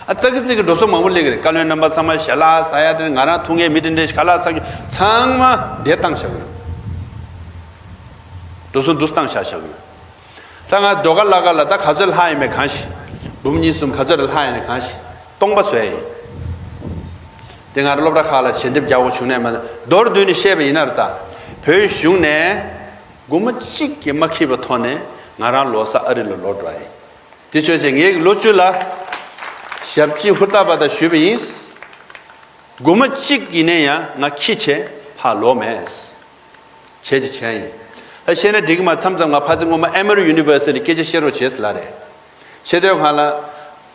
ཨ། ཙག་གི་ཙིག་གི་འགྲོ་སོང་མང་པོ་སླེབས་ཀྱི་རེད། བཀའ་བློན་རྣམ་པ་ཚང་མ་ཞལ་ལག་ཟ་ཡ་དེ། ང་རང་ཐུག་མཁན་མི་དེ་འདྲས་ཞིག་ཁ་ལག་ཟ་རྒྱུ་ཚང་མ་འདིར་བཏང་བཞག་གི་ཡོད། འགྲོ་སོང་འདིར་བཏང་བཞག་བཞག་གི་ཡོད། ད་ང་འགྲོ་ག་ལ་ག་ལ་ད་ག་ཚོད་ལྷག་ཡིན་མེད་གང་ཤེས། འབུམ་གཉིས་གསུམ་ག་ཚོད་ལྷག་ཡིན་མེད་གང་ཤེས། སྟོང་པ་བཟོ་ཡ་ཡིན། དེ་ང་རང་སློབ་གྲྭ་ཁག་ལ་ཞལ་འདེབས་རྒྱག་དགོས་བྱུང་ནས་མ། མདོར་བསྡུས་ནས་བཤད་པ་ཡིན་ན་རེད་ད། བོད་གཞུང་ནས་སྒོར་མོ་གཅིག་ཀྱང་མ་འཁྱེར་བའི་ཐོག་ནས་ང་རང་ལོ་གསར་ཨ་རི་ལ་ལོག་འགྲོ་ཡ་ཡིན། དེ་བྱས་ཙང་ངའི་ལོ་བཅུ་ལ་ཞབས་ཕྱི་ཧུར་ཐག་པ་དང་ཞུས་པ་ཡིན། སྒོར་མོ་གཅིག་ཡིན་ནའི་ཡང་ང་འཁྱེར་བྱས་ཕར་ལོག་མེད། བྱས་ཀྱི་བྱས་ཡིན། ད་བཤད་ན་འགྲིག་གི་མ། མཚམས་མཚམས་ང་ཕ་ཚེ་སྔོན་མ་ཨེ་མོ་རི་ཡུ་ནི་ཝར་སི་ཊི་ལ་སྐད་ཆ་བཤད་རོགས་བྱས་ཟེར་ལབ་རེད། བཤད་དུས་སྒང་ལ།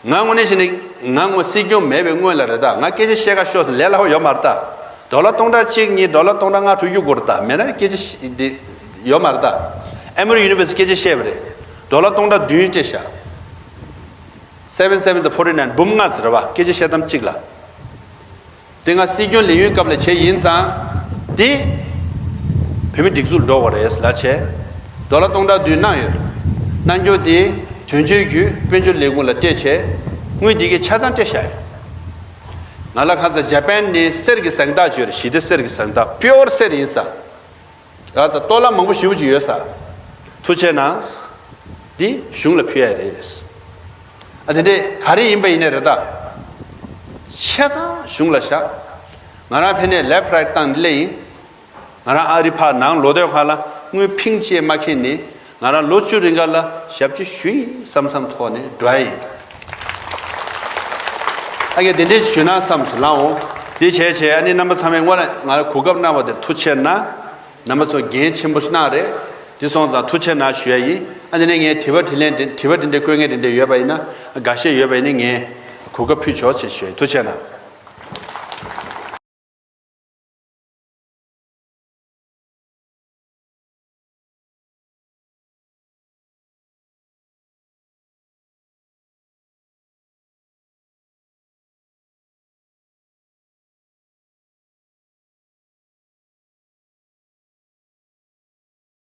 ང་དངོས་གནས་བྱས་ན་ང་ངོ་སྲིད་སྐྱོང་མེད་པའི་སྔོན་ལ་རེད་ད། ང་སྐད་ཆ་བཤད་ག་ཤོག་ཟེར་ལས་སླ་པོ་ཡོད་མ་རེད་ད། ཌོ་ལར་སྟོང་ཕྲག་གཅིག་གཉིས། ཌོ་ལར་སྟོང་ཕྲག་ལྔ་དྲུག་གཡུག་དགོས་རེད་ད། མེད་ན་སྐད་ཆ་བཤད་འདི་ཡོད་མ་རེད་ད། ཨེ་མོ་རི་ཡུ་ནི་ཝར་སི་ཊི་སྐད་ཆ་བཤད་པ་རེད། ཌོ་ལར་སྟོང་ཕྲག་བདུན་སྤྲད་བཞག Seven sevens are forty nine. འབུམ་ལྔ་ཟེར་བ་སྐད་ཆ་བཤད་སྟངས་གཅིག་ལ། དེ་སྔ་སྲིད་སྐྱོང་ལས་ཡུན་སྐབས་ལ་བྱས་ཡིན་ཙང་། དེ་བོད་མི་སྒྲིག་འཛུགས་འགྲོ་དགོས་རེད་ལབ་བྱས། ཌོ་ལར་སྟོང་ཕྲག་བདུན་གནང་ཡོད། གནང་རྒྱུ་དེ་དོན་གཅོད་བརྒྱུད་དཔལ་འབྱོར་ལས་ཁུངས་ལ་སྤྲད་བྱས། དངུལ་དེ་གའི་ཆ་ཚང་སྤྲད་བཞག་ཡོད། ང་ལ་ཁ་ཚ་ཇ་པན་ནས་གསེར་གྱི་གཟེངས་རྟགས་བྱོས་རེད། ཞི་བདེ་གསེར་གྱི་གཟེངས་རྟགས། པིའོར་གསེར་ཡིན་ས། ད་ལྟ་ཏོ་ལ་མང་པོ་ཞེ་པོ་ཅིག་ཡོད་ས། ཐུགས་རྗེ་གནང་། འདི་གཞུང་ལ་ཕུལ་ཡ་རེད། ཨ། དེ་འདྲས་ག་རེ་ཡིན་པ་ཡིན་ནའི་རེད་ད། ཆ་ཚང་གཞུང་ལ་བཞག་ང་རང་ཕ་གིར་ལེབ་རའིཊ་བཏང་ནས་སླེབས་ཡིན། ང་རང་ཨ་རི་ཕར་ནང་ལོག་དུས་སྒང་ལ་དངུལ་ཕིང་གཅིག་མ་འཁྱེར་ནས། ང་རང་ལོ་བཅུ་རིང་ག་ལ་ཞབས་ཕྱི་ཞུ་ཡིན་བསམ་བསམ་ཐོག་ནས་འགྲོ་ཡ་ཡིན། ཨ་ངས་དེ་འདྲས་ཞུས་ན་བསམ་སོང་། ལགས་འོང་། དེ་བྱས་བྱས་ཨ་ནི་རྣམ་པ་ཚང་མས་དངོས་གནས་ང་ལ་གོ་སྐབས་གནང་བ་དེར་ཐུགས་རྗེ་གནང་། རྣམ་པ་ཚོ་འགན་ཆེན་པོ་ཞིག་གནང་རེད། དེ་སོང་ཙང་ཐུགས་རྗེ་གནང་ཞུ་ཡ་ཡིན། ཨ་ནི་ངས་དྲི་བ་དྲིས་ལན་དྲི་དྲི་བ་དེ་འདྲས་བཀོད་མཁན་དེ་འདྲས་ཡོད་པ་ཡིན་ན། འགའ་ཤས་ཡོད་པ་ཡིན་ན་ངས་གོ་སྐབས་ཕུལ་ཆོག་ཅེས་ཞུ་ཡ་ཡིན། ཐུགས་རྗེ་གནང་།